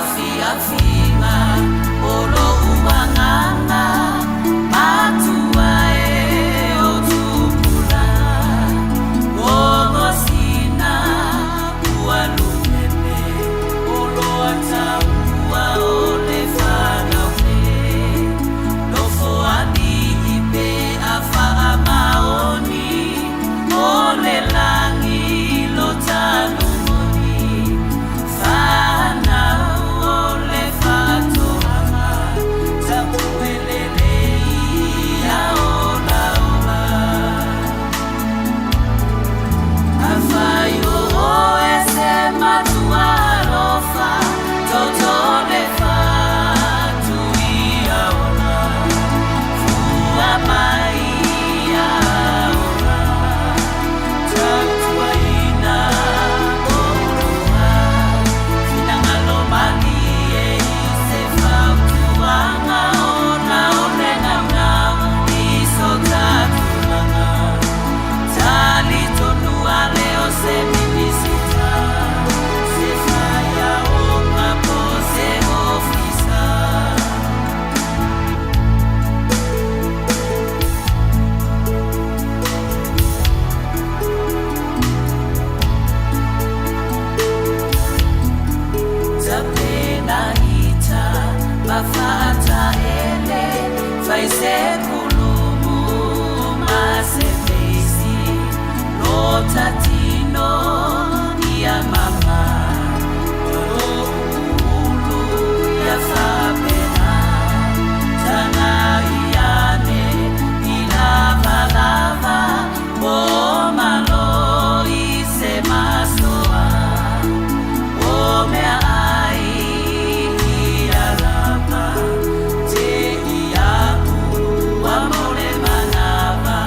Saafiafiga o lou agaga matua e o tupulaga Gogosina ua lumeme o loa taua o le fanau nei Nofo alii pe a faamaoni o le lagi lo tanu moni Whanau o le whaatoanga Tapu elele ia ola ola A whai o oe se matua alofa Toto le whatu ia ola Fua mai ia ola Tautuaina oulua Finagalo malie i se fautuaga Ona o le naunau i so ta tulaga Talitonu ale o se Minisita Se whaiaoga po se ofisa. Tapenaita ma faataele, fai se kulumu ma se feisi, lota tino ia mama, ulu ia faapena, tagai ane i lavalava, o malo i se masoa, o mea ai ia lava, te iaʻu ua mau le manawa.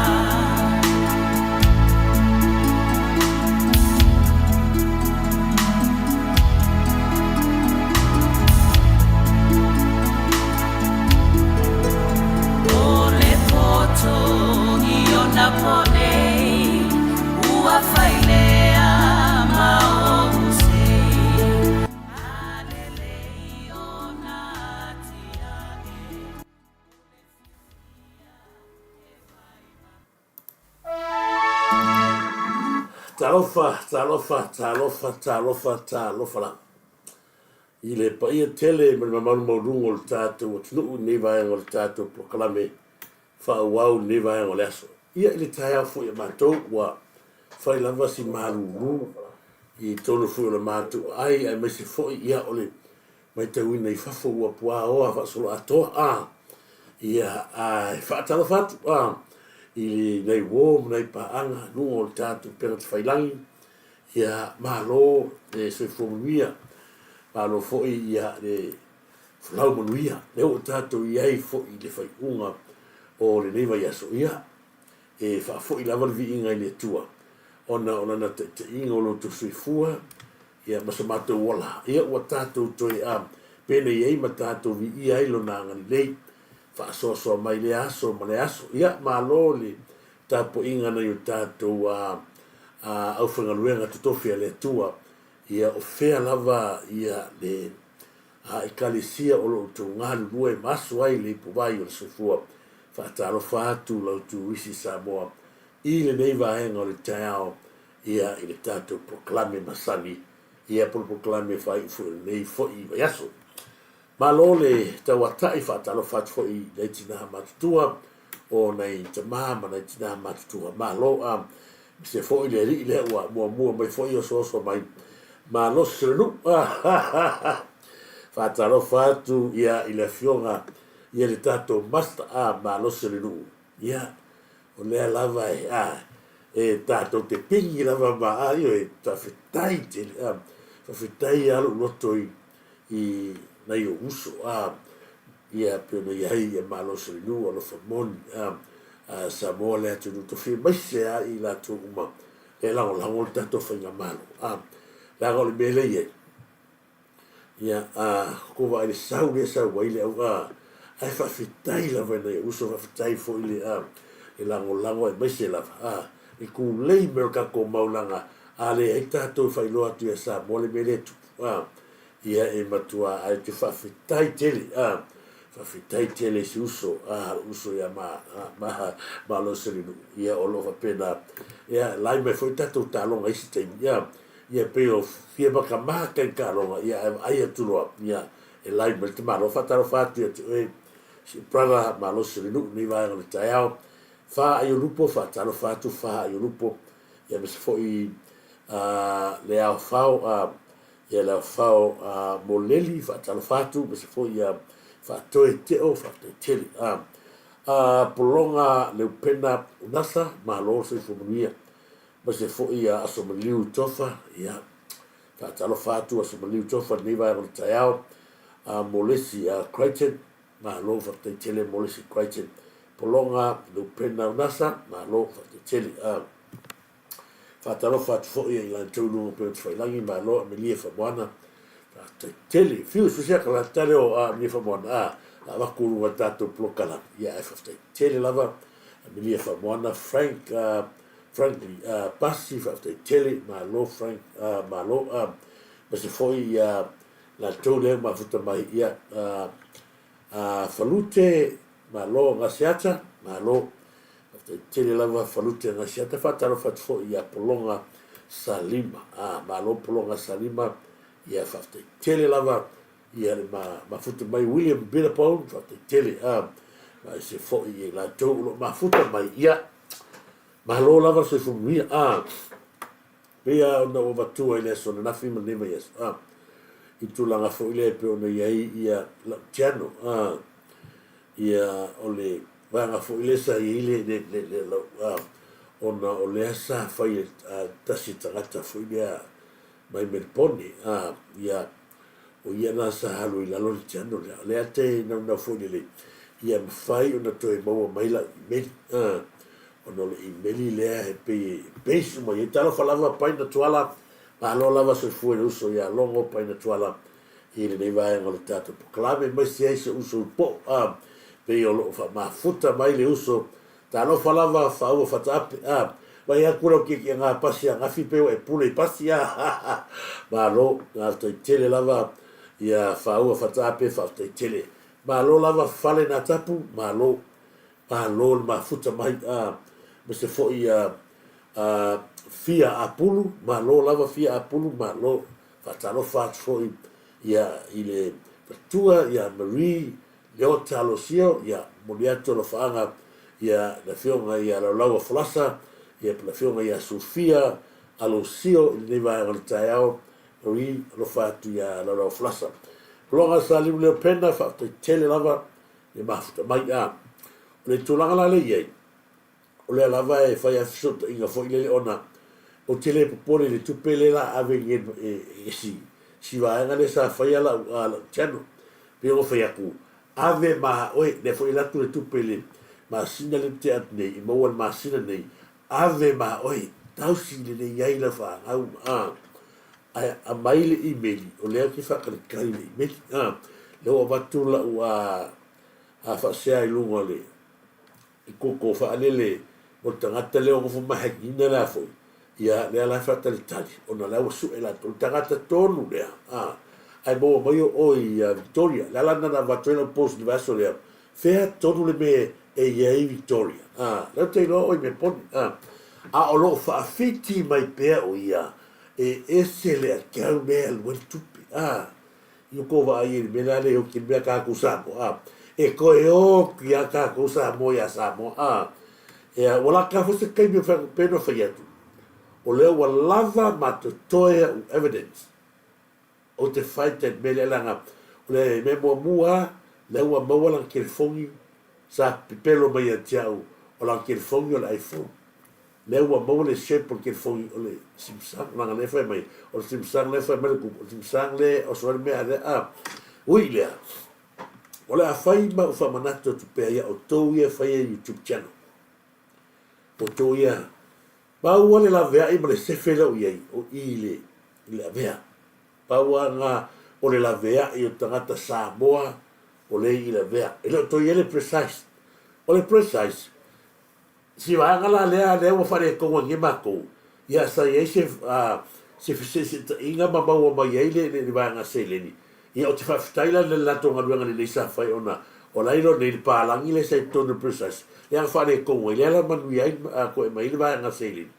O le poto i ona po nei, ua fai lea ma ou sei. A lelei ona atiae, o le fiafia e whai Talofa, talofa, talofa, talofa, talofa lava. I le paia tele ma le mamalu maualuga o le tatou atunuu i lenei vaega o le tatou polokalame faaauau i lenei vaega o le aso. Ia i le taeao foi a matou ua fai lava si malulu i totonu foi o le matou aai aemaise foi ia o le matauina i fafo ua puaoa faasoloatoa a ia ae faatalofa atu a i nai uo ma nai paaga luga o le tatou upega tafailagi ia malo le soifua manuia malo foi ia le folau manuia lea ua tatou i ai foi i le faaiuga o lenei vaiaso ia e faafoi lava le viiga i le Atua ona o lana taitaiga o lo outou soifua ia ma so matou ola, ia ua tatou toe a penei ai ma tatou viia ai Lona agalelei, faasoasoa mai lea aso ma lea aso. Ia, malo le tapuaiga a nai o tatou a, a aufaigaluega totofi a le Atua, ia o fea lava ia le a Ekalesia o lo o outou galulue ma aso ai le ipuvai o le soifua. Faatalofa atu lau Turisi Samoa i lenei vaega o le taeao ia i le tatou polokalame masani, ia po o le polokalame faaiu foi o lenei foi vaiaso. Malo le tauatai, faatalofa atu foi i nai tinā matutua, o nai tamā ma nai tinā matutua. Malo a se foi le alii lea ua muamua mai foi osooso mai malosi o le nuu. Faatalofa atu ia i le afioga ia le tatou master a malosi o le nuu. Ia, o lea lava e, a, e tatou te pigi lava ma, a, ioe, faafetai tele, a, faafetai lava lou loto i, i nai ou uso, a, ia, pei ona i ai ia malosi o le nuu, alofa moni, a, a Samoa le atunuu tofia, aemaise lava i latou uma e lagolago le tatou faigamalo, a. Leaga o le mea lea e i ai, ia, a kou vaai i le sau lea e sau ai le au, a, ae faafetai lava i nai ou uso, faafetai foi i le, a, le lagolago aemaise lava, a, le tulei mai o le tatou maulaga, a leai tatou e faailoa atu ia Samoa le mea lea e tupu, a, ia e matua ae ou te faafetai tele, a, faafetai tele i si uso, a, lou uso ia ma, ma, Malosi o le nuu, ia o lo o faapena, ia, lai mai foi tatou taaloga i isi taimi, ia, Ia pei o fia makamaka i taaloga, ia ae vaai atu loa, ia e live mai le tamaloa. Faatalofa atu ia te oe si brother malosi o le nuu lenei vaega o le taeao. Fa Aiolupo, faatalofa atu Fa Aiolupo, ia aemaise foi le aofao, ia le aofao Moleli, faatalofa atu, aemaise foi ia Faatoe Teo, faafetai tele. Pologa Leupena Unasa, malo le soifua manuia. Aemaise foi ia Aso Maliu Tofa, ia, faatalofa atu Aso Maliu Tofa i lenei vaega o le taeao, a Molesi a Crichton, malo faafetai tele Molesi Crichton, Pologa Lupena Unasa, malo faafetai tele. A faatalofa atu foi i latou i luga o Upega Tafailagi, malo Amelia Famoana, faafetai tele. Fiu susia ka latale o Amelia Famoana, a avatu i luga o le tatou polokalame, ia ae faafetai tele lava Amelia Famoana, Frank, Frankly Pasi faafetai tele malo Frank malo aemaise foi ia latou lea ua mafuta mai ia Falute malo Gasiata malo faafetai tele lava Falute Gasiata faatalofa atu foi ia Pologa Salima malo Pologa Salima ia faafetai tele lava ia le mafuta mai William Billabong faafetai tele aemaise foi ia latou o lo o mafuta mai ia Malo lava le soifua manuia. A, pei lava ona ou avatua i le aso ananafi ma lenei vaiaso, a, i tulaga foi lea e pei ona i ai ia lau channel, a, ia o le vaega foi lea sa i ai le, le, le, le lau, a, ona o lea sa fai e tasi tagata foi lea mai Melipone, a, ia, O ia la sa alu i lalo le channel lea. O lea te naunau foi lelei ia mafai ona toe maua mai lau email. Ona o le email lea e pei e base uma i ai. Talofa lava Paina Tuala, malo lava soifua i le uso ia Logo Paina Tuala i lenei vaega o le tatou polokalame aemaise ai si ou uso i Po'o. Pei o lo o faamafuta mai le uso Talofa lava faua fataape a vai atu lau kiekiega pasi agafi pei ua e pule i pasi a malo faafetai tele lava ia faua fataape faafetai tele malo lava fale na tapu malo malo le mafuta mai a aemaise foi ia a fia apulu malo lava fia apulu malo faatalofa atu foi ia i le matua ia Marie Leota Alosio, ia, momoli atu alofaaga ia le Afioga ia Laulaua Folasa, ia po le Afioga ia Sufia Alosio i lenei vaega o le taeao, Marie, alofa atu ia Laulaua Folasa. Pologa Sa Liu Leo Pena, faafetai tele lava le mafuta mai. A o le tulaga la lea e i ai, O lea lava e fai a fesootaiga foi lele ona ou te le popole i le tupe lea la ave e si si vaega lea sa faia lau lau channel. Pei ona fai atu, ave ma oe, lea foi e alu atu le tupe i le masina lea na tea atu nei, e maua i le masina nei, ave ma oe, tausi lelei ai lau fanau ma ae aumai le email, o lea ou te faatalitali i le email, lea ua avatu lau faasea i luga o le I koko faalele o le tagata lea o nofo mai haigina lea foi, ia lea la e faatalitali ona lea ua sue latou le tagata tonu lea a ae maua mai o oe ia Victoria. Le ala lena na avatu ai lau post i le vaiaso lea, fea tonu le mea e i ai Victoria a lea ou te iloa oe i Meponi a a o lo o faafiti mai pea o ia e ese le akau lea e alu ai le tupe a I o kou vaai ai i le mea lea e oki mea kākou Samoa, a, e toe oki a kākou Samoa iā Samoa, a, ea, ua laka foi se taimi o pei ona fai atu, o lea ua lava ma totoe a'u evidence ou te fight ai i le mea lea leaga o le mea muamua a, lea ua maua lana telefoni sa pepelo mai ia te a'u o lana telefoni o le iPhone. Lea ua maua le shape o le telefoni o le Samsung leaga lea e fai mai o le Samsung lea e fai mai le Google o le Samsung lea e oso ai le mea lea a ui lea o le a fai ma ou faamanatu atu pea ia outou ia e faia YouTube channel outou ia maua le laveai ma le sefe lea ua i ai o i le. i le avea. Pau lava lena o le laveai o tagata Samoa o lea i le avea. E le o toe i ai le precise. O le precise, si vaega la lea lea ua faaletonu ai nei matou, ia sa i ai se se feseeseetaiga ma maua mai ai le le vaega seleni. Ia ou te faafetai la i le latou galuega lelei sa fai ona o la e iloa nei le palagi lea sa i totonu o le precise, lea na faaletonu ai, lea la manuia ai toe aumai ai le vaega seleni.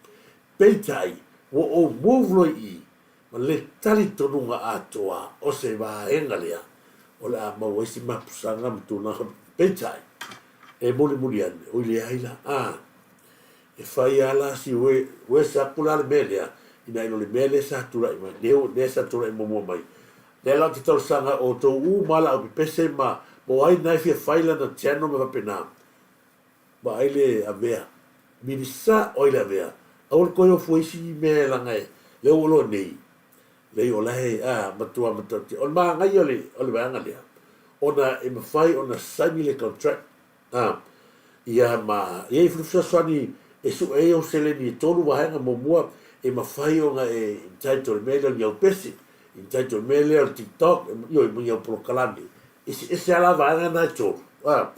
Peitai, ua ou move loa i i ma le talitonuga atoa o se vaega lea o le a maua ai se mapusaga ma tulaga peitai, e mulimuli ane, oi leai la, a, e fai lava la si uese atu la le mea lea, ina i lo le mea lea sa tulai mai, lea sa tulai muamua mai. Lea la ou te talosaga o outou uma lava la au pepese ma o ai na e fia fai lana channel ma faapena, Vaai le avea. Milisa oi le avea. Aua le toe ofo isi mea leaga e lea ua iloa nei, leai o la e a matua matautia. O le manaia o le o le vaega lea, ona e mafai ona saini le contract a ia ma e i ai foi le fesoasoani e sue ai ou seleni e tolu vaega. Muamua, e mafai ona e entitle i le mea lea o ni aupese, entitle i le mea lea o le tiktok, ioe ma ni au polokalame. Eseese lava la vaega na e tolu, a,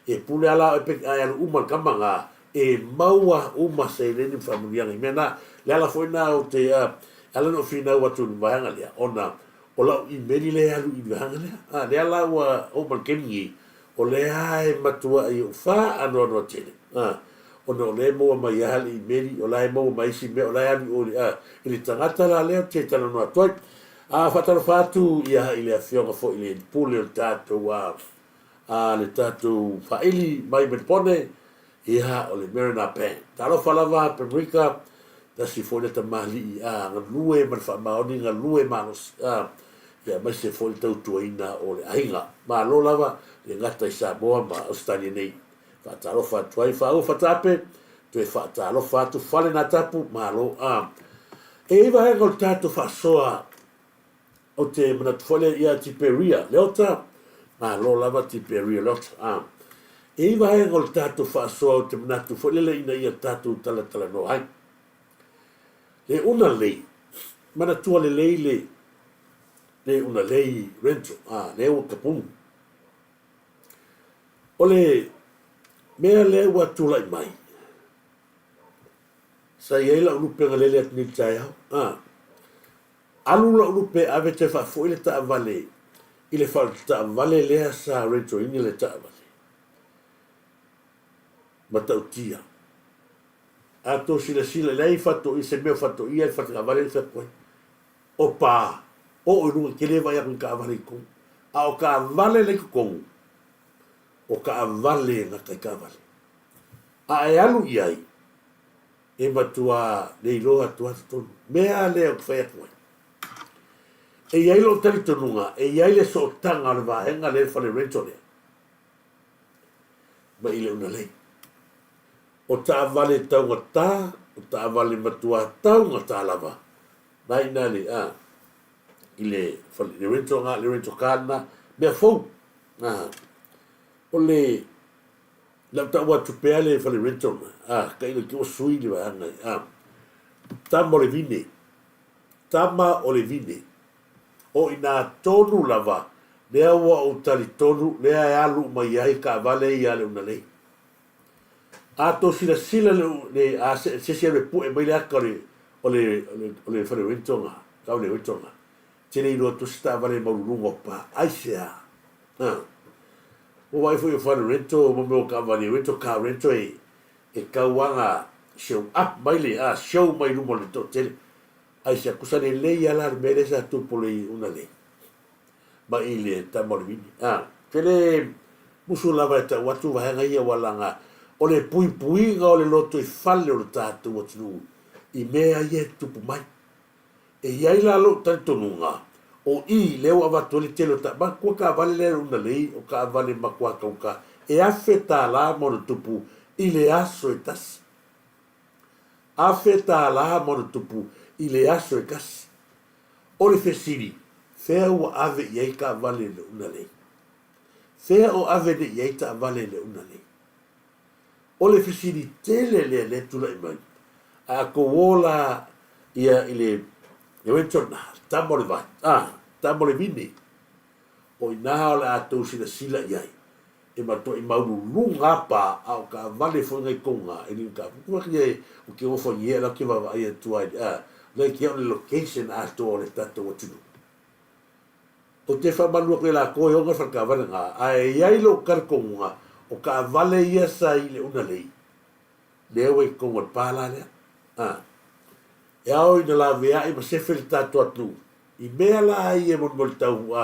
e pule lava la oe pe a e alu uma i le kama na, e maua uma seleni ma faamanuiaga i mea na. Le ala foi na ou te, a, e ala ona ou finau atu i le vaega lea, ona o lau imeli lea e alu i le vaega lea. A, lea la ua oo mai i le taimi nei, o lea lava e matuai ou faanoanoa tele, a, ona o lea e maua mai lava le imeli, o la e maua mai isi mea, o la e alu i o i le, a, i le tagata la lea ou te talanoa atu ai. A faatalofa atu ia i le afioga foi i le pule o le tatou a a le tatou faili mai Melbourne, ia o le Marina Band. Talofa lava Penrika, tasi foi lea tamalii a galue ma le faamaoni, galue malosi a ia aemaise foi le tautuaina o le aiga. Malo lava le gata i Samoa ma Ausetalia nei. Faatalofa atu ai Faauu Fataape, toe faatalofa atu Fale Natapu, malo a. E i ai vaega o le tatou faasoa ou te manatu foi lea ia Tiperia Leota, malo lava Tiperia Leota a. E i ai vaega o le tatou faasoa ou te manatu foi lele ina ia tatou talatalanoa ai. Le una lei, manatua lelei le le una lei rental a, lea ua tapunu. O le mea lea ua tulai mai, sa i ai lau lupe na lele atu nei i le taeao, a, alu lau lupe e ave toe faafoi le taavale i le faletaavale lea sa rental-ina le taavale. Matautia. A tou silasila, leai faatoia, se mea o faatoia le faletaavale lea e fai atu ai. O pa, oo i luga, e te le vaai atu i taavale i totonu. A o taavale la i totonu, o taavale e gata i taavale. A e alu i ai, e matua le iloa atu lava totonu. Mea lea ou te fai atu ai. E i ai lou talitonuga, e i ai le sootaga o le vaega lea, le fale rental lea, mai i le unalei. O taavale taugata, o taavale matua taugata lava, na ina le, a, i le fale, le rental na, le rental car na, mea fou. A, o le, lau tau atu pea le fale rental na, a, tailo te ua sui le vaega, a, tama o le vine, tama o le vine, o ina tonu lava, lea ua ou talitonu, lea e alu mai ai taavale ia le unalei. A tou silasila le, le, a se, se isi alu e pue mai le ata o le, o le, o le, o le fale rental na, tau le rental na, te le iloa atu se taavale maualuluga o pa. Aisea? Ha. Ua vaai foi o fale rental, mo mea o taavale rental, car rental e, e tau lava na show up mai le, a, show mai luma o le toatele. Aisea? Kusa lelei lava la le mea lea sa tupu le una nei. Ma i le tama o le vini. A, te le musu lava e tau atu vaega ia ua laga o le puipuiga o le lotoifale o le tatou atunuu i mea ia e tutupu mai. E i ai la lou talitonuga, o i lea ua avatu ai le tele o ta, matua taavale lea una lei o taavale matua tauta e $1,000 ma ona tupu i le aso e tasi. $1,000 ma ona tupu i le aso e tasi. O le fesili, fea ua ave i ai taavale le una lei? Fea o ave nei i ai taavale le una lei? O le fesili tele lea lea tulai mai, a tou o la ia i le. E wai tona, tama o le vai, a, tama o le vine, o inā o le a tou silasila i ai, e matuai maululuga a pa, a o kaavale foi ngai kou ga, e le ka, ku ki e, o ke ofo i e la ke vaavaai atu ai, a, le ke o le location atoa o le tatou atunuu. Ou te faamalu atu i lakou e ona le falekaavale ga, ae i ai lou talitonuga, o kaavale ia sa i le una lei, lea ua i totonu o le pa la lea. A. E ao ina laveai ma sefe le tatou atunuu i mea la ia e molimoli tau a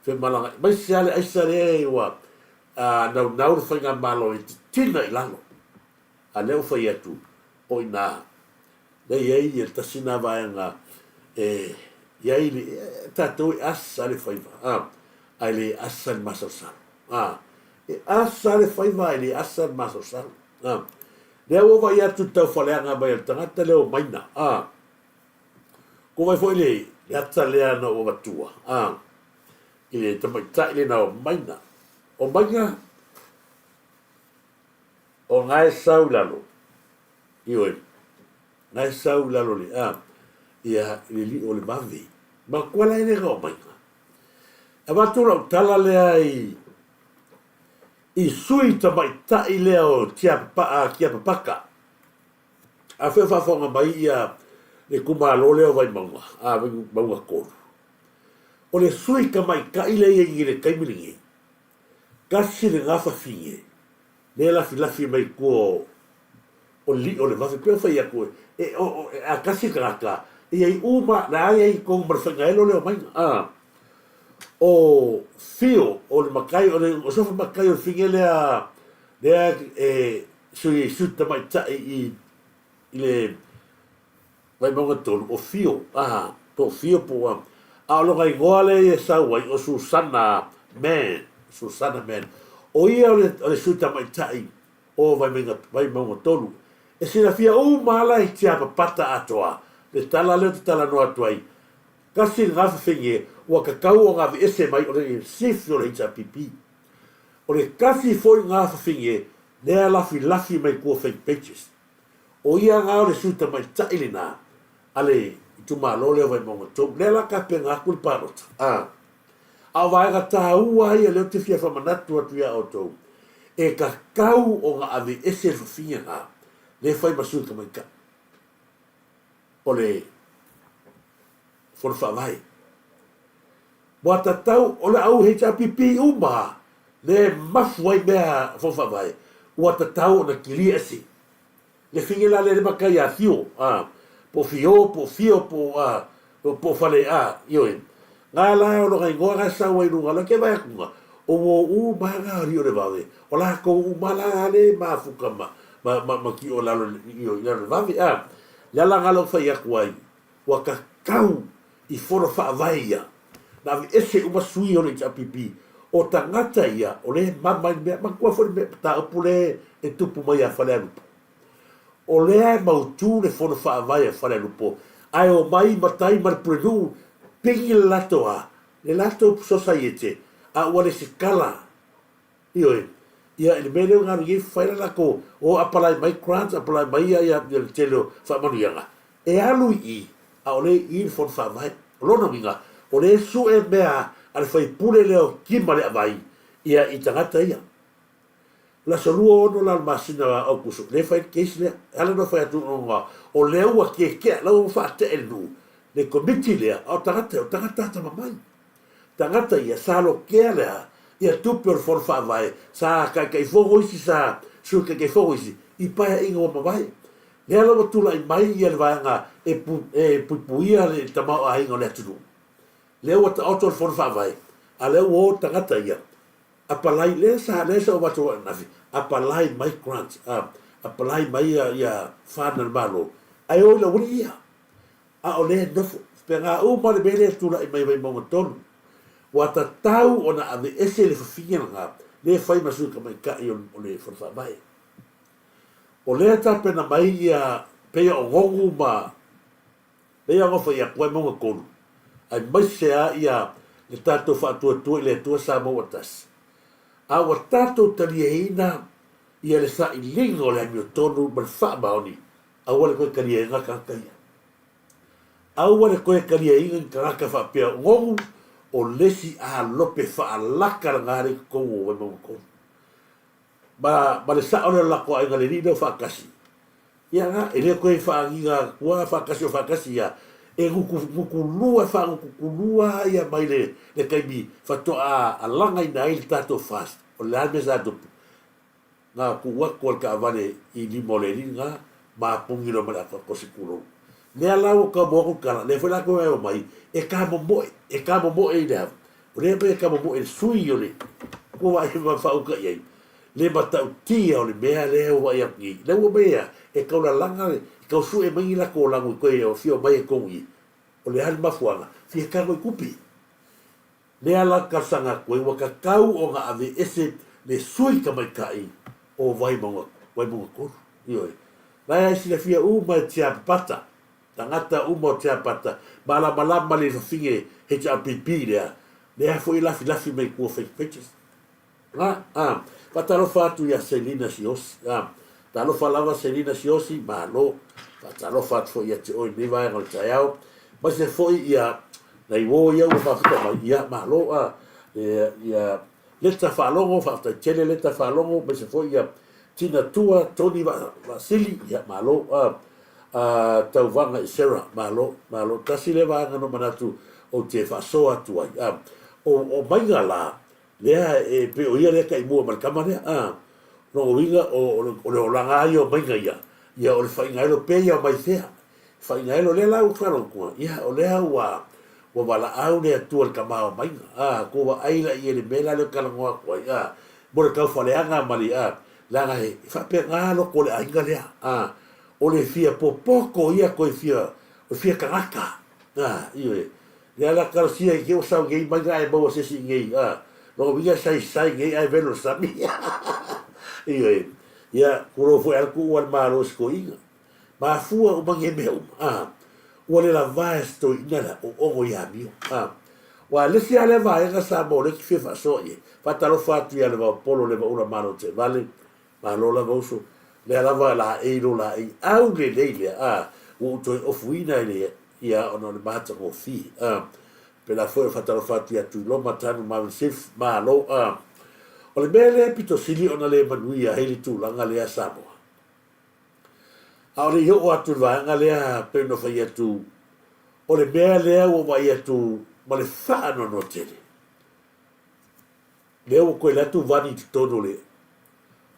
femalagaai aemaise lava le aisa lea ua naunau le faigamalo e titina i lalo. A lea ua fai atu o i ina lea e i ai le tasi lena vaega e i ai le tatou e asa le faiva a, ae le asa le masalosalo. A, e asa le faiva ae le asa le masalosalo. A, lea ua vaai atu i le taufaleaga mai a le tagata lea o Maina. A, ko vai foi le ata lea na ou avatua, a, i le tamaitai lena o Maina. O Maina, o na e sau i lalo, ioe, na e sau i lalo le, a, ia, i le lio o le vave. Matua la e le na o Maina. Avatu lau tala lea i i sui tamaitai lea o Tiapapaka. Afai o faafofoga mai ia le itumalo lea o Vaimauga, a Vaimauga 3. O le sui tamaitai lea e i ai i le taimi lenei, tasi le gafafine lea e lafilafi mai tua o le lio o le vave, pei ona fai atu, e, o, o, a tasi le tagata, e i ai uma, la e i ai i totonu ma le faigaelo lea o maiga. A, o Fio, o le matai, o le suafa matai o le fine lea, lea e sui, sui tamaitai i, i le Vaimauga 3, o Fio, a, po o Fio po o, a o lona igoa lea e sau ai, o Susana Mann, Susana Mann. O ia o le, o le sui tamaitai o Vaimauga 3. E silafia uma lava la i Tiapapata atoa le tala lea ou te talanoa atu ai, tasi lena fafine ua tatau ona aveese mai o le sifi o le HRPP. O le tasi foi lena fafine lea lafilafi mai tua fake pages. O ia lena o le sui tamaitai lena a le itumalo lea o Vaimauga 3. Lea la tapena atu le palota. A. A o vaega taua ia lea ou te fia faamanatu atu ia outou, e tatau ona aveese le fafine lena lea e fai ma sui tamaitai o le Fono Faavae. Ua tatau o le au HRPP uma lea e mafu ai mea Fono Faavae, ua tatau ona kilia ese. Le fine la lea le matai ia Fio, a, po o Fio, po o Fio, po o, a, po o Fale, a, ioe. Nga la o lona igoa nga e sau ai luga, la ke vae atu nga, o uo uma nga alii o le vave, o lakou uma la le mafuta ma, ma, ma, ma ki o lalo, ioe, i lalo le vave, a. Le ala nga lou fai atu ai, ua tatau i fono faavae ia, na aveese uma sui o le HRPP, o tagata ia o lea e mama i le mea, manatua foi le mea mataupu lea e tupu mai ia Falealupo. O lea e mautu le fono faavae a Falealupo, ae omai matai ma le pulenuu pigi le latou a, le latou sosaiete, a ua lesitala Ioe. Ia, i le mea lea ua galulue ai, fai la latou, o apalai mai grants, apalai mai ia, ia, ia le tele o faamanuiaga, e alu i i, a o lea e i i le Fono Faavae. O lona uiga, o lea e sue mea a le faipule lea o Kima Leavai, ia, i tagata ia. O le aso 26 la o le masina o Aokuso, lea e fai le case lea. E ala ona fai atu ona o lea ua tietea, la ua faatea e le nuu, le komiti lea, a o tagata, o tagata atamamai. Tagata ia, sa lokea le a, ia tupe o le Fono Faavae, sa Taitaifono isi, sa Sui Taitaifono isi, i Paeaiga ua mavae. Lea la ua tulai mai ia le vaega e pu, e puipuia le tamaoaiga o le atunuu. Lea ua taoto le Fono Faavae, a lea ua o tagata ia, apalai, lea sa, lea sa ou avatu ananafi, apalai mai grants, a, apalai mai ia, ia fund a le Malo, ae o i le aualii ia. A o lea e nofo. Faapena uma le mea lea e tulai mai Vaimauga 3. Ua tatau ona aveese le fafine lena lea e fai ma sui tamaitai o le Fono Faavae. O lea e tapena mai ia pei o Gogu ma pei ona fai atu Vaimauga 3, aemaise lava ia le tatou faatuatua i le Atua Samoa ua tasi. A ua tatou taliaina ia le sailiga o le amiotonu ma le faamaoni, Aua le toe taliaina tagata ia. Aua le toe taliaina ni tagata faapea onogu o le isi alope faalaka lena lea i totonu o Vaimauga 3. Ma, ma le sao lea o le latou aiga le alii lea o faatasi, ia na, e le toe faagiga atua faatasi o faatasi ia, e gutu, gutulua e faagututulua ia mai le, le taimi faatoa alagaina ai le tatou FAST, o le a le mea sa tupu? Na tuu atu a le taavale i lima o le alii lena, ma puni loa ma le atoatoa se tulou. Lea la ua tau maua atu le tala, lea foi la toe omai, e tamomoe, e tamomoe i le a? O lea mea e tamomoe i le sui o le, ua vaai ma faauta i ai, le matautia o le mea lea ua vaai atu nei. Lea ua omai e a? E tau lalaga, e tau sue mai ni latou lago i toe afio mai e tonu i i. O le a le mafuaaga? Fia tago i tupe. Lea la talosaga atu ai, ua tatau ona aveese le sui tamaitai o Vaimauga, Vaimauga 3. Ioe. La e silafia uma e Tiapapata, tagata uma o Tiapata, malamalama le fafine HRPP lea, lea foi e lafilafi mai tua fake pages. A, a, faatalofa atu ia Selina Siosi. A, talofa lava Selina Siosi, malo. Faatalofa atu foi ia te oe i lenei vaega o le taeao. Aemaise foi ia nai uo ia ua faafuta mai, ia malo a, ia, ia Leta Faalogo, faafetai tele Leta Faalogo, aemaise foi ia Tina Tua, Tony Vaasili, ia malo a, a Tauvaga i Sarah, malo, malo. Tasi lea vaega na ou manatu ou te faasoa atu ai. A, o, o maiga la, Lea e pei o ia lea taimua ma le tama lea, a. Lona uiga o, o le olaga lava ia o maiga ia, ia o le faigaelo pea ia o Maifea. Faigaelo lea la ua faalogo ia o lea ua, ua valaau le Atua i le tama o maiga, a, tou vaai la i ai i le mea la lea ou talanoa atu ai, a, mo le taufaleaga ma le, a, leaga e faapena loko o le aiga lea, a, o le fia popoto ia toe fia, o le fia tagata, a, ioe. Lea la talosia i ua sau nei mai ae maua se isi nei a lona uiga saisai nei ae velo le sami ioe ia tulou foi a le tuu a le malo i se toeaina mafua uma nei mea uma a ua le lava e se toeaina le oogo i amio a ua le isi a lea vaega Samoa o lea e te fia faasoa i ai faatalofa atu ia Levaopolo Levaula Malo Teevale Malo lava uso, lea lava laei lo laei au lelei lea a ua ou toe ofuina i le ia ona o le matagofie a pela foi o faatalofa atu ia Tuiloma Tanu Marvin Sif malo a o le mea lea pito sili ona le manuia ai le tulaga lea Samoa a o le i oo atu i le vaega lea pei ona fai atu o le mea lea ua vaai atu ma le faanoanoa tele Lea ua toe alu atu vani i totonu o le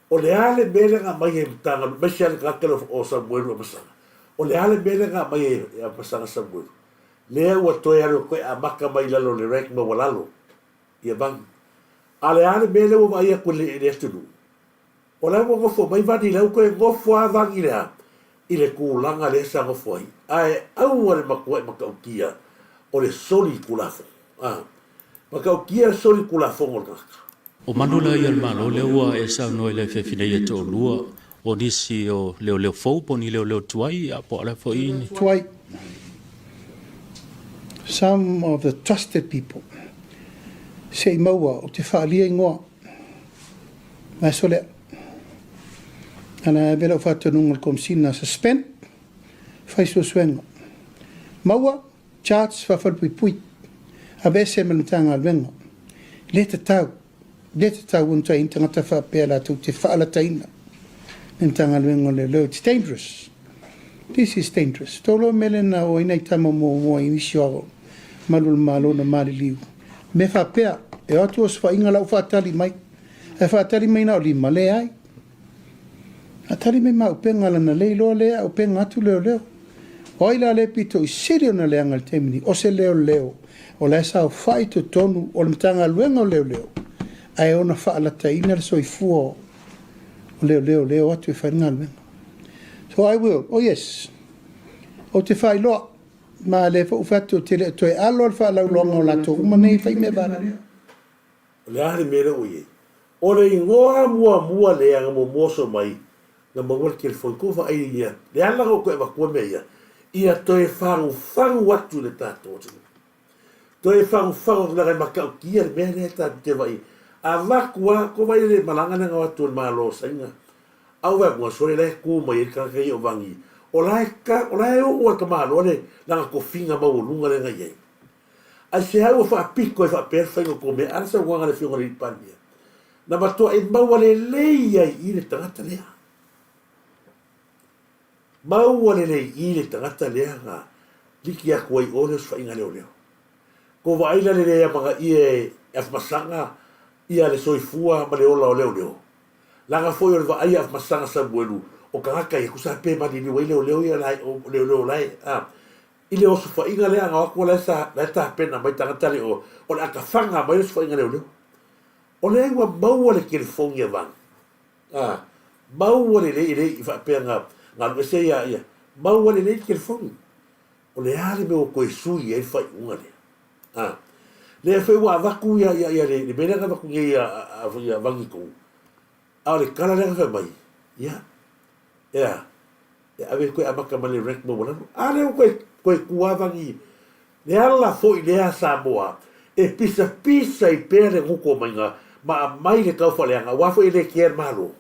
O le a le mea lea na aumai ai Matagaluega, aemaise lava le tagata lea o Samuelu Amasaga. O le a le mea lea na aumai ai e Amasaga Samuelu? Lea ua toe alu e toe amata mai i lalo o le rank maualalo ia vani. A o le a le mea lea ua vaai atu e le atunuu? O la ua nofo mai Vani, la ua toe nofo lava Vani i le a? I le tulaga lea sa nofo ai. Ae aua le matuai matautia o le soli Tulafono. A, matautia le soli Tulafono o le tagata. O manu la ia o le Malo lea ua e saunoa i le afiafi nei e toalua o nisi o leoleo fou po o ni leoleo tuai a po o le a foi ni. Tuai. Some of the trusted people. Se i maua ou te faaalia ingoa. Aso lea. Ana ave lau faatonuga i le Komesina suspend, fai suesuega. Maua, charge faafalepuipui. Aveese ma le Matagaluega. Le tatau, le tatau ona tai tagata faapea latou te faalataina le Matagaluega o Leoleo. It's dangerous. This is dangerous. Tou loa mea lea na o ai nai tama muamua i nisi o malu o le Malo na maliliu. Mea faapea, e o atu osofaiga la ua faatali mai. Ae faatali mai na o lima, leai. Faatali mai ma auupega lana le iloa lea auupega atu leoleo. O ai la lea pito i sili ona leaga i le taimi nei? O se leoleo o la e saofai i totonu o le Matagaluega o Leoleo ae ona faalataina le soifua o leoleo lea e o atu e fai le galuega. So I will, oh yes, ou te faailoa ma lea foi ua fai atu ou te le o toe alo le faalauiloaga o latou uma nei e fai mea valea. O le a le mea lea ua i ai? O le igoa muamua lea na muamua oso mai, na maua le telefoni, tou vaai ia, le ala na ou toe avatua mea ia, ia toe fagufagu atu i le tatou atunuu. Toe fagufagu atu leaga e matautia le mea lea tatou te vaai. Avatu lava, tou vaai i le malaga lea na o atu e le Malo o Saina, a ou vaai atu, sole la e tu mai ai le tagata ia o Vagi. O la e ka, o la e oo a le tamaloa le lana tofiga maualuga lea na i ai. Aisea ua faapito ai faapea le faiga o tou mea? A le saunoaga a le Afioga i le Alii Palemia, na matuai maua lelei ai i le tagata lea. Maua lelei i le tagata lea na liki atu ai o le osofaiga leoleo. Tou vaai la le le amanaia e Afamasaga ia le soifua ma le ola o leoleo? Leaga foi o le vaai a Afamasaga Samuelu o tagata ia tusa pe maliliu ai leoleo ia la o leoleo la e a i le osofaiga lea ana o atu la e sa la e tapena mai tagata le o o le atafaga mai le osofaiga leoleo. O lea ua maua le telefoni a Vani. A maua lelei e le i faapea na na alu ese ia ia maua lelei le telefoni. O le a le mea ua toe sui ai le faaiuga lea? A lea foi ua avatu ia ia ia le le mea lea na avatu nei a a a Vani Tou. A o le tala lea na fai mai, ia, e a, e ave toe amata mai le rank maualalo. A lea ua toe toe tu lava Vani Le ala foi lea a Samoa e pisapisa ai pea le guto maiga ma aumai le taufaaleaga aua foi e le kea le Malo.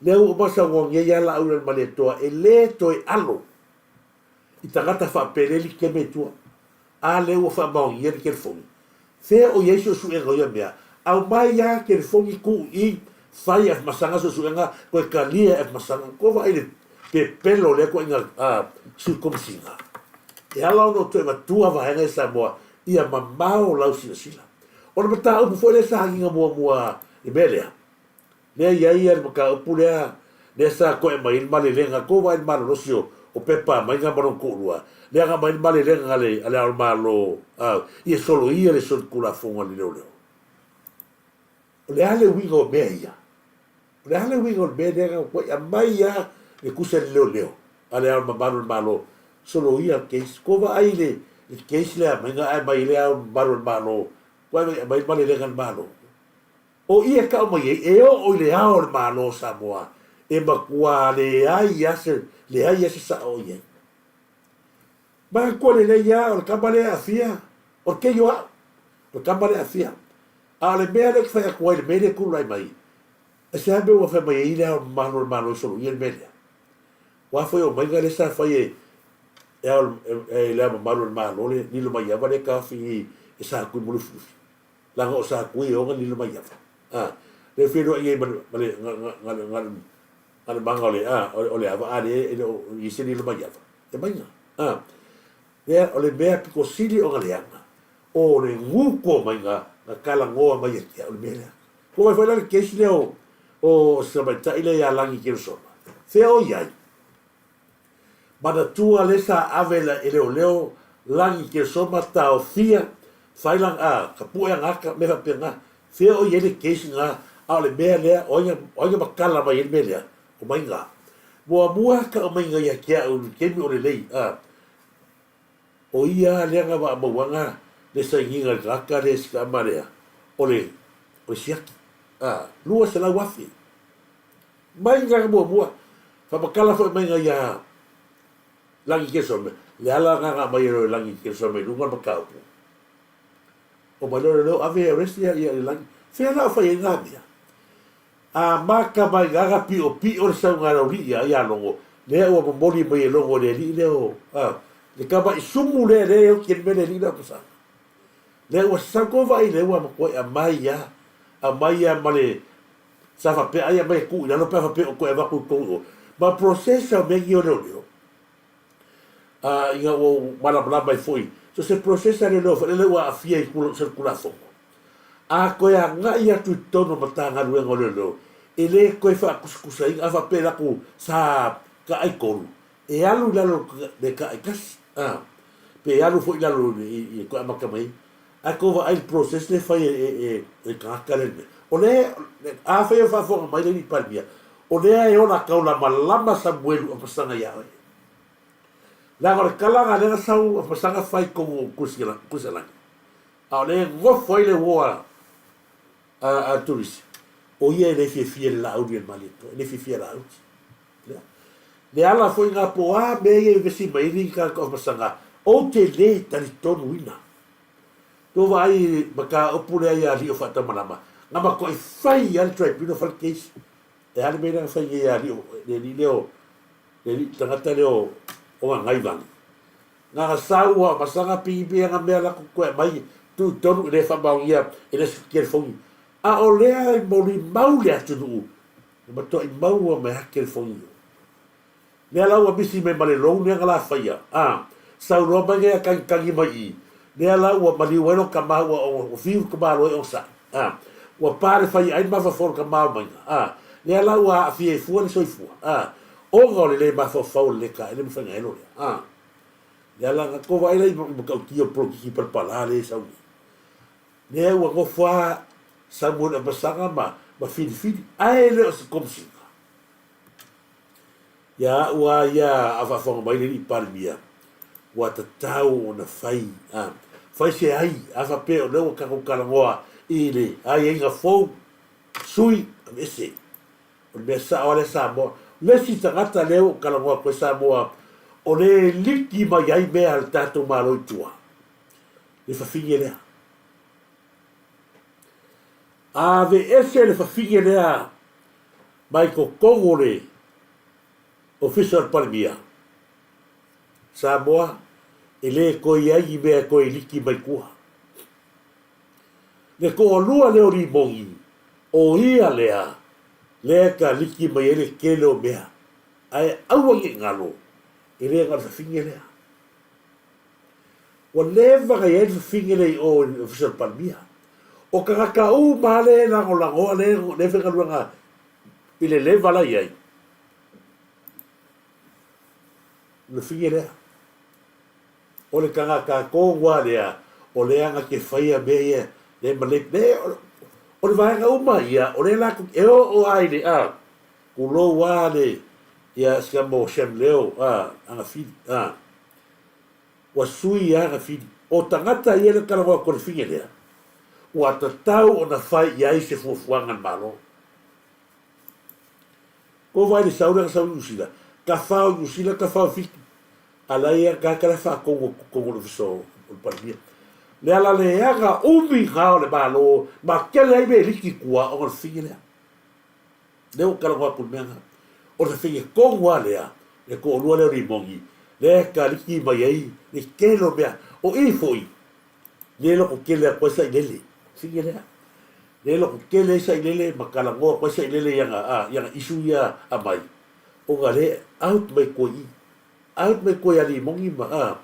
Lea ua uma saunoa nei a Laauli o le Malietoa e le toe alo i tagata faapele like me i tua. A lea ua faamaonia le telefoni. Fea o i ai suesuega o ia mea? Aumai a telefoni tuu i fai e Afamasaga suesuega toe talia e Afamasaga. Ua vaai le pepelo o lea ituaiga Sui Komesina. E ala ona ou toe avatua vaega ia Samoa ia mamao lau silasila. O le mataupu foi lea sa agiga muamua i le mea lea, Lea e i ai le mataupu lea, lea sa toe aumai ai le malelega, tou vaai i le malolosi o, o pepa mai na ma lona toalua, lea na aumai ai le malelega a le, a le Ao o le Malo, a, ia soloia le solitulafono a le leoleo. O le a le uiga o mea ia? O le a le uiga o le mea lea na matuai aumai lava le tusi a le leoleo, a le Ao Mamalu o le Malo, soloia le case. Tou vaai i le, le case lea aumai na ae mai ai le Ao Mamalu o le Malo, ua aumai le malelega a le Malo. O i e kau mai ai, e oo i le ao o le Malo o Samoa, e matua leai lava se, leai lava se sao o i ai. Manatua lelei lava, o le tama lea e aafia, o le keio au, o le tama lea e aafia. A o le mea lea ou te fai atu ai i le mea lea e tulai mai, e se a mea ua fai mai ai le ao mamalu o le Malo e soloia le mea lea? Aua foi o maiga lea sa fai e, e ao, e, e le ao mamalu o le Malo le lilo mai ava lea e taofi i, e Satui ma Lufilufi. Leaga o Satui e ona lilo mai ava. A, lea feiloai ai ma le, ma le, ma le, ma le, ma le maga o le, a, o le ava, a lea e le o i ai se lilo mai ava. E maiga. A, lea, o le mea pito sili ona leaga, o le guto maiga na talanoa mai ia te au le mea lea. Ua vaai foi la le case lea o, o se tamaitai lea ia Lagi Kelesona. Fea o i ai? Manatua le sa ave la e leoleo lagi Keresoma taofia fai la a ka pue ana aka mea faapena fea o i ai le case na a o le mea lea o ai o ai na matala mai ai le mea lea o mai na muamua ka aumaiga ia te au i le taimi o lelei a o ia lea na vaamauaga le sainiga i le tagata lea si tama lea o le o le siaki a 200,000 Mai nga muamua, whamatala foi mai nga ia Lagi Kesome, le ala nga nga mai e loe Lagi Kesome i lunga o le mataupu. O mai loe leo ave e arrest ia ia le Lagi. Fea la o fai ai nga mea. A maka mai nga nga pio pio le sau nga lau lii ia ia Logo. Lea ua momoli mai e Logo le alii lea o, a, le tama i sumu lea lea e oti e le mea le alii lea o pasana. Lea ua sau kou vaai lea ua matua i aumai ia, aumai ia ma le Sa faapea ai aumai e tuu i lalo pe a faapea o toe avatu i totonu i o. Ma process o mea nei o leoleo. A ina ua ou malamalama ai foi, so se process a leoleo foi lele ua aafia i Tulafono. A toe agai atu i totonu o Matagaluega o Leoleo, e le toe faatusatusaina, a faapea e latou sa taai tolu, e alu i lalo o le taai tasi, a, pe alu foi i lalo i le toe amata mai ai. Ae tou vaai i le process lea e fai e le tagata lea le mea. O lea, afai o faafofoga mai le alii Palemia, o lea e ola taulamalama Samuelu Apasaga ia oe. Leaga o le tala lena lea na sau Apasaga fai i totonu o Kuisalani, a o lea e nofo ai le uo a a Turisi, o ia e le fiafia i le Laauli a le Malietoa, e le fiafia Laauli. Lea. Le ala foi na po o a mea ia e vevesi mai ai le tagata o Apasaga, ou te le talitonuina. Tou vaai i le mataupu lea ia Alii o Faatamalama, na matuai fai lava le tribunal fai le case. E a le mea lea na fai nei e Alii o, le alii lea o, Le alii tagata lea o o Gagaivale. Na ga sau ua masaga pigi anga mea la ko koe mai tu i tonu i le faamaonia e le si telefoni. A o lea e molimau le atunuu e matuai maua mai lava telefoni o. Lea la ua misi mai ma le loan lea na la faia, a sau loa mai lea tagitagi mai i, lea la ua maliu ai lona tama ua ua fiu le tamaloa e onosai, a ua pa le faiaai le mafaufau o le tama o maiga, a lea la ua aafia ai fua le soifua, a ona o le le mafaufau o le leta e le mafai ona elo lea, a lea la na tou vaai la i matautia o le polokiki palapala lea e sau nei. Lea ua nofo lava Samuel Amasaga ma ma filifili, ae le o se Komesina. Ia au a ia a faafofoga mai le alii Palemia, ua tatau ona fai, a, fai se ai, a faapea o lea ua tatou talanoa i le aiaiga fou, sui, aveese. O le mea sao lava lea Samoa. O le isi tagata lea ua ou talanoa atu ai Samoa, o lea e liki mai ai mea a le tatou Malo i tua, le fafine lea. Aveese le fafine lea mai totonu o le Ofisa o le Palemia, Samoa, e le toe i ai ni mea e toe liki mai tua. Le toalua lea o Limoni, o ia lea, lea e ta liki mai ai le tele o mea, ae aua ne i galo, e le na o le fafine lea. Ua leva ona i ai le fafine lea i o i le Ofisa o le Palemia. O tagata uma lava lea e lagolagoa lea e faigaluega i le leva la e i ai, o le fafine lea. O le tagata tonu lava lea o lea na te faia mea ia le ma le, o le vaega uma ia o lea latou te, e oo lava i le, a, tulou lava le, ia si tama o Sam Leo, a, Agafili, a. Ua sui Agafili. O tagata ia le talanoa atu o le fine lea, ua tatau ona fai i ai se fuafuaga a le Malo. Kou vaai i le sau lea na sau i Niu Sila, tafao i Niu Sila, tafao i Fiti, a la ia tagata la e faatonu atu totonu o le Ofisa o le Palemia. Le ala leaga umi na o le Malo ma tele ai mea e liki i tua ona o le fine lea. Lea ua ou talanoa atu i le mea lena. O le fafine tonu lava lea, le toalua lea o Limoni, lea e kaliki mai ai le tele o mea. O i foi, lea e lototele atu ai Sailele, fafine lea. Lea e lototele ai Sailele ma talanoa atu ai Sailele i ana, a, i ana issue ia aumai, ona lea e out mai koe i i. Out mai koe ia Limoni ma, a,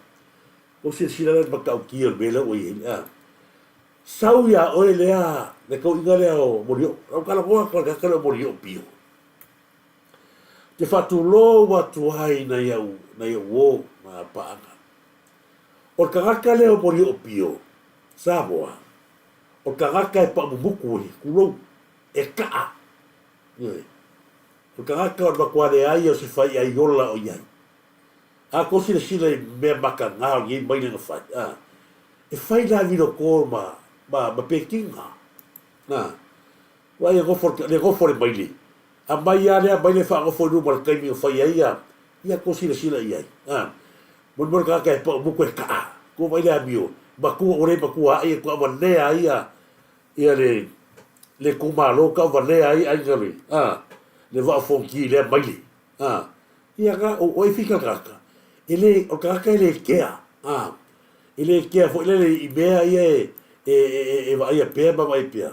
tou silasila la i le matautia o le mea lea ua i ai, a. Sau iā oe lea, le tauiga lea o Molioo. Lau talanoa atu a le tagata lea o Molioo Pio. Ou te faatulou atu ai nai au, nai au uo ma paaga. O le tagata lea o Molioo Pio, Samoa, o le tagata e paamumutu e, tulou, e kaa. Ioe. O le tagata o le matua leai o se faiai ola o i ai. A tou silasila i mea mataga o lenei maile na fai, a, e fai la viloko ma, ma, ma pekiga. A, vaai e nofo, le nofo o le maile, aumai lava lea maile faanofo i luma i le taimi na fai ai ia, ia tou silasila i ai. A, molimoli le tagata e pau mutu e kaa, tou vaai le amio, matua ua le matua ae ia tauavalea ai ia, ia le, le itumalo tauavalea ai aiga le, a, le Vaa o Fonoti i lea maile. A, ia na, o oe fika tagata, e le, o le tagata e le kea, a, e le kea foi lele i mea ia e, e, e, e vaaia pea ma vaaia pea.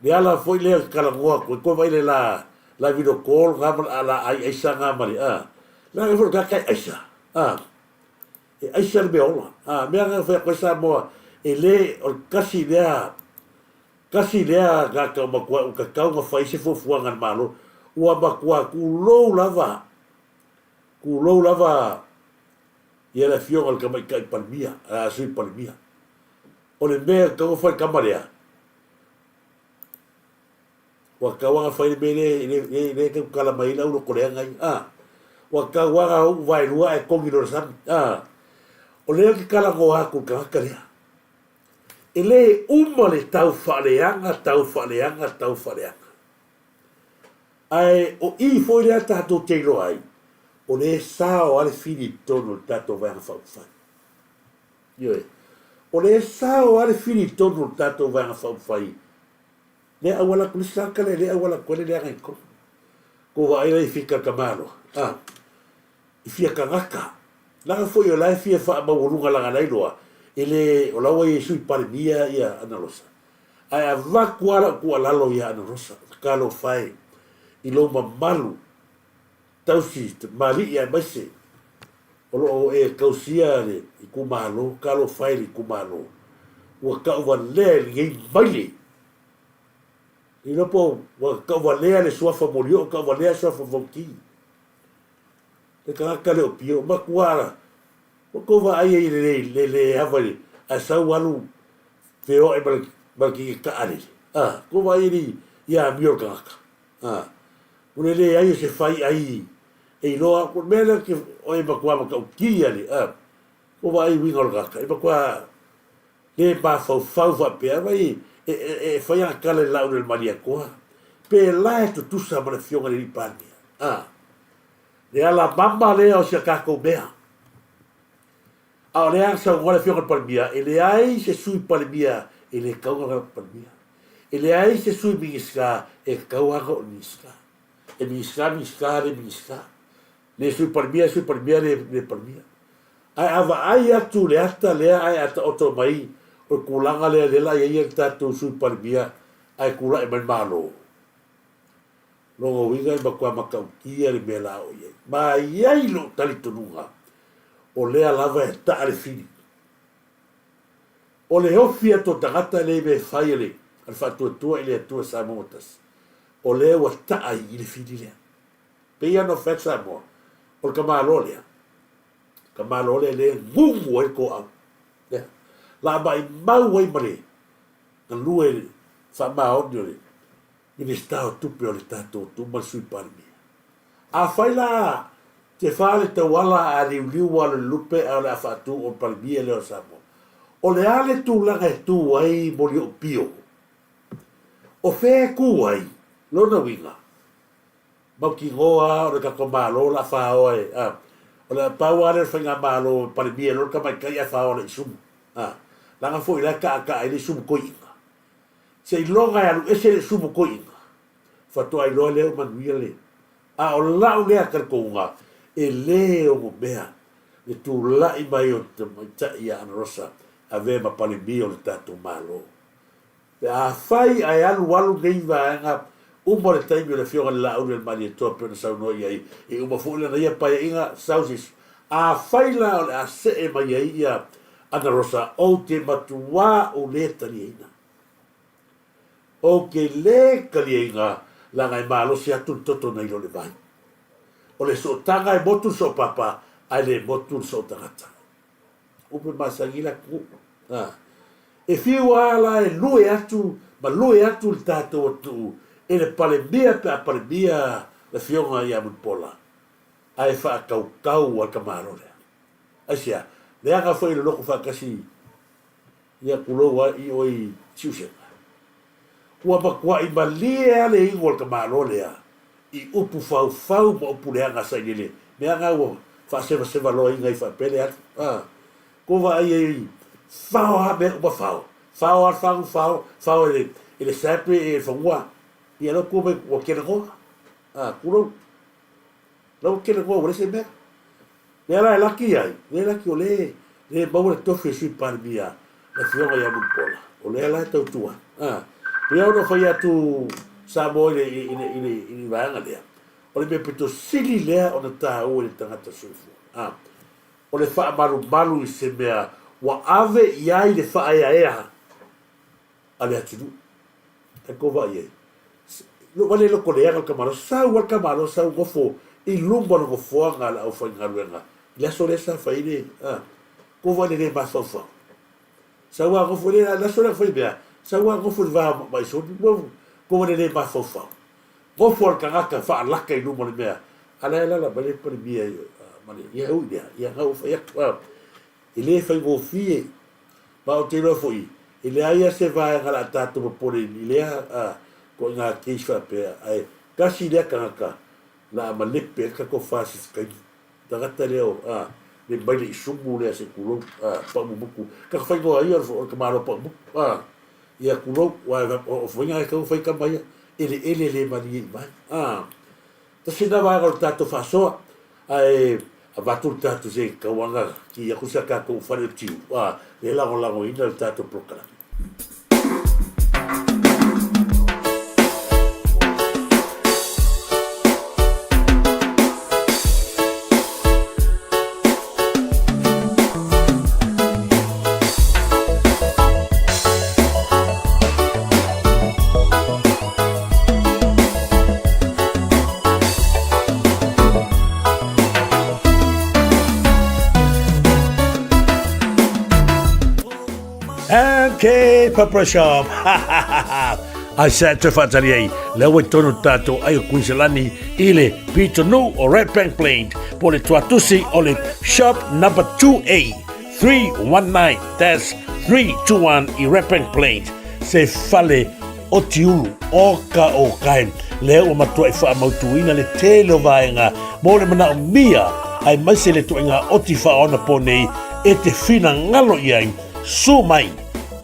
Le ala foi lea ou te talanoa atu ai, toe vaai le la, la video call nga ma la ai aisa nga ma le, a, leaga foi le tagata e aisa, a, e aisa le mea ola, a, mea na fai atu ai Samoa, e le, o le tasi lea, Tasi lea tagata ua matua ua tatau ona fai se fuafuaga a le Malo, ua matua tulou lava, tulou lava ia le afioga i le Tamaitai Palemia, a Sui Palemia. O le mea e tatau ona fai i le tama lea, ua tatau lava ona fai le mea lea, lea, lea e tautala mai ai le au lotoleaga ia. A, ua tatau lava ona uu vaelua ae togi loa i le sami. A, o lea ou te talanoa atu i le tagata lea. E le uma le tau faaleaga, tau faaleaga, tau faaleaga. Ae o i foi lea tatou te iloa ai, o lea e sao lava le fili i totonu o le tatou Vaega Faaupufai. Ioe. O lea e sao lava le fili i totonu o le tatou Vaega Faaupufai. Lea auala atu le isi tagata lea, lea auala atu ai le leaga i totonu. Tou vaai la i fika tamaloa. Ah. i fia tagata. Leaga foi o la e fia faamaualuga laga la iloa e le o la ua i ai Sui Palemia ia Ana Rosa. Ae avatu lava lau tuualalo ia Ana Rosa, talofa e i lou mamalu tausi tamalii aemaise o lo o e tausia le itumalo, talofa e i le itumalo ua tauvalea i lenei maile. Le iloa po ua tauvalea le suafa Molioo, tauvalea le suafa Fonoti. Le tagata le opio, matua ua tou vaai ai i le le le ava i le ae sau alu feoai ma le ma le keke taavele. A, tou vaai ai i amio o le tagata. A, o le leai o se fai ai e iloa o le mea lea ke o e matua matautia le a, tou vaai i uiga o le tagata e matua le mafaufau faapea vai e e e fai ana tala i le laau i le Malietoa pela e tutusa ma le afioga i le Alii Palemia. A, le alamama lea o si a tatou mea. A o lea na saunoa le Afioga i le Palemia, e leai se Sui Palemia e le tatau ona Palemia. E leai se Sui Minisita e tatau lava ona oo i le Minisita. E Minisita, Minisita, le Minisita. Le Sui Palemia, Sui Palemia, le, le Palemia. Ae a vaai atu le ata lea ae a taoto mai o le tulaga lea lea la i ai le tatou Sui Palemia ae tulai mai le Malo. Lona uiga e matua matautia le mea la o i ai. Ma e i ai lou talitonuga, o lea lava e taa le fili. O le ofi atu o tagata e le mea e fai a le Faatuatua i le Atua Samoa ua tasi, o lea ua taa i i le fili lea. Pei lava ona fai atu Samoa, o le tamaloa lea, tamaloa lea lea e gugu ai le toau. Lea. La maimau ai ma le galue faamaoni o le Minisita o Tupe o le tatou atunuu ma le Sui Palemia. Afai la te fa le tauala a liuliu a le lupe a o le a faatu o le Palemia lea o Samoa, o le a le tulaga e tu ai Molioo Pio? O fea e tu ai? Lona uiga, mautinoa a o le tatou Malo la faoa e, a, o le pau a lea o le Faigamalo Palemia loa le tamaitai ae faoa le isumu, a, leaga foi la e taataa ai le isumu toeaina. Seiloga e alu ese le sumu toeaina, faatoa iloa lea ua manuia le. A o lau lea talitonuga, e le onomea le tulai mai o le tamaitai ia Ana Rosa avea ma Palemia o le tatou Malo. Pe afai ae alualu nei vaega uma le taimi o le Afioga i le Laauli o le Malietoa pei ona saunoa i ai, e uma foi lana ia paeaiga, sau se isi. Afai la o le a see mai ai ia Ana Rosa, ou te matuā ou le taliaina. Ou te le taliaina leaga e malosi atu le toto nai lo le vai. O le sootaga e motu le soopapa ae le motu le sootagata. Upu e masani la atunuu. A. E fiu a la e lue atu ma lue atu le tatou atunuu e le Palemia pe a Palemia le Afioga ia Mulipola ae faatautau a le tamaloa lea. Aisea? Leaga foi le loto faatasi Ia tulou a i oe i Siusega. Ua matuai malie a le igo o le tamaloa lea i upu faufau ma upu leaga a Sailele, mea na ua faasevaseva loaina ai faapea le alu. A, kou vaai ai fao a mea uma fao, fao a le fagu fao, fao e le, e le sape e le fanua. Ia lea ua tua mai ua kelenoa. A, tulou. La ua kelenoa ua leai se mea. Lea la e laki ai, lea e laki o lea e maua le tofi e Sui Palemia le Afioga ia Mulipola, o lea la e tautua. A, pei ona fai atu Samoa i le, i le, i le, i le vaega lea, o le mea pito sili lea ona taua i le tagata soifua. A, o le faamalumalu i se mea ua ave i ai le faaeaea a le atunuu. Ai kou vaai ai. Lou vale loko leaga le tamaloa, sau lava le tamaloa sau nofo i luma o le nofoaga a le aufaigaluega i le aso lea sa fai ai le, a, kou vaai i le le mafaufau. Sau lava nofo i le aso lea na fai mea, sau lava nofo i le va o Maisoni, ua, kou vaai i le le mafaufau. Nofo lava le tagata faalaka i luma o le mea, a la e alaala mai le Palemia ma le, ia ui lea, ia na ua fai atu, a. E le faigofie, ma ou te iloa foi, e leai lava se vaega o le a tatou popole i lea ituaiga case faapea, ae tasi lea tagata o le a malepe ai le tatou fasifikaina. Tagata lea o, a, le mai le isumu lea se tulou, a, paumumutu. Taka faigofie ia o le tamaloa paumutu, a, ia tulou, aua o faiga e tatau ona fai tama ia, eleele le malie i vai, a. Tasi lena vaega o le tatou faasoa, ae Avatu le tatou se tauaga ki aku sa tatou fale o tiu, a le lagolagoina le tatou polokalame. MK Pepper Shop. Ai sa te whaatari ai, lea ua tonu tātou ai o Kuiselani i le Pitonu o Red Bank Plain, po le tuatusi o le shop number 2A 319-321 i Red Bank Plain, se fale o Tiulu, o ka o kae, lea ua matuai faamautuina le tele o vaega mo le manaomia aemaise le ituaiga oti faaonapo nei e te finagalo i ai. Sue mai,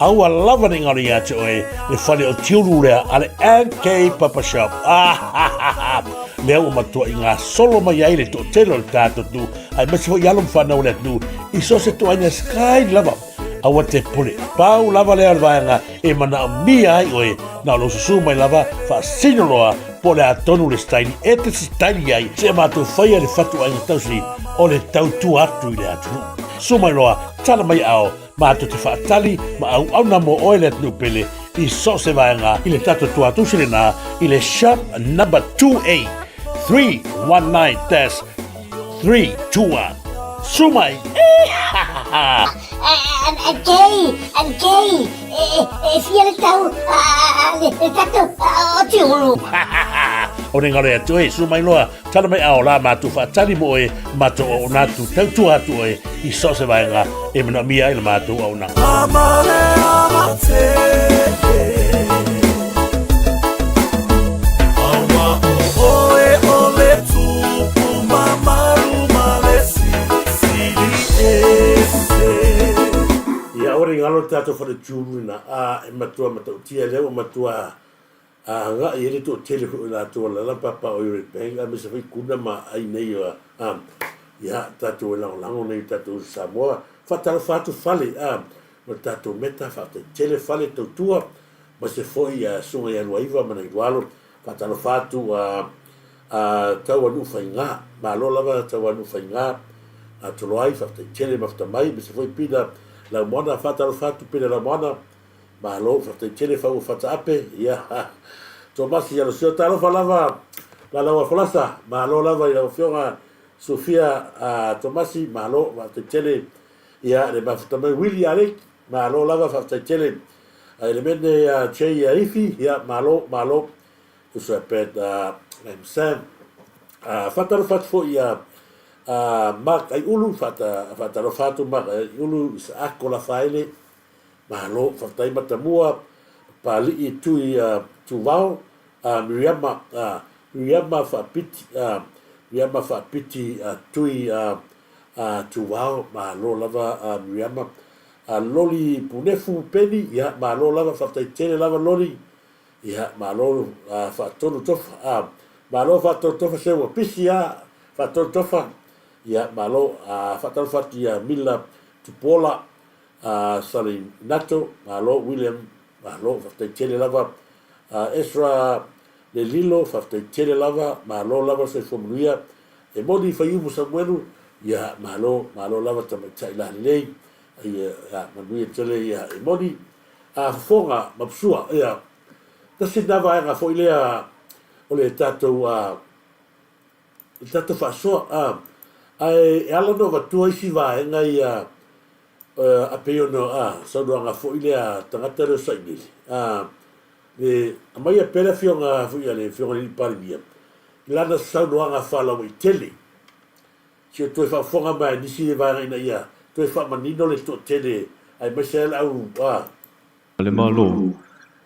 aua lava ne i galo ia te oe le fale o Tiulu lea a le MK Papa Shop. Ah, lea ua matuai gasolo mai ai le toatele o le tatou atunuu, aemaise foi alo ma fanau o le atunuu i so o se ituaiga sky lava. Aua te pule. Pau lava lea o le vaega e manaomia ai oe, na o lou susu mai lava, faasino loa po o le a tonu le sitaili e te sitaili ai, seia matou faia le fatuaiga tausi o le tautua atu i le atunuu. Susu mai loa, tala mai ao, matou te faatali ma auauna mo oe le atunuu pele i so o se vaega i le tatou tuatusi lena i le shop number 2A 319 321. Susu mai! Kei, kei, e fia le tau le tatou o Tiulu. O ne ngaro atu e, susu mai loa, tala mai ao la matou faatali mo oe, matou auauna atu, tautua atu oe i so o se vaega e manaomia ai le matou auaunaga. Ia aua ne i galo le tatou fale tiulu lena, a e matua matautia lea ua matua agai ai le toatele foi o i latou o lala papa o Red Bank aemaise foi Kuna ma ai nei a ia tatou e lagolago nei tatou i Samoa. Faatalofa atu fale a ma le tatou meta faafetai tele fale tautua ma se foi a Susuga ia Luaiva ma Nailualo. Faatalofa atu a a Tauanu'u Faigā, malo lava Tauanu'u Faigā, a Toloai, faafetai tele mafuta mai, aemaise foi Pina Laumoana, faatalofa atu Pina Laumoana, malo, faafetai tele Faua Fataape, ia, Tomasi Alosio, talofa lava Lalaua Folasa, malo lava i lau Afioga Sofia a Tomasi, malo, faafetai tele, ia, le mafuta mai Willie Aleki, malo lava, faafetai tele, Elemene a Jay Aifi, ia, malo, malo. Tusa pea M. Sam. Faatalofa atu foi ia Mark Aiulu, faatalofa atu Mark Aiulu, Isaako Lafaele, malo, faafetai Matamua, Papalii Tui Tuvao, Miriama, Miriama Faapiti, Miriama Faapiti Tui Tuvao, malo lava Miriama. Loli Punefu Peni, ia malo lava, faafetai tele lava Loli. Ia, malo faatonu tofa, a, malo faatonu tofa se ua pisi a, faatonu tofa, ia, malo, a, faatalofa atu ia Mila Tupuola, a, Salinato, malo, William, malo, faafetai tele lava, a, Ezra Lelilo, faafetai tele lava, malo lava le soifua manuia, e moni Faiumu Samuelu, ia, malo, malo lava tamaitai lalelei, ia, manuia tele, ia, e moni, A fofoga ma sua, ia, tasi lena vaega foi lea o le tatou, a, le tatou faasoa, a, ae e ala ona avatua isi vaega ia, a pei ona, a, saunoaga foi lea a tagata lea o Sailele, a, le aumaia pea le afioga foi a le afioga i le Palemia i lana saunoaga faalauaitele. Se i toe faafofoga mai nisi le vaega ina ia toe faamanino le toatele aemaise ai le au a. Le Malo,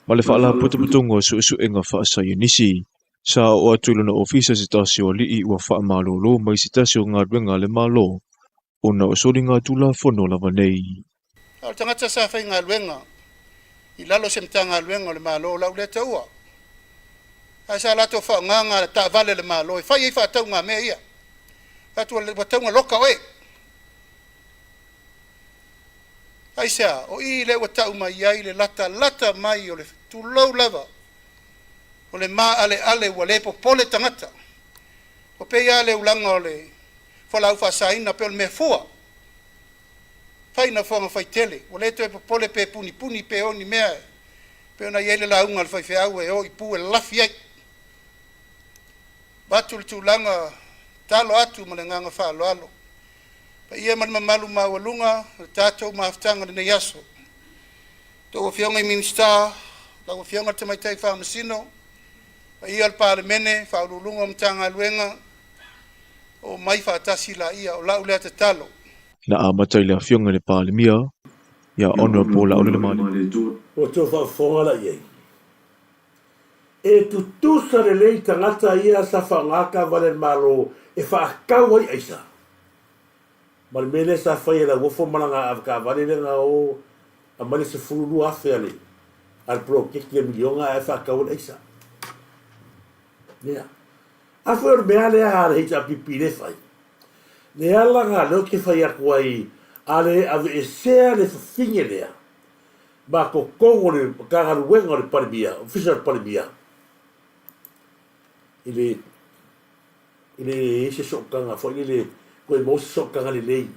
ma le Faalapotopotoga o Suesuega Faasaienisi. Sa oo atu i lona ofisa se tasi o alii ua faamalolo mai se tasi o galuega a le Malo ona o soligatulafono lava nei. A o le tagata sa faigaluega i lalo o se Matagaluega o le Malo o lau lea taua, ae sa latou faaaogaga taavale a le Malo e fai ai faatauga mea ia. Fai atu ua tau ina loka oe. Aisea? O i lea ua tau mai ai le latalata mai o le tulou lava o le maaleale ua le popole tagata. Ua pei lava le ulaga o le fualaau faasaina pei o le mea fua, fai ina fofoga faitele, ua le toe popole pe punipuni pe o ni mea pei ona i ai le lauga a le faifeau e o i pu e lafi ai. Avatu le tulaga talo atu ma le agaga faaaloalo. Paia ma le mamalu maualuga o le tatou mafutaga i lenei aso. Tou Afioga i Minisita, lau Afioga i le Tamaitai Faamasino, paia o le Palemene, Ofisa Sili o Pulega o Matagaluega, omai faatasi laia. O lau lea tatalo. Na amata i le Afioga i le Palemia, ia Honourable Laulele Malietoa. Ua toe faafofoga la i ai. E tutusa lelei tagata ia sa faaaoga taavale a le Malo e faatau ai aisa. Ma le mea lea sa fai e Lauofo ma lana avetaavale lea na o aumai le 12,000 a le a le poloketi a miliona ae faatau ai le aisa. Ia. A foi o le mea lea a le HRPP lea e fai, le ala lena lea ou te fai atu ai a le aveesea le fafine lea ma totonu o le Matagaluega o le Palemia, Ofisa o le Palemia, i le e le i ai se sootaga foi lele toe maua se sootaga lelei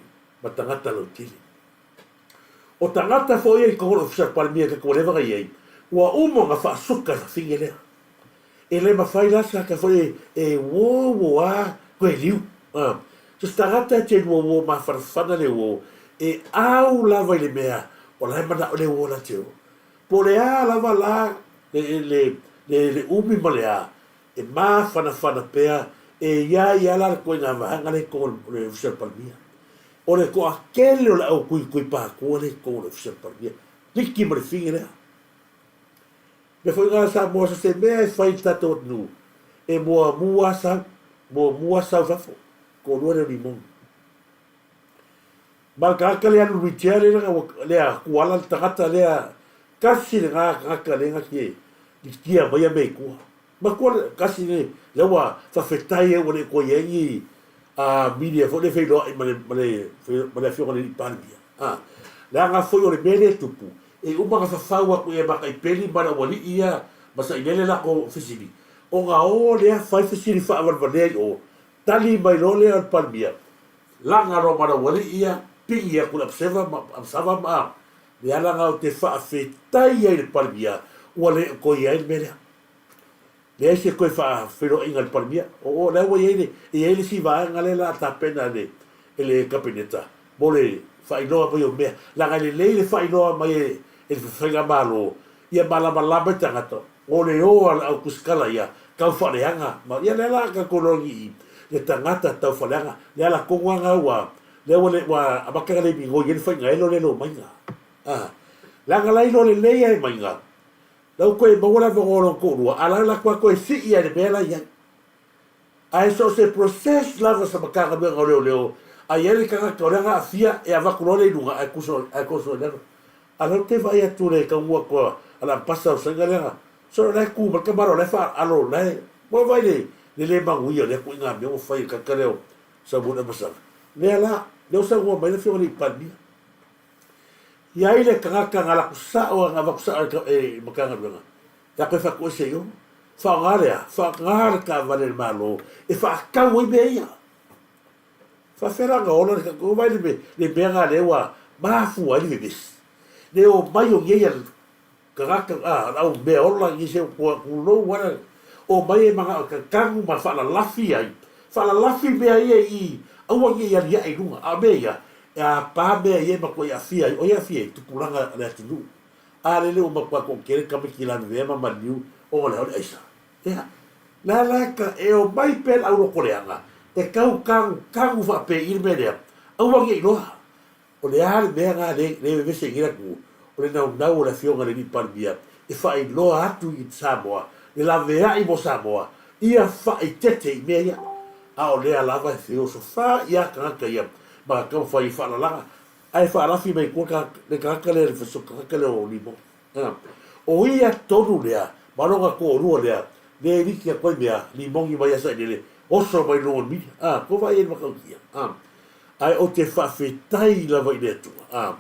ma tagata lautele. O tagata foi ia i totonu o le Ofisa o le Palemia i le tatou leva na i ai, ua uma ona faasuka e fafine lea. E le mafai la se tagata foi e uo uo a toe liu. So se tagata e te lua uo mafanafana le uo, e au lava i le mea o la e manao le uo la te o. Po o le a lava la le umi ma le a, E mafanafana pea e ia ia la le koina vaega lea i totonu o le Ofisa o le Palemia. O le toatele o le au tuitui patua lea i totonu o le Ofisa o le Palemia. Liki ma le fine lea. Mea foi na Samoa so se mea e fai i le tatou atunuu, e muamua sau, muamua sau i fafo, toalua lea o Limoni. Ma le tagata lea alu wheelchair lea na lea tuala le tagata lea tasi lena tagata lea na te likia mai a mea i tua. Matua le tasi le lea ua fafetai ai ua le toe i ai ni a media foi lea feiloai ma le ma le ma le afioga i le alii Palemia. A leaga foi o le mea lea e tupu e uma ona fafau atu ia Mataipeli ma le aualii ia ma Sailele latou fesili ona o lea fai fesili faavalevalea i o tali mai loa lea o le Palemia Laga loa ma lau alii ia, pigi atu le Abseva ma Absava ma le ala na ou te faafetai ai i le Palemia ua le o toe i ai le mea lea. Leai se toe faafeiloaiga i le Palemia. O o la ua i ai le e i ai le isi vaega lea la tapena e le e le Kapeneta mo le faailoa mai o mea. Leaga e lelei le faailoa mai e e le Faigamalo ia malamalama ai tagata o le o a le au tusikala ia tau faaleaga ma ia lea la tatou iloa i le tagata tau faaleaga le ala tonu a na ua lea ua le ua amata na le migoi ai le faiga elo lea lo maiga a leaga la iloa lelei ai maiga la ua toe maua le avanoa o lona toalua a la la toe sii ai le mea la iai. Ae so o se process lava sa Matagaluega o Leoleo a i ai le tagata o lea na aafia e avatu loa lea i luga ae kuso ae koso i lalo. A o lea ou te vaai atu le taunuu atu a le Ambassador o Saina lea na solo la e tu mai le tamaloa la e faaalo la e ua vaai le le le manuia o lea ituaiga mea ua fai e le tagata lea o Samuel Ambassador. Lea la, lea ua saunoa mai le Afioga i le Palemia. I ai le tagata na alu atu sao na avatu sao e le Matagaluega Ia koe whatuese i o. Whaonga lea, whaonga le taavale a le Malo e whaatau ai mea ia. Whaawhea la na ola le tatou vai le me, le mea nga lea ua mafua ai le vevesi. Le o mai o nei a tagata, a, au mea ola ni se kua kulou ala, o mai e manga o tanu ma whaalalafi ai. Whaalalafi mea ia i, aua nei aliae i lunga. A o mea ia, e a pā mea ia e matua i aafia ai, o ia aafia ai, tupulaga a le atunuu. A lele ua matua toatele tamaiti lavevea ma maliu ona le ao le aisa. Ea, le a la ka e omai pea le aulokoleaga e tau tagutagu faapei le mea lea, aua ne i loa. O le a le mea na le le vevese i nei atunuu, o le naunau o le Afioga i le Alii Palemia e faailoa atu i Samoa le laveai mo Samoa ia faaitete i mea ia. A o lea lava e feosofa ia tagata ia ma taumafai e faalalaga Ae faalafi mai tua le tagata lea, le tagata lea o Limo. O ia tonu lea, ma lona toalua lea, lea e liki atu ai mea, limoni mai ia Sailele. Oso mai luga o le media, a, ko vaai ai le matautia, a. Ae ou te faafetai lava i le Atua, a,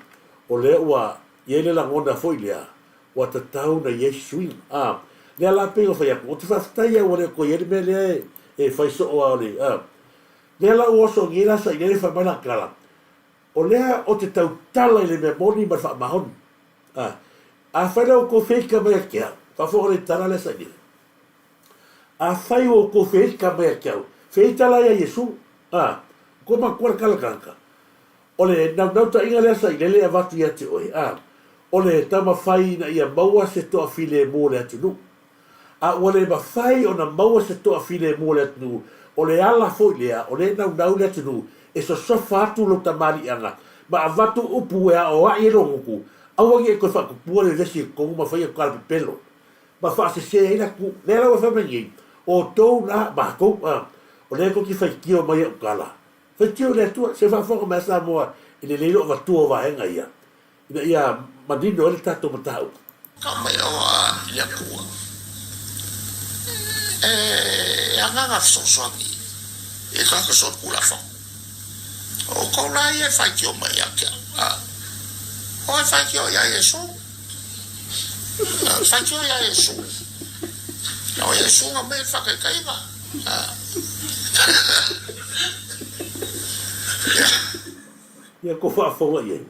o lea ua i ai le lagona foi lea, ua tatau ona i ai se suiga, a. Lea la pei ona fai atu, ou te faafetai lava ua le toe i ai le mea lea e fai soo lava o le, a. Lea la ua oso nei la sailele fai mai lana tala, o lea ou te tautala i le mea moni ma le faamaoni, a. Afai la ua outou feita mai ia te au, faafofoga lelei i le tala lea sailele. Afai ua outou feita mai ia te au, feita la ia Iesu. A, ua outou manatua le tala tagata. O le naunautaiga lea sa ilele e avatu ia te oe, a, o le taumafai ina ia maua se toafilemu o le atunuu. A ua le mafai ona maua se toafilemu o le atunuu, o le ala foi lea o lea e naunau le atunuu e sosofa atu lou tamaliiaga ma avatu upu e aoai ai lou gutu, aua ne i toe faatupua le vevesi i totonu ma faia tala pepelo. ma faasese ai le atunuu. Lea la ua fai mai nei, o outou la, matou, a, o lea tou te faitio mai au tala, faitio i le Atua, se faafofoga mai a Samoa e lelei lou avatua o vaega ia, ina ia manino ai le tatou mataupu. Ka mai oa i le Atua, e agaga fesoasoani i tagata solitulafono. O outou la ia e faitio mai ia te au, a, o e faitio iā Iesu. Faitio iā Iesu. O Iesu na mea i le faataitaiga. Ia ko faafofoga i ai.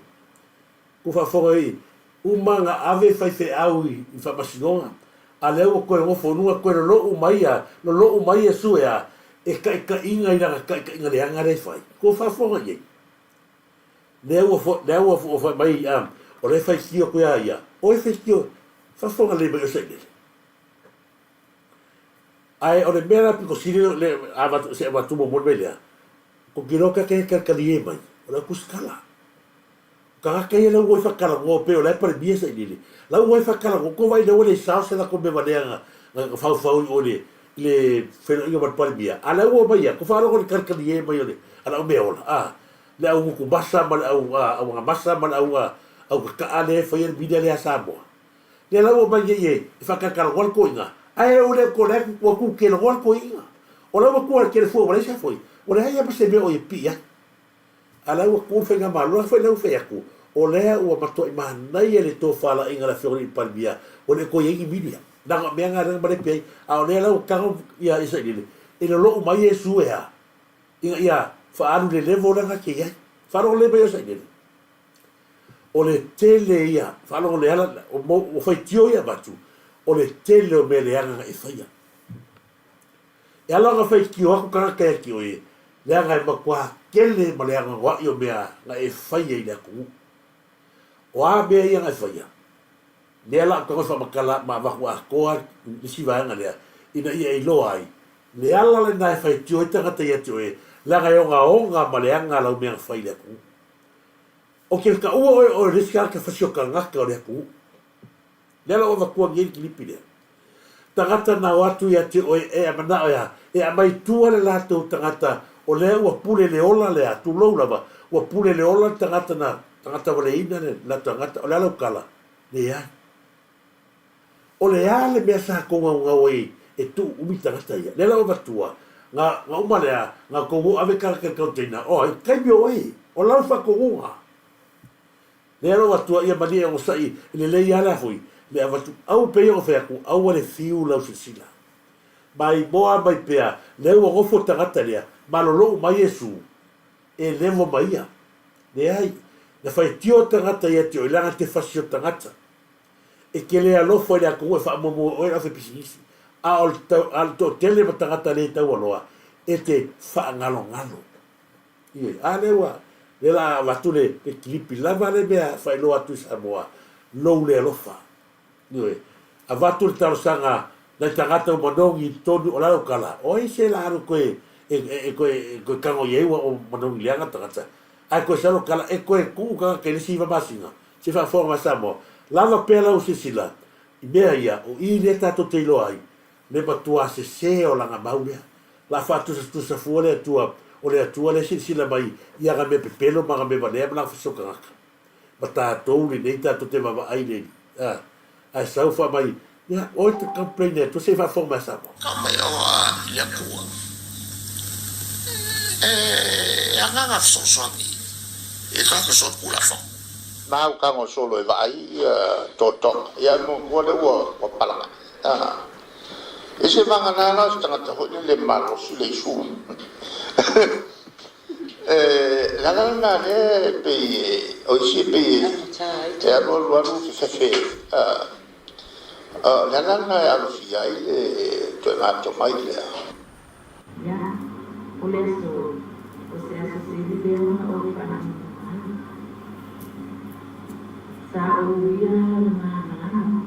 Ko faafofoga i uma na ave faifeau i faamasinoga, a lea ua toe nofo i luga toe lolo'u mai a, lolo'u mai Iesu e a, e taitaiga i lana taitaiga leaga lea e fai. Ko faafofoga i ai. Lea ua lea ua fai mai a, o lea e faitio atu ia ia, o e faitio, faafofoga lelei mai oe Sailele. Ae o le mea la pito sili le avatu se avatu muamua le mea lea, ko ki loa ke kalikalie mai, o le au tusitala. O tagata ia la ua i faatalanoa pei o la e Palemia Sailele, la ua i faatalanoa, ko vaai lea ua le sao se latou mea valea na na faufau i o i le i le feiloaiga ma le Palemia, a la ua omai ia, ko faalogo i le kalikalie mai o le a le au meaola, a. le au gutu masa ma le au auagamasa ma le au aukaka'a lea e faia le media lea a Samoa. Lea la ua omai nei e faatalatalanoa le toeaina, ae o le o la ua tutelanoa le toeaina. O la ua tua i le telefua ua leai se foi, ua leai lava ma se mea o ia pipii ai. A la ua tu le faigamalo, la foi la ua fai atu, o lea ua matuai manaia le tofalaiga a le Afioga i le Palemia, ua le toe i ai ni media. Leaga o mea na lea na malepe ai, a o lea la ua tago ia Sailele, e lolo'u mai Iesu e a? Ina ia faaalu le level lea na te i ai. Faalogo lelei mai oe Sailele. O le tele ia, faalogo le ala, o faitio ia avatu, o le tele o mea leaga na e faia. E ala ona faitio atu tagata ia te oe, leaga e matua tele ma le anoanoai o mea na e faia i le atunuu. O a mea ia na e faia? Lea la ou tago e faamatala ma avatu atoa le isi vaega lea, ina ia e iloa ai, Le ala lena e faitio ai tagata ia te oe, leaga e ogaoga ma leaga lau mea na fai i le atunuu. O ke taua oe o le isi tagata fasi o tagata o le atunuu. Lea la ua avatua nei le kilipi lea. Tagata na o atu ia te oe e manao e a, e aumai tua le latou tagata o lea ua pule le ola lea, tulou lava, ua pule le ola le tagata na tagata valeina le latou tagata, o le a lau tala? Leai. O le a le mea sa tou gaugau ai e tuu umi tagata ia? Lea la ua avatua, na, na uma lea, na tou o ave tagata i le container, oh, i taimi o oe, o lau faatonuga. Lea la ua avatua, ia malie e onosai, e lelei lava la foi, le avatu, au pei ona fai atu, aua le fiu lau silasila. Maimoa mai pea, lea ua nofo le tagata lea, malolou mai Iesu, e lewa ma ia. Leai, na faitio tagata ia te oe, leaga te fasi o tagata. E te le alofa i le atunuu e faamoemoe oe le aufaipisinisi, a o le a le toatele ma tagata le taualoa e te faagalogalo. Ioe, a lea ua, lea la a avatu le, le kilipi lava le mea faailoa atu i Samoa, lou le alofa. Ioe, avatu le talosaga nai tagata ua manogi i totonu o la lau tala, o ai se la alu toe e, e, e toe, e toe tago i ai ua o manogi leaga tagata. Ae toe sau lau tala, e toe tuu tagata i le isi iva masina. Se faafofoga mai Samoa, lava pea lau silasila i mea ia, o i lea tatou te iloa ai le matua sese o lana mau lea. La faatusatusa fua le Atua, o le Atua lea e silasila mai i ana mea pepelo ma ana mea valea ma lana fasiotagata. Ma tatou lenei tatou te vaavaai le, a, ae sau faa mai, ia, oe te complain e Atua, se i faafofoga mai a Samoa. Ka mai oa i le Atua. E agaga fesoasoani i tagata solitulafono. Na au tago solo e vaai ia totoga, ia muamua lea ua ua palaga'i. A e se vagana la o se tagata foi lele e malosi le isu. E le ala lena lea e pei e o isi e pei e alu alu alu fefefe a o le ala lena e alofia ai le ituaiga tomai lea. Ia, o le aso, o se aso sili lea ona ou faanoanoa ai. Sa ou uia le malamalama,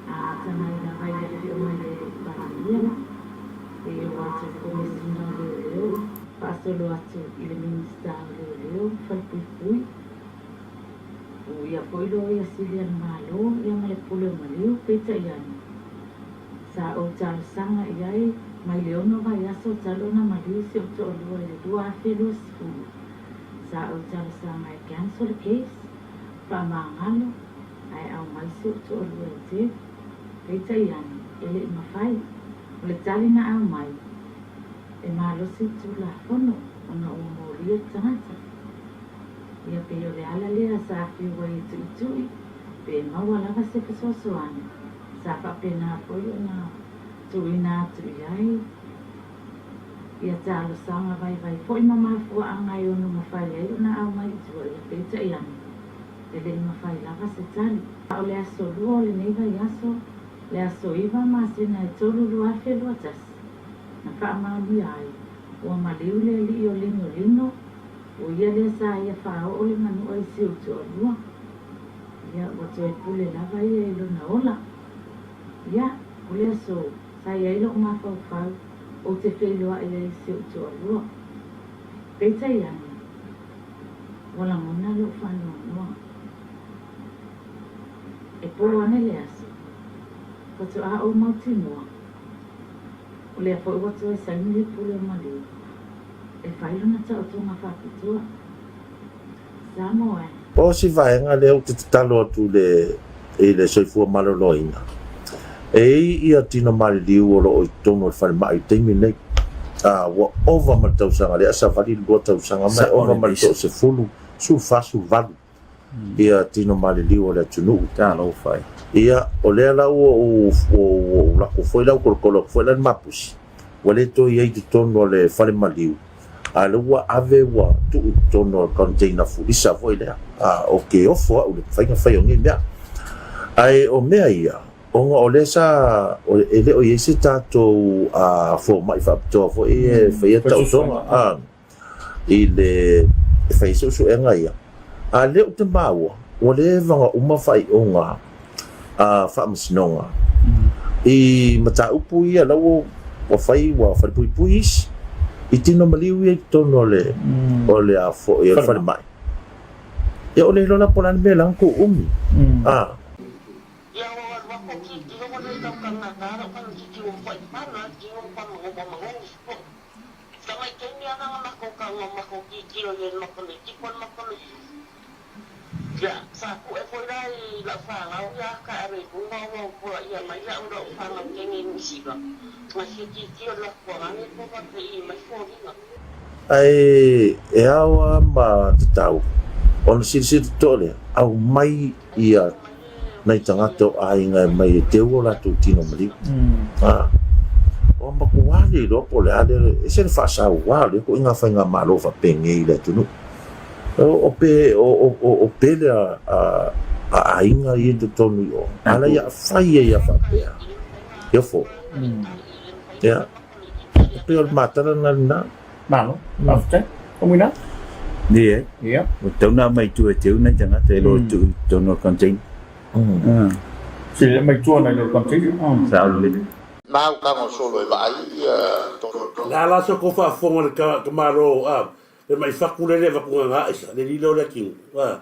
a atamai lava i le afioga i le Palemia, e oo atu i le Komesina o Leoleo, faasolo atu i le Minisita o Leoleo, Falepuipui, uia foi loia sili a le Malo ia ma le Pule o Maliu, peitai ane, Sa ou talosaga i ai mai le ono vaiaso talu ona maliu si ou toalua i le 2020. Sa ou talosaga e cancel le case, faamagalo, ae aumai si ou toalua e teu. Peitai ane, e le i mafai. O le tali na aumai, e malosi le Tulafono ona ua molia le tagata. Ia pei o le ala lea sa fiu ai e tuitui pe maua lava se fesoasoani. Sa faapena foi ona tuuina atu i ai ia talosaga vaivai foi ma mafuaaga e ono mafai ai ona aumai i tua ia peitai ane, e le i mafai lava se tali. A o le aso lua o lenei vaiaso, le aso iva masina e tolu 2021, na faamaonia ai, ua maliu le alii o Linolino, o ia lea sa ia faaoo le manua i si ou toalua. Ia, ua toe pule lava ia i lona ola. Ia, o le aso, sa i ai lou mafaufau, ou te feiloai ai i si ou toalua. Peitai ane, ua lagona lou faanoanoa. E pō ane le aso, faatoa ou mautinoa, o lea foi ua toe saini le pule o Maliu e fai lona taotoga faapitoa. Samoa. O si vaega lea ou te tatalo atu i le i le soifua maloloina, e i ai ia tino maliliu o lo o i totonu o le falemai i le taimi lenei. A, ua ova ma le tausaga lea, savali le lua tausaga ma e ova ma le toasefulu, sefulufa, sefuluvalu ia tino maliliu o le atunuu. Talofa e. Ia, o lea la ua ou ua ou lako foi la, ua tolotolo atu foi la le mapusi, ua le toe i ai i totonu o le fale maliu, a o lea ua ave ua tuu i totonu o le container fulisa foi lea. A, ou te ofo au i le faiga fai o nei mea. Ae o mea ia, ona o lea sa, e le o i ai se tatou fomai faapitoa foi e faia taotoga, a, i le, e fai ai suesuega ia. A o lea ou te maua, ua leva ona uma faaiuga a Faamasinoga i mataupu ia la ua ua fai ua falepuipui isi i tino maliu ia i totonu o le o le a foi o le falemai. Ia o le iloa la po o le a le mea la na tuu umi. A. Ia, sa pue foi la i lau fanau ia aka e ave i luga ua polaia mai au i lau fanau teine i Niu Sila, na fia tilotilo i latou agane po faapei mai foliga. Ae e ao lava ma tatau ona silasila totoa lea, aumai ia nai tagata o aiga e mai e teu o latou tino maliu. A, ua matua le iloa po o le a le, ese le faasaua o lea ituaiga faigamalo faapenei i le atunuu. O pe, o, o, o, o pele a, a, a aiga ia i totonu i o, a la ia fai ai a faapea. E ofo. Ia. E pei o le matala lena lena. Malo, faafetai. Faumuina? Ni e. Ia. Ua tatau ona aumai i tua e teu nai tagata e lo e tuu i totonu o le container. Sili aumai i tua nai lo le container. Sao lelei. Nau tago solo e vaai ia tototo. Le a la se kou faafofoga i le ka Malo a le mai fatu lele avatu gaga aisa le lilo lea kinu a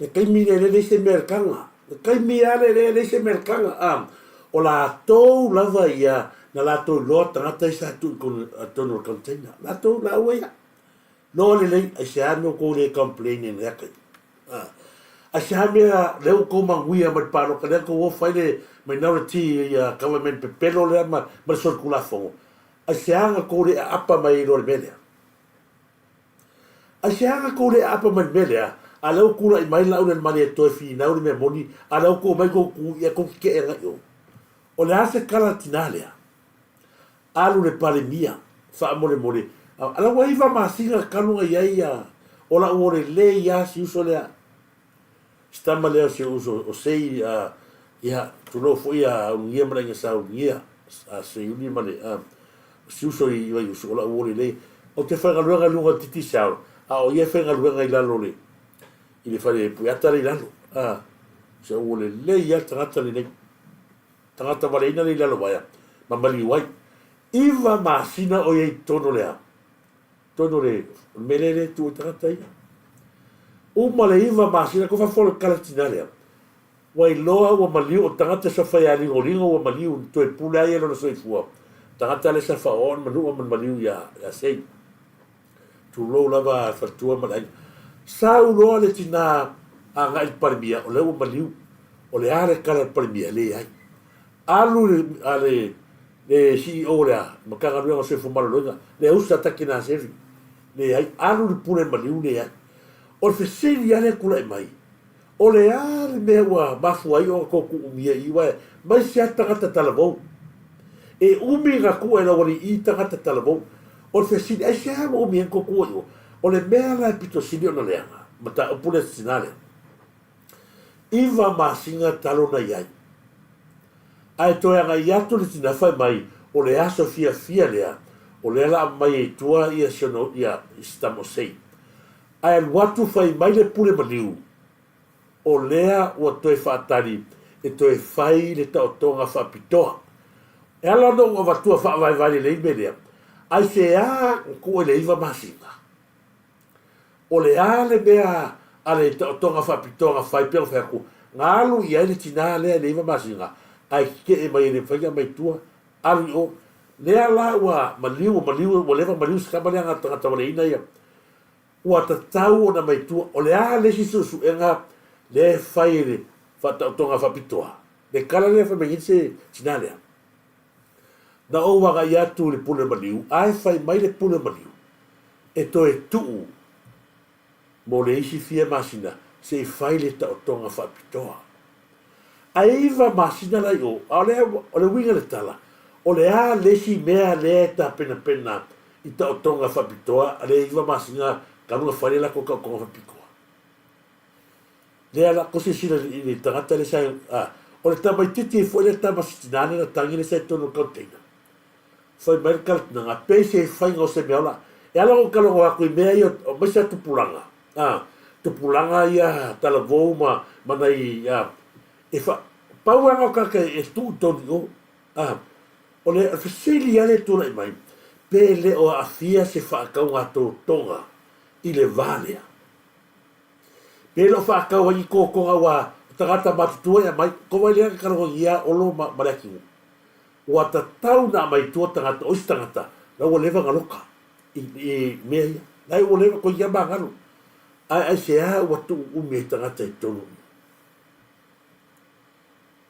le taimi le le leai se mea le taga le taimi a le le leai se mea le taga a o latou lava ia na latou iloa tagata ia sa tuu i totonu o le container latou laua ia loa lelei aisea mea tou le complain ai lea taimi a aisea mea lea ua tou manuia mai le palota lea tou o fai le minority ia government pepelo lea ma le solitulafono aisea na tou le aapa mai ai loa i le mea lea. Aisea na kou le aapa mai le mea lea, a lea ua tulai mai la aulelemale e toe finau le mea moni, a lea ua tuu mai kou tu ia kou tetee agai i o? O le a se kala tina lea? Alu le Palemia, faamolemole, a la ua iva masina talu na i ai ia, o la'u ole lei a si uso lea, si tama lea o si ou uso o Sei, a, ia, tulou foi a Ulugia ma le aiga sa Ulugia, a Seiuli ma le, a, si uso i Vaiusu, o la'u ole lei. Ou te faigaluega i luga o le Digicel, a o ia e faigaluega i lalo o le, i le fale puiata lea i lalo, a, si ou ole lei a le tagata lenei. Tagata valeina lea i lalo vaea ma maliu ai. Iva masina o ia i totonu o le a? Totonu o le mea lea e tuu ai tagata ia. Uma le iva masina, ko fafo o le kalatina lea, ua iloa ua maliu o tagata sa fai aligoligo ua maliu, toe pule ai ia lona soifua. Tagata lea sa faaoao le manua ma le maliu ia Sei. Tulou lava faletua ma le aiga. Sau loa le tina agai i le Palemia, o lea ua maliu. O le a le tala a le Palemia? Leai. Alu le, a le, le CEO o le a, Matagaluega o Soifua Maloloina, le usa Takinaseri. Leai. Alu le pule maliu, leai. O le fesili lava lea e tulai mai, O le a le mea ua mafua ai ona tou tuumia i aua mai sea tagata talavou? E umi na tuu e lau alii tagata talavou. O le fesili, aisea ua umi ai na tou tuua i o? O le mea la e pito sili ona leaga, mataupu lea se tina lea. Iva masina talu ona i ai. Ae toe agai atu le tina fai mai o le aso fiafia lea, o lea la aumai ai tua ia si ona ia si tama o Sei. Ae alu atu fai mai le pule maliu, o lea ua toe faatali e toe fai le taotoga faapitoa. E ala ona ou avatua faavaevae lelei mea lea, aisea na tuu ai le iva masina? O le a le mea a le taotoga faapitoa na fai pei ona fai atu, na alu i ai le tina lea i le iva masina, ae tetee mai e le mafai ona aumai i tua, alu i o. Lea la ua maliu, ua maliu, ua leva maliu si tama lea na tagata valeina ia. Ua tatau ona mai tua, o le a le isi suesuega lea e fai e le faataotoga faapitoa? Le tala lea fai mai nei se tina lea. Na ou agai atu i le pule maliu, ae fai mai le pule maliu, e toe tuu mo le isi fia masina se i fai le taotoga faapitoa. Ae iva masina la i o, a o le, o le uiga le tala, o le a le isi mea lea e tapenapena i taotoga faapitoa a le iva masina talu na fai le latou taotoga faapitoa. Lea la ko silasila i le tagata lea sa, a, o le tamaititi foi lea tama si tina lea na tangi lea sa i totonu o le container. Fai mai le kalatinaga, pei se faiga o se mea ola. E ala ona ou talanoa atu i mea ia, aemaise lava tupulaga, a, tupulaga ia talavou ma, ma nai, a, e fa, pau lava na o tagata e tuu i totonu i o, a. O le fesili lava lea e tulai mai, pe le o aafia se faatauga totoga i le va lea? Pe le o faatau ai ni totoga aua o tagata matutua e aumai, ko wai lea ka kalogogia Olo ma, ma le atunuu. Ua tatau na aumai i tua tagata, o isi tagata, la ua leva na loka i, i mea ia. La ua leva koe ia magalo. Ae aisea ua tuu umi ai tagata i totonu i.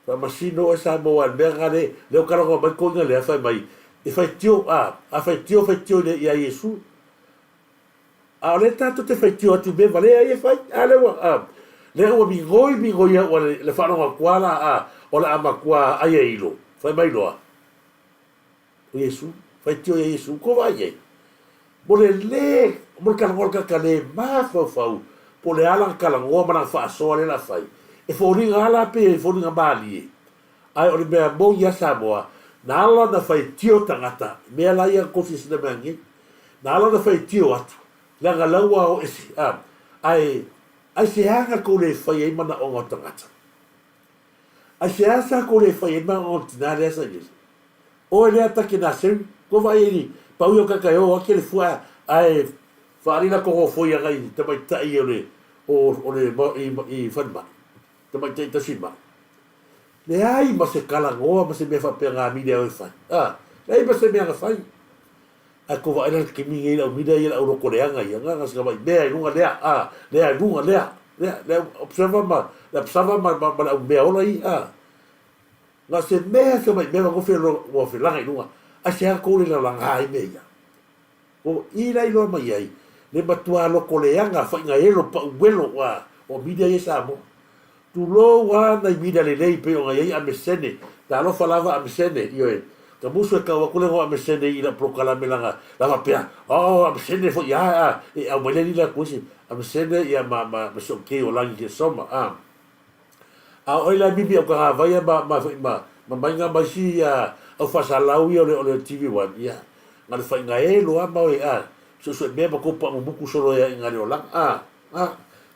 Faamasino oe Samoa i le mea lena le lea ua talanoa mai toeaina lea fai mai e faitio a a faitio faitio i le ia Iesu a o lea tatou te faitio atu i mea valea ia e fai a lea ua a lea ua migoi migoi au a le faalogo atu a la a o le a matua ai e ilo fai mai loa O Iesu, faitio ia Iesu, ko vaai ai? Mo le lē, mo le talanoa le tagata lē mafaufau, po o le a lana talanoa ma lana faasoa lea o le a fai, e foliga lava la pei e foliga malie, ae o le mea moni lava Samoa, na ala ona faitio tagata, mea la ia na tou silasila mai nei, na ala ona faitio atu, leaga la ua o ese, a, ae aisea na tou le fai ai manaoga o tagata? Aisea sa tou le fai ai manaoga o le tina lea sa i ai? Oe lea take na seu, ko vaai ai ni pau ia o kaka e o ake le fua ae faali la ko foi anga i tamaitai o le o le i i falemai, tamaitai tasi mai. Leai ma se talanoa ma se mea faapena mile au e fai. A, leai ma se mea na fai. Ae ko vaai la le taimi nei lau mile ia lau loto leaga ia, na na se mai mea i luga lea, a, lea i luga lea, lea, lea observer ma, le observer ma, ma, ma le au mea ola i, a. Na o se mea se mai mea magofe loa ua felaga i luga, aisea tou le lalaga ai mea ia? O i la iloa mai ai. Le matua loko leaga faiga elo pauelo a o media ia i Samoa. Tulou a nai media lelei pei ona iai Amesene, talofa lava Amesene, ioe. Tamusu e kau atu le igoa Amesene i lau polokalame laga la faapea, oh Amesene foi a a e aumai le lila atu isi Amesene ia ma ma ma si ou kei o lagi ke soma a. A o ai la e mimi au tagavai ia ma ma foi ma ma maiga ma isi ia au faasalau ia o le o le TV One ia na le faiga elo a ma oe a suesue mea ma kou paamumuku solo ia i na le olaga a. A,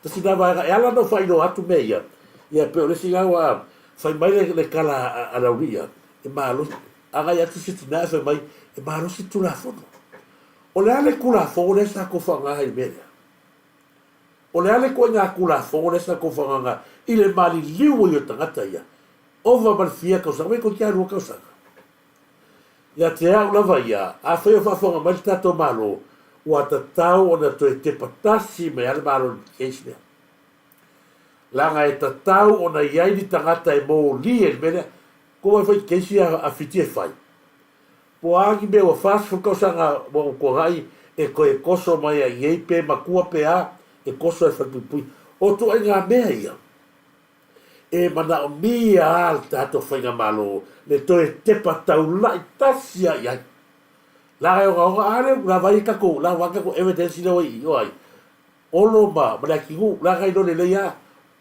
tasi lena vaega e ala ona ou faailoa atu mea ia, ia pei o le isi lena ua fai mai le, le tala a, a Laulii ia, e malosi, agai atu si tina ae fai mai, e malosi le Tulafono. O le a le Tulafono lea sa tou faaaoga i le mea lea? O le a le ituaiga Tulafono lea sa tou faaaoga i le maliliu ai o tagata ia? Ova ma le fia tausaga, wai toeitiiti lava lua tausaga. Ia te au lava ia, afai o faafofoga mai le tatou Malo, ua tatau ona toe tepa tasi mai lava le Malo i le case lea. Leaga e tatau ona i ai ni tagata e molia i le mea lea. Kou ai foi i case ia a Fiti e fai. Po o a ni mea ua 40 tausaga ua ou tuanai e toe toso mai ai nei pe matua pe a, e toso e falepuipui. O ituaiga mea ia, E manaomia a le tatou faigamalo le toe tepa taula'i tasi a i ai. Leaga e ogaoga a lea la vai tatou la vai tatou evidence lea ua i i o ai Olo ma ma le atinuu leaga iloa lelei a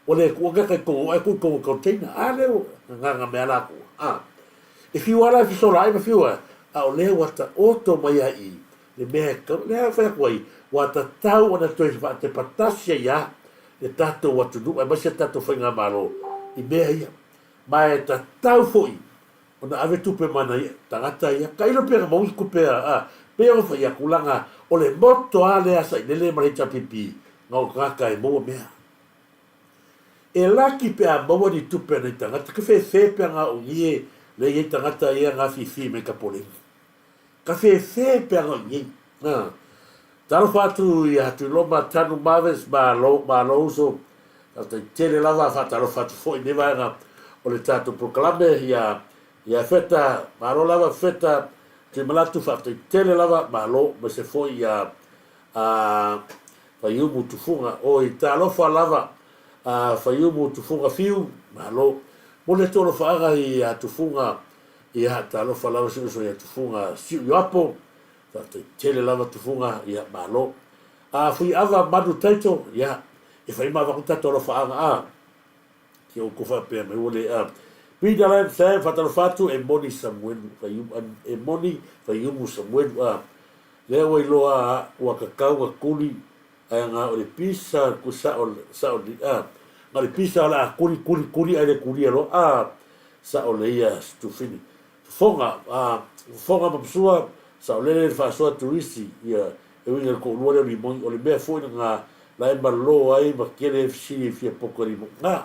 ua le tuua ni ata i totonu o oe tuu i totonu o container a lea ua gagaga mea latou a e fiu a la e fesola ai ma fiu a a o lea ua taoto mai a i le mea e tatau lea e fai atu ai ua tatau ona toe faatepa tasi ai a le tatou atunuu aemaise le tatou faigamalo i mea ia. Ma e tatau foi ona ave tupe ma nai tagata ia. Tailo pe na maua se tupe a, pei ona fai atu leaga o le moto a lea a Sailele ma le HRPP na o tagata e maua mea. E laki pe a maua ni tupe a nai tagata, ke fefe pe a na o nie le iai tagata ia na fifi mai ka poleni. Ka fefe pea ngoi nei. Ha. Talofa atu ia Tuiloma Tanu Marvis, malo, malo uso. Faafetai tele lava, faatalofa atu foi i lenei vaega o le tatou polokalame ia, ia Feta, malo lava Feta Tuimanatu, faafetai tele lava, malo, aemaise foi ia a Faiumu Tufuga. Oi, talofa lava a Faiumu Tufuga Fiu, malo. Momoli atu alofaaga ia Tufuga Ia, talofa lava si uso ia Tufuga Siu Ioapo, faafetai tele lava Tufuga, ia malo. A Fuiava Manu Taito, ia, e fai ma avatu tatou alofaaga a, ki outou faapea mai ua le a. Peter Lam Sam, faatalofa atu, e moni Samuelu, Faiumu, e moni Faiumu Samuelu a. Lea ua iloa a, ua tatau na tuli, ae na o le pisa ku sao, sao li a. Na o le pisa o le a tuli, tuli, tuli ae le tulia loa a. Saoleia Stufini. Fofoga, a, fofoga ma masua, saolele le faasoa turisi, ia, e uiga i le toalua lea o Limoni, o le mea foi lena la e malo ai ma tele fesili e fia poto e Limoni. Na,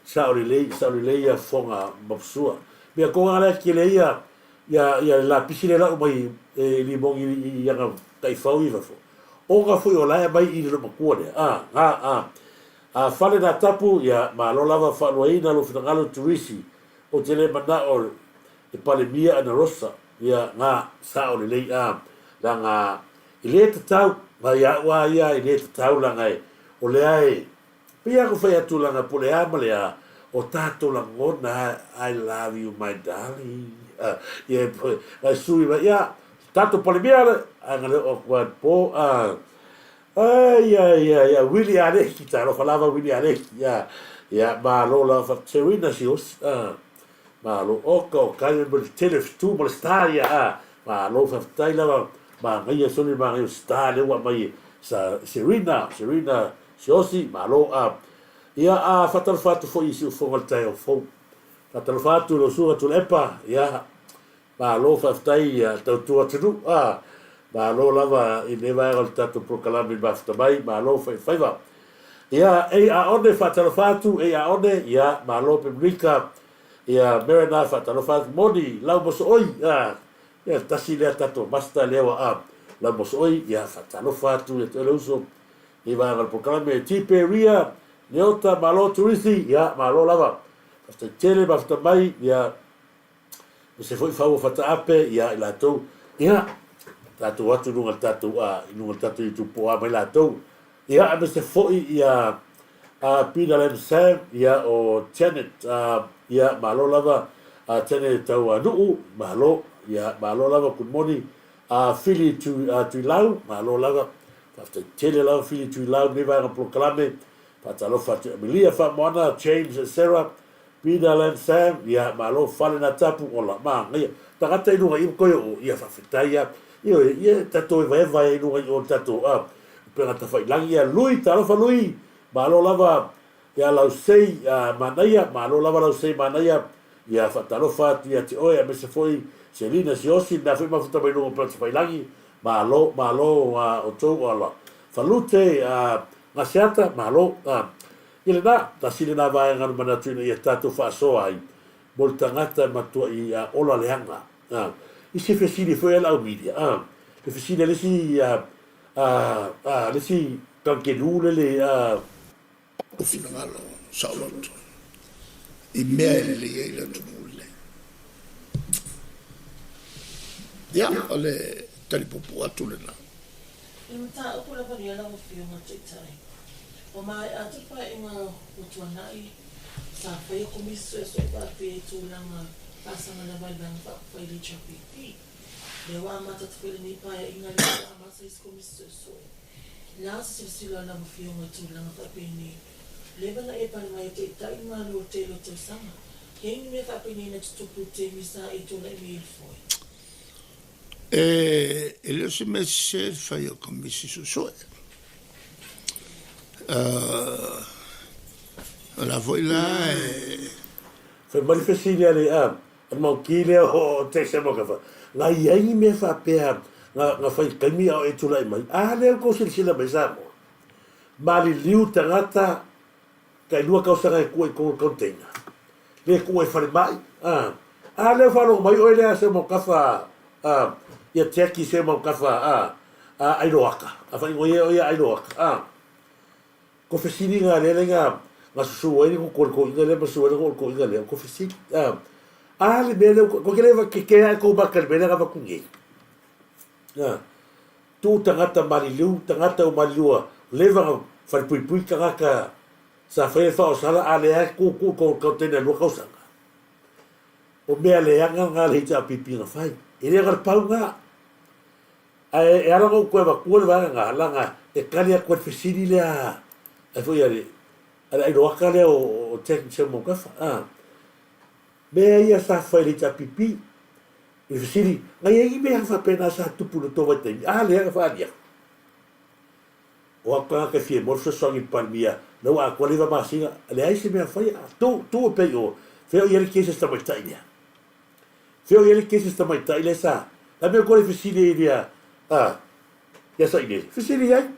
sao lelei, sao lelei ia fofoga ma masua. Mea tonu lava la e tele ai ia, ia, ia le lapisi lea e lau mai e Limoni i, i ana taifau i fafo. Ona foi o la e aumai i le loomatua lea, a, na, a. A fale na tapu, ia, malo lava faaluaina lou finagalo Turisi, ou te le manao e Palemia ana Rosa, ia, na, sao lelei, a, leaga e le tatau, ma ia au a ia e le tatau leaga e, o lea e, pei lava ona fai atu leaga po o le a ma le a, o tatou lagona a, I love you my darling, a, ia, e, sui mai, ia, tatou Palemia le, ae na le oo atu lava i le po, a. Ai ai ai ai Willie Aleki talofa lava Willie Aleki ia ia malo lava fa Serena Sios ah malo oka o kai me le tele fitu ma le star ia ah malo faafetai lava manaia soli manaia o star lea ua aumai sa Serena Serena Siosi malo ah ia a faatalofa atu foi i siufofoga o le taeao fou faatalofa atu i lau susuga Tuilaepa ia Malo faafetai ia tautua atunuu a. Malo lava i lenei vaega o le tatou polokalame i mafuta mai, malo faifaiva. Ia ei Aone faatalofa atu, ei Aone, ia malo Pemunika, ia Merena faatalofa atu, moni lau mosooi a, ia tasi lea tatou master lea ua a, lau mosooi, ia faatalofa atu ia te oe le uso i vaega o le polokalame, Tiperia, Leota, malo Turithi, ia malo lava, faafetai tele mafuta mai, ia Aemaise foi Fau o Fataape, ia i latou. Ia, Tatou atu i luga o le tatou a i luga o le tatou YouTube po o a mai latou. Ia aemaise foi ia a Peter Lam Sam ia o Janet a ia malo lava a Janet Tauanuu malo ia malo lava good morning a Fili tu a Tuilau malo lava faafetai tele lava Fili Tuilau lenei vaega polokalame faatalofa atu Emilia Faamoana James and Sarah Peter Lam Sam ia malo fale na tapu ola manaia tagata i luga i koe o ia faafetai a ioe ia tatou evaeva ai i luga i o tatou a upega tafailangi ia Lui talofa Lui malo lava ia Lausei a manaia malo lava Lausei manaia ia faatalofa atu ia te oe aemaise foi Selina Siosi lena foi mafuta mai luga o upega tafailangi malo malo a outou ola Falute a Gaseata malo a I lena, tasi lena vaega na manatu ina ia tatou faasoa ai mo le tagata e matuai ola leaga. A, i se fesili foi a le au media, a, le fesili a le isi, a, a, a, le isi kankelu le le, a, O finagalo saoloto i mea e lelei ai le atunuu lenei. Ia, o le tali puupuu atu lena. I mataupu lava ia lau Afioga Taitai, ua maea atu le paeaiga ua tuanai, sa faia komisi suesue faapea i tulaga faasaga lava i le Vaega Faaupufai i le HRPP. Lea ua amata atu foi lenei paeaiga lea ua amata isi komisi suesue. Le a se silasila a lau Afioga i tulaga faapenei? Leva na e pale mai e Taitai i Malo o le tele o tausaga. I ai ni mea faapenei na tutupu i le taimi sa e tulai mai ai i le foe? E le o se mea sese le fai o Komisi Suesue. O la foi la e... Fai mai le fesili a le a le Mauki lea o Jackson Mokafa, na i ai ni mea faapea na fai i taimi a o e tulai mai? A lea ua tou silasila mai Samoa, maliliu tagata Tailua tausaga e tua i tonu container. Le tua i falemai. A. A lea ua faalogo mai oe lea se mau kafa a ia Jackie se mau kafa a a Ailoaka. A faaigoa ia oe ia Ailoaka. A. Ko fesili nga lea nga nga susu ai le koko le toeaina lea ma susu ai le koko le toeaina lea. Ko fesili. A. A le mea lea ko ke le ke ke ai kou maka i le mea lea na avatu nei. A. Tu tagata maliliu, tagata ua maliliua, leva na falepuipui tagata sa faia le faaosala a leai tu tu tou container lua tausaga. O mea leaga na le HRPP na fai. E le na le pau na. Ae e ala na ou toe avatua le vaega na, laga e tali atu ai le fesili lea ai foi a le a le ailoaka lea o Jack Seumanukafa. A. Mea ia sa fai e le HRPP. I le fesili, Na i ai ni mea faapena sa tupu i le tou vaitaimi? A lea na faaalia. O aku tagata e fia moe fesoasoani i le Palemia, la ua atoa le iva masina, leai se mea faia. Tu, tu e pei o, fea o i ai le case a si tamaitai lea? Fea o i ai le case a si tamaitai lea sa, la mea koe le fesili ai lea, a, ia Sailele, fesili i ai.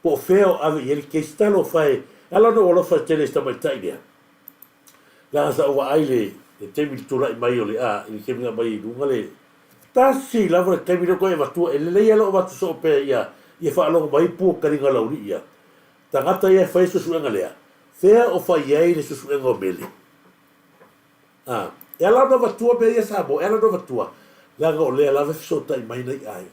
Po o fea o ave i ai le case, talofa e, ala ona ou alofa tele i si tamaitai lea. Leaga sa ou vaai le le taimi i le tulai mai o le a i le taimi na aumai ai i luga le tasi lava le taimi lea ua toe avatua e lelei lava lou avatu soo pea ia ia faalogo mai pua taliga laulii ia tagata ia e fai suesuega lea fea o fai ai le suesuega o mele a e ala ona avatua mea ia Samoa e ala ona avatua leaga o lea lava e fesootai mai nai aiga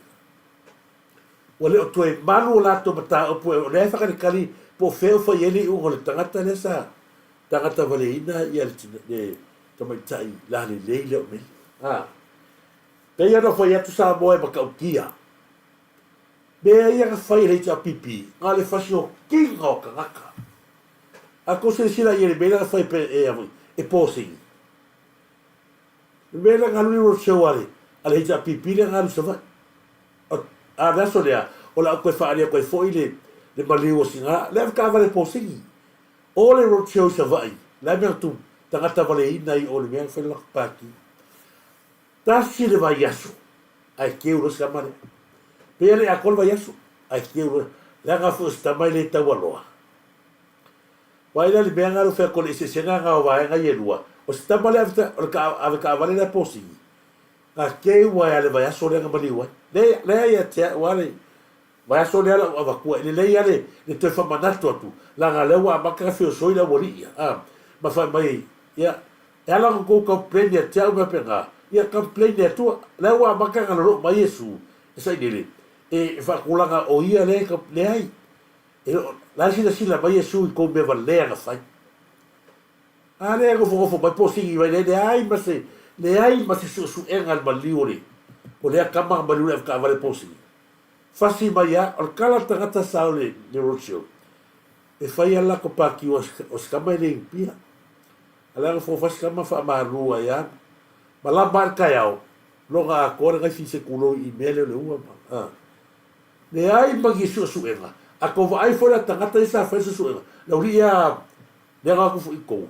ua le o toe malu o latou mataupu o lea e faakalikali po o fea o fai ai le iuga o le tagata lea sa tagata valeina ia le tamaitai lalelei lea o Meli. A. Pei ona fai atu Samoa e matautia. Mea ia na fai e le HRPP, na o le fasiokiga o tagata. A tou silasila i ai i le mea lea na fai pe e a e posing. Le mea lea na alu le road show a le a le HRPP lea na alu i Savaii. A le aso lea, o le a ou toe faaali atu ai foi le le maliu o sina, le avetaavale posing. O le road show i Savaii, le a mea na tu tagata valeina ai o le mea na fai le latou pati. Tasi le vaiaso ae keu loa si tama lea. Pei a le atoa le vaiaso ae keu loa. Leaga foi o si tama e le taualoa. Vaai la i le mea na alofa atu o le eseesega na o vaega ia e lua. O si tama lea o le avetaavale lea posini, na keu ai a le vaiaso lea na maliu ai. Lea ia te au a le Vaiaso lea lau avatua, e lelei lava le toe faamanatu atu, leaga lea ua amata ona feosoi le aualii ia, a, ma fai mai, ia, e ala ona outou tau plan ia te au mea pena, Ia complain le Atua. La ua amata ona lolou mai Iesu e sailele e faatulaga o ia lea e leai. E le o la e silasila mai Iesu i kou mea valea na fai. A lea e nofonofo mai po o sigi mai lea, leai ma se leai ma se suesuega i le maliu o le o lea tama na maliu i le avetaavale po o sigi. Fasi mai a, o le tala a le tagata sa o le le roadshow, e fai a le latou pati o se tama e le inupia. A lea na nofo fasi tama faamalu ai a, malama ae le taeao, lona atoa le naifi se tulou i mea lea o le ua ma, a. Leai ma ni suesuega, a tou vaai foi la tagata ia sa fai le suesuega, le aualii a Lea na o atu foi i tou,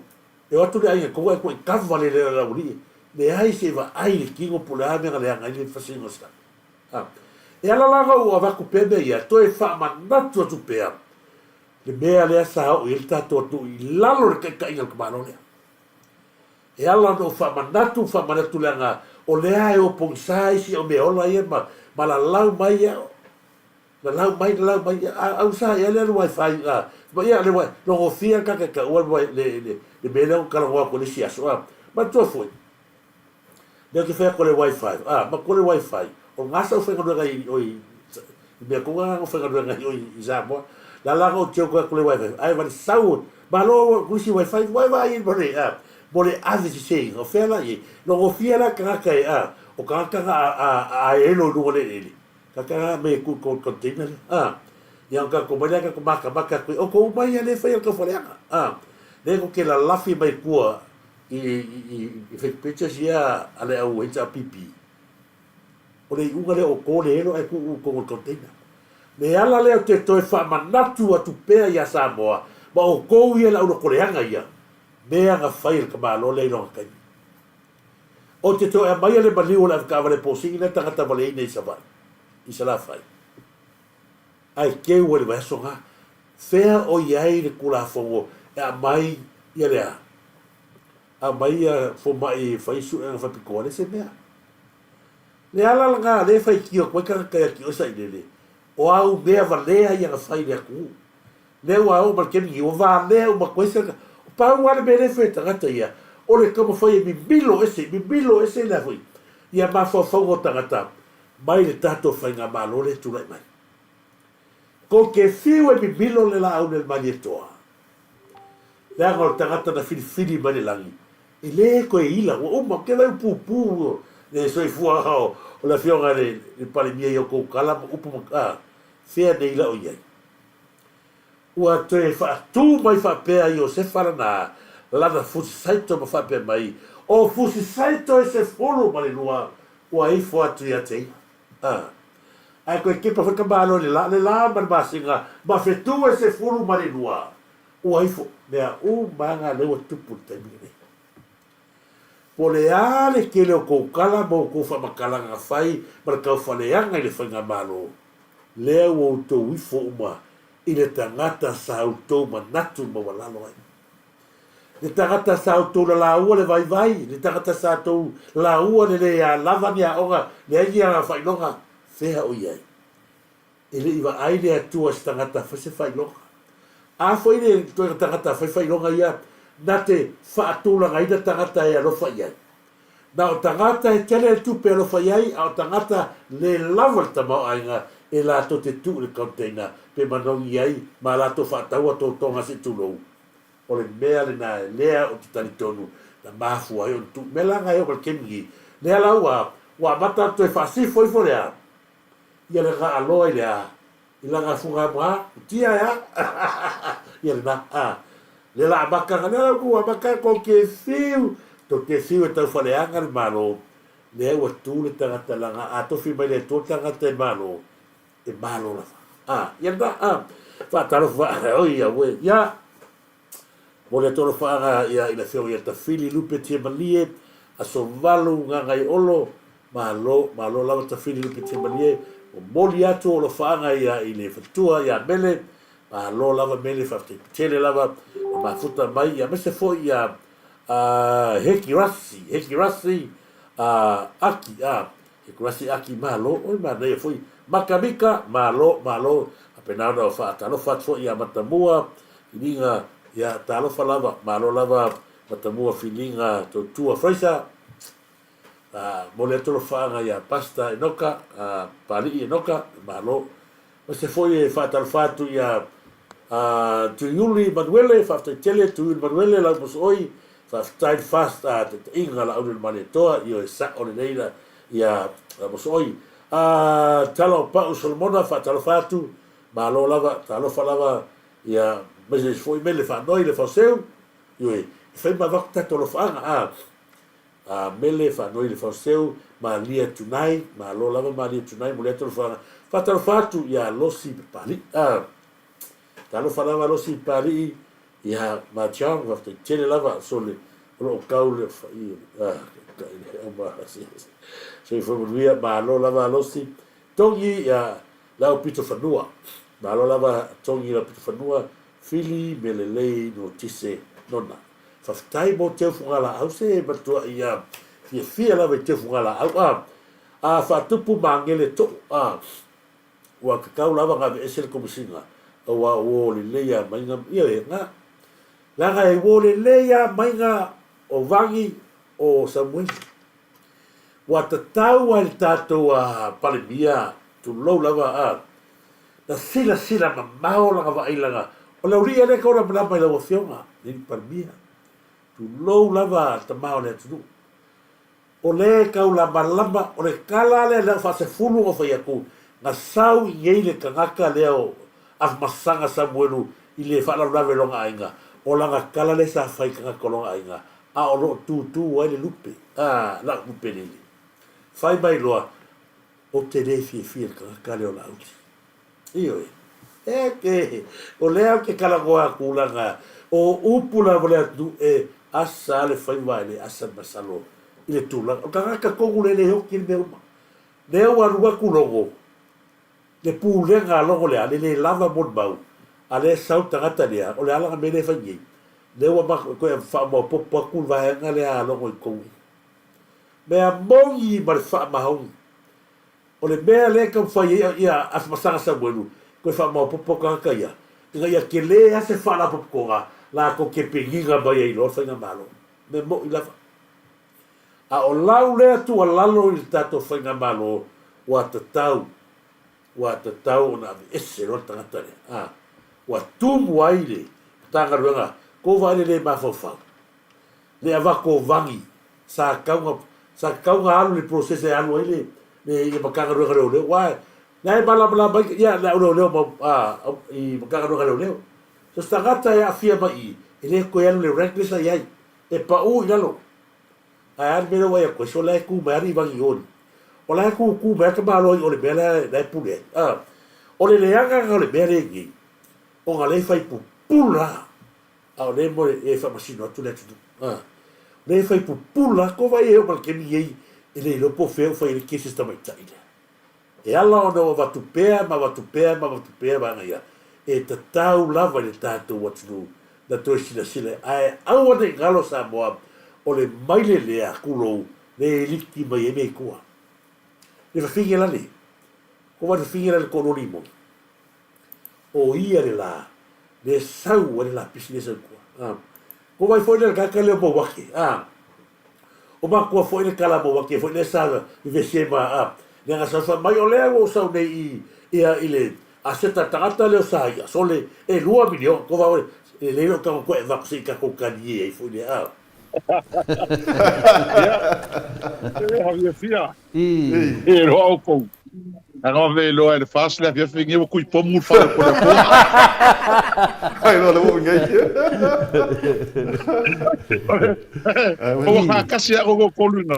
e o atu le aiga i tou ae tuai kava le le aualii, leai se i vaai i le tino po o le a mea na leaga ai le fasiga o se tama. E ala la ona ou avatu pea mea ia, toe faamanatu atu pea le mea lea sa oo i ai le tatou atunuu i lalo o le taitaiga o le tamaloa lea. E ala ona ou faamanatu, faamanatu leaga o lea e o pogisa isi au meaola ia ma lalau mai ia, Lalau mai, lalau mai, a ausa ai lea le wifi, a, ma ia le wi, logofia ka ke ka ua le, le, le mea lea ua talanoa atu i le isi aso, a. Manatua foi, lea ou te fai atu o le wifi, a, matua le wifi, o lena sa ou faigaluega i o i, i mea tonu lava na ou faigaluega ai i o i Samoa. La la na ou joke atu i le wifi, ae vale sau, malo ku isi wifi, ua e vaai mo le, a, mo le ave seseina, o fea la i ai. Logofia la tagata e, a, o tagata na a, a, a aelo i luga o le eleele. Kaka me ku ko container lea. A. Ia o tatou mai lea tatou matamata atu i outou uma ia lea e fai a le taufaleaga. A. Lea tou te lalafi mai tua i i i i fake pictures ia a le au HRPP. O le iuga lea o outou le elo ae tuu i totonu o le container. Le ala lea ou te toe faamanatu atu pea ia Samoa ma outou ia le au lotoleaga ia, mea na fai e le tamaloa lea i lona taimi. Ou te toe aumaia le maliu o le avetaavale posini lea tagata valeina i Savaii, i Salafai. Ae keu ai le vaiaso na. Fea o i ai le Tulafono e aumai ia le a? Aumai ia fomai e fai suega faapitoa, leai se mea. Le ala lena lea e faitio atu ai tagata ia te oe sailele, o au mea valea ia na fai i le atunuu. Lea ua oo mai le taimi nei, ua valea uma atu ai se Pau lava le mea lea e fai e tagata ia, o le taumafai e mimilo ese, mimilo ese le a foi, ia mafaufauga o tagata mai le tatou faigamalo lea e tulai mai. Kou te fiu e mimilo le laau lea i le Malietoa, leaga o le tagata na filifili mai le lagi, e le toe ila, ua uma, ou te vaai ua pupu le soifua o le afioga i le Palemia i outou tala ma upu ma, a, fea nei la o i ai? Ua toe faatu mai faapea Iosefa lana, lana fusisaito ma faapea mai, O fusisaito e 12 ua ifo atu ia te ia. A. Ae toe kepa foi ka Malo i le la, le la ma le masina, ma fetu e 12 ua ifo. Mea uma lava lea ua tupu i le taimi lenei. Po o le a le tele o tou tala ma outou faamatalaga na fai ma le taufaleaga i le faigamalo, lea ua outou ifo uma i le tagata sa outou manatu maualalo ai. Le tagata sa outou lalaua le vaivai, le tagata sa outou lalaua le le lava ni aoga, leai ni faailoga, fea o i ai? E le i vaai le Atua i se tagata fai se faailoga. A foi le ituaiga tagata fai faailoga ia na te faatulagaina tagata e alofa i ai. Na o tagata e tele le tupe e alofa i ai, a o tagata le lava le tamaoaiga e latou te tuu i le container pe manogi ai ma a latou faataua totoga se i tulou. O le mea lena lea ou te talitonu na mafua ai ona tuu. Mea la na e oo mai le taimi nei, lea la ua ua amata ona toe faasifo ifo le a? Ia le gaaloa i le a? I lana fuga ma tia e a? Ia lena a. Le la amata na lea ua amata kou te fiu, tou te fiu e tauwhaleaga le Malo, lea ua tu le tagata lana a tofi mai le Atua le tagata e Malo, e Malo lava. A, ia lena a. Faatalofa, oi auē, ia. Momoli atu alofaaga ia i le Afioga ia Tafili Lupe Tiemalie, Aso Valu Gagaiolo, Malo, malo lava Tafili Lupe Tiemalie, momoli atu ou alofaaga ia i le faletua ia Mele, malo lava Mele, faafetai tele lava le mafuta mai, ia aemaise foi ia Heki Rasi, Heki Rasi Aki, Heki Rasi Aki, malo, oi manaia foi, Makamika, malo, malo, faapena ona faatalofa atu foi ia Matamua, Filiga, ia talofa lava, malo lava Matamua Filiga Tautua Fraser. Momoli atu alofaaga ia Pastor Enoka, Papalii Enoka, malo. Aemaise foi e faatalofa atu ia Tuiuli Manuele, faafetai tele Tuiuli Manuele lau mosooi, faafetai le fast taitaiga Laauli o le Malietoa, ioe sao lelei la ia mosooi. Tala o Pau Solomona, faatalofa atu, malo lava, talofa lava ia aemaise foi mele faanoi le Faoseu, ioe, e fai ma avatu tatou alofaaga. A Mele faanoi le Faoseu, Malia Tunai, malo lava Malia Tunai, momoli atu alofaga. Faatalofa atu ia Losi Papalii. A Talofa lava Losi Papalii, ia Ma Chong, faafetai tele lava sole o lo o kau le a kai le au ma soifua manuia, malo lava Losi. Togi ia lau pito fanua, malo lava Togi lau pito fanua, Fili Melelei Notise Nona. Faafetai mo teu fugalaau se matuai a fiafia lava i teu fugalaau a a faatupu magele too a ua kakau lava na aveese le Komesina aua uo lelei a maiga ia e na leaga e uo lelei a maiga o vagi o Samueli ua tatau a i le tatou a Palemia tulou lava a Na silasila mamao lana vaailaga, o le auli'i lea e kaulamalama i lau Afioga, le Alii Palemia. Tulou lava tama o le atunuu. O lea e kaulamalama, o le tala lea lea faasefulu ona fai atu, na sau i nei le tagata lea o Afamasaga Samuelu i le faalavelave i lona aiga, o lana tala lea sa fai i tagata o lona aiga, a o lo o tutu ai le lupe, a, lau lupe lele. Fai mai loa, Ou te le fiafia i le tagata lea o Laauli. Ioe. E ke, o lea ou te talanoa atu leaga o upu lava o le atunuu e asa le faiva e le asa le masalo i le tulaga. O le tagata tonu lea e le oti le mea uma. Lea ua alu atu Logo, le pulega a Logo lea, le le lava molimau, a lea e sau le tagata lea, o le a lana mea lea e fai nei? Lea ua toe faamaopoopo atu le vaega lea a Logo i totonu i i. Mea moni ma le faamaoni. O le mea lea e taumafai ai ia Afamasaga Samuelu toe faamaopoopo tagata ia, ina ia tele lava se faalapotopotoga latou te peniga mai ai loa le faigamalo. Mea moni lava. A o lau lea tuualalo i le tatou faigamalo, ua tatau, ua tatau ona aveese loa le tagata lea. A, ua tumu ai le Matagaluega, tou vaai le le mafaufau. Le avatu o vagi sa tatau na sa tatau na alu i le process e alu ai le le ia Matagaluega Leoleo aua la e malamalama ai ia le au leoleo ma i Matagaluega Leoleo. So se tagata e aafia mai i i e le toe alu i le rank lea sa i ai e pau i lalo. Ae a le mea lea ua i atu ai so la e tu mai lava le vagi i o O la e tūtū mai lava le tamaloa i o i le mea la e pule ai. A o le leaga lena o le mea lea i nei ona lea e fai pupula. A o lea mo e faamasino atu le atunuu. A o lea e fai pupula atu vai e oo mai le taimi nei e le iloa po o fea ua fai ai le kesi a si tamaitai lea. E ala ona ua avatu pea ma avatu pea ma avatu pea vaega ia, e tatau lava i le tatou atunuu na toe silasila ae aua ne i galo Samoa o le maile lea tulou lea e liki mai ai mea i tua. Le fafine lale, ko wai fafine lale toalua limoni. O ia le la, le sau ai le lapisi lea sau i tua. A. Ko wai foi le tagata lea o Mauake. A. O matua foi le tala a Mauake foi lea sa vevesi ai ma, a. Leaga sa fai mai o lea ua ou sau nei i, ia, i le aseta tagata lea o Saia, sole, e $2 miliona. Ko wai, e lelei lou tago koe e avatu se i tatou talie ai foi lea, a. Ia, e fiafia. E loa oukou. Aga ve loa e le fas le afiafi nge ua kui pomu le fale o le apoa. Ai loa le ua ngai. Ua whakasi a ko kolu na.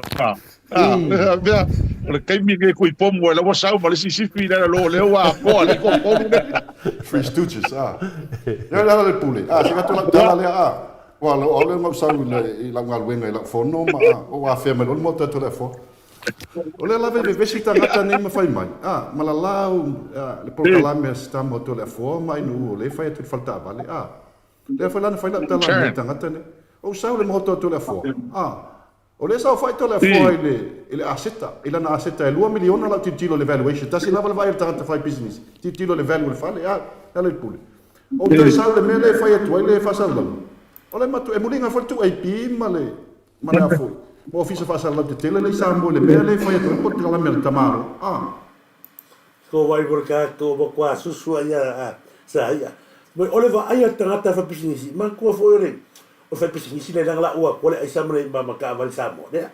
Ah, mea, o le taimi nge kui pomu e la ua sau ma le sisifi le lo le ua apoa le ko kolu le. Three Stooges, ah. Ia le ala le pule. Ah, se gatu la tala le ah. Ua lau ʻaʻole au sau i lau galuega i lau fono ma ua afea mai loa le maota atu o le afoa. O lea lava e vevesi tagata nei ma fai mai, a, ma lalau le polokalame a se tama o Toleafoa ma Ainuu o lea e fai atu i le fale taavale, a. Lea foi la na fai lau tala i tagata nei. Ou sau i le maota o Toleafoa, a, O lea sa ofa'i Toleafoa i le, i le aseta, i lana aseta e $2 miliona lau tilotilo i le valuation. Tasi lava le vaai a le tagata fai pisinisi, tilotilo i le value o le fale, a, e ala i le pule. Ou toe sau i le mea lea e fai atu ai le faasalalauga, o le matu, e muliga foi le 2AP ma le, ma le a foi, Ma ofisa faasalalau tetele lea i Samoa i le mea lea e fai atu ai le polokalame a le tamaloa. A. Ko wai mo le tatou matua susu a ia a sa ia. Mai o le vaai a le tagata fai pisinisi, manatua foi o le o le fai pisinisi le leaga la ua atu le aisa ma le ma taavale Samoa lea.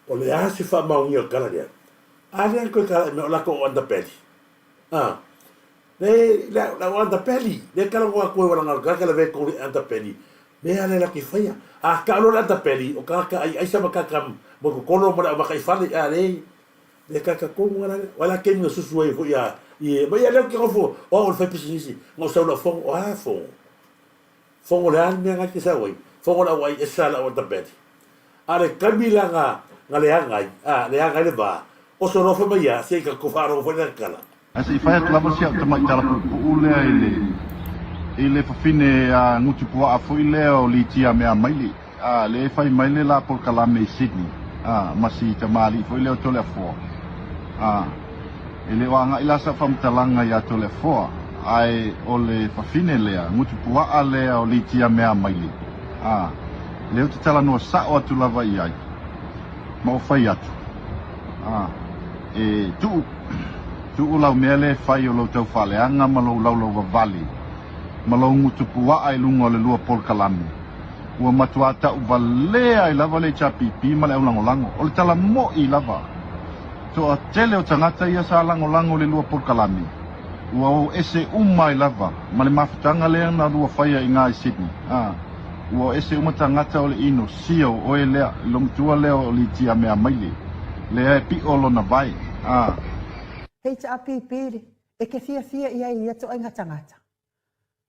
O le a se faamaonia o le tala lea? A lea na toe talai mai o latou o underbelly. A le le la o underbelly, le talanoa atu ai ua laga o le tagata lavea i totonu i underbelly. Mea lea latou te faia. A tau loa le underbelly, o tagata ai aisa ma tagata moekokolo ma le aumataifale, a le Le tata tonu a la lea. O la taimi na susu ai foi a i e. Ma ia lea ou te nofo o au o le fai pisinisi na ou sau i lau fono. O a fono? Fono le a le mea na e te sau ai? Fono le au ai esa le au underbelly. A le taimi la na na leaga ai, a leaga ai le va, oso loa fai mai a, se i tatou faalogo foi lena tala. Ae se i fai atu lava si au tamai tala puupuu lea i le i le fafine a gutu puaa foi lea o Litia Meamaile, a lea e fai mai le la polokalame i Sydney, a ma si tamalii foi lea o Toleafoa. A e le o agai la sau faamatalaga ia Toleafoa, ae o le fafine lea, gutu puaa lea o Litia Meamaile, a lea ou te talanoa sao atu lava i ai, ma ou fai atu, a e tuu Tuu lau mea lea e fai o lou taufaaleaga ma lou laulauvavale ma lou gutu puaa i luga o le lua polokalame. Ua matuā ta'u valea ai lava le HRPP ma le aulagolago. O le tala mo'i lava. Toatele o tagata ia sa lagolago i le lua polokalame, ua o ese uma ai lava ma le mafutaga lea na lua faia i gā i Sydney. A, ua o ese uma tagata o le ino, sio, oe lea, i lo matua lea o Litia Meamaile, lea e piʻo lona vae. A. HRPP, E ke fiafia i ai ia toaiga tagata.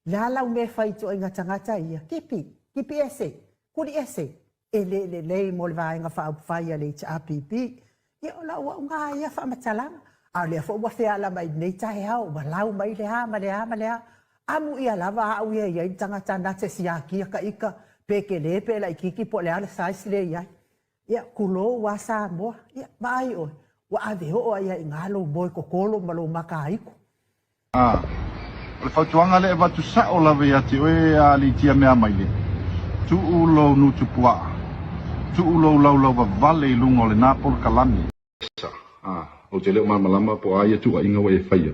Le a lau mea e fai i toaiga tagata ia, kipi, kipi ese, kuli ese, e le lelei mo le Vaega Faaupufai a le HRPP. Ia o lau auga ia faamatalaga. A o lea foi ua feala mai i lenei taeao, ua lau mai le a ma le a ma le a. Amu ia lava au ia e i ai le tagata na te siakia ka ika, pe tele pe laitiiti po o le a le size lea e i ai. Ia, tulou a Samoa. Ia, vaai ʻoe, ua ave oo ai a i gā lou moe kokolo ma lou makaiko. A, o le fautuaga lea e avatu sa'o lava ia te oe a Litia Meamaile, tuu lou nutu puaa, tuu lou laulauvavale i luga o lenā polokalame. Sa, a, ou te le o malamalama po o a ia tuuaiga ua e faia,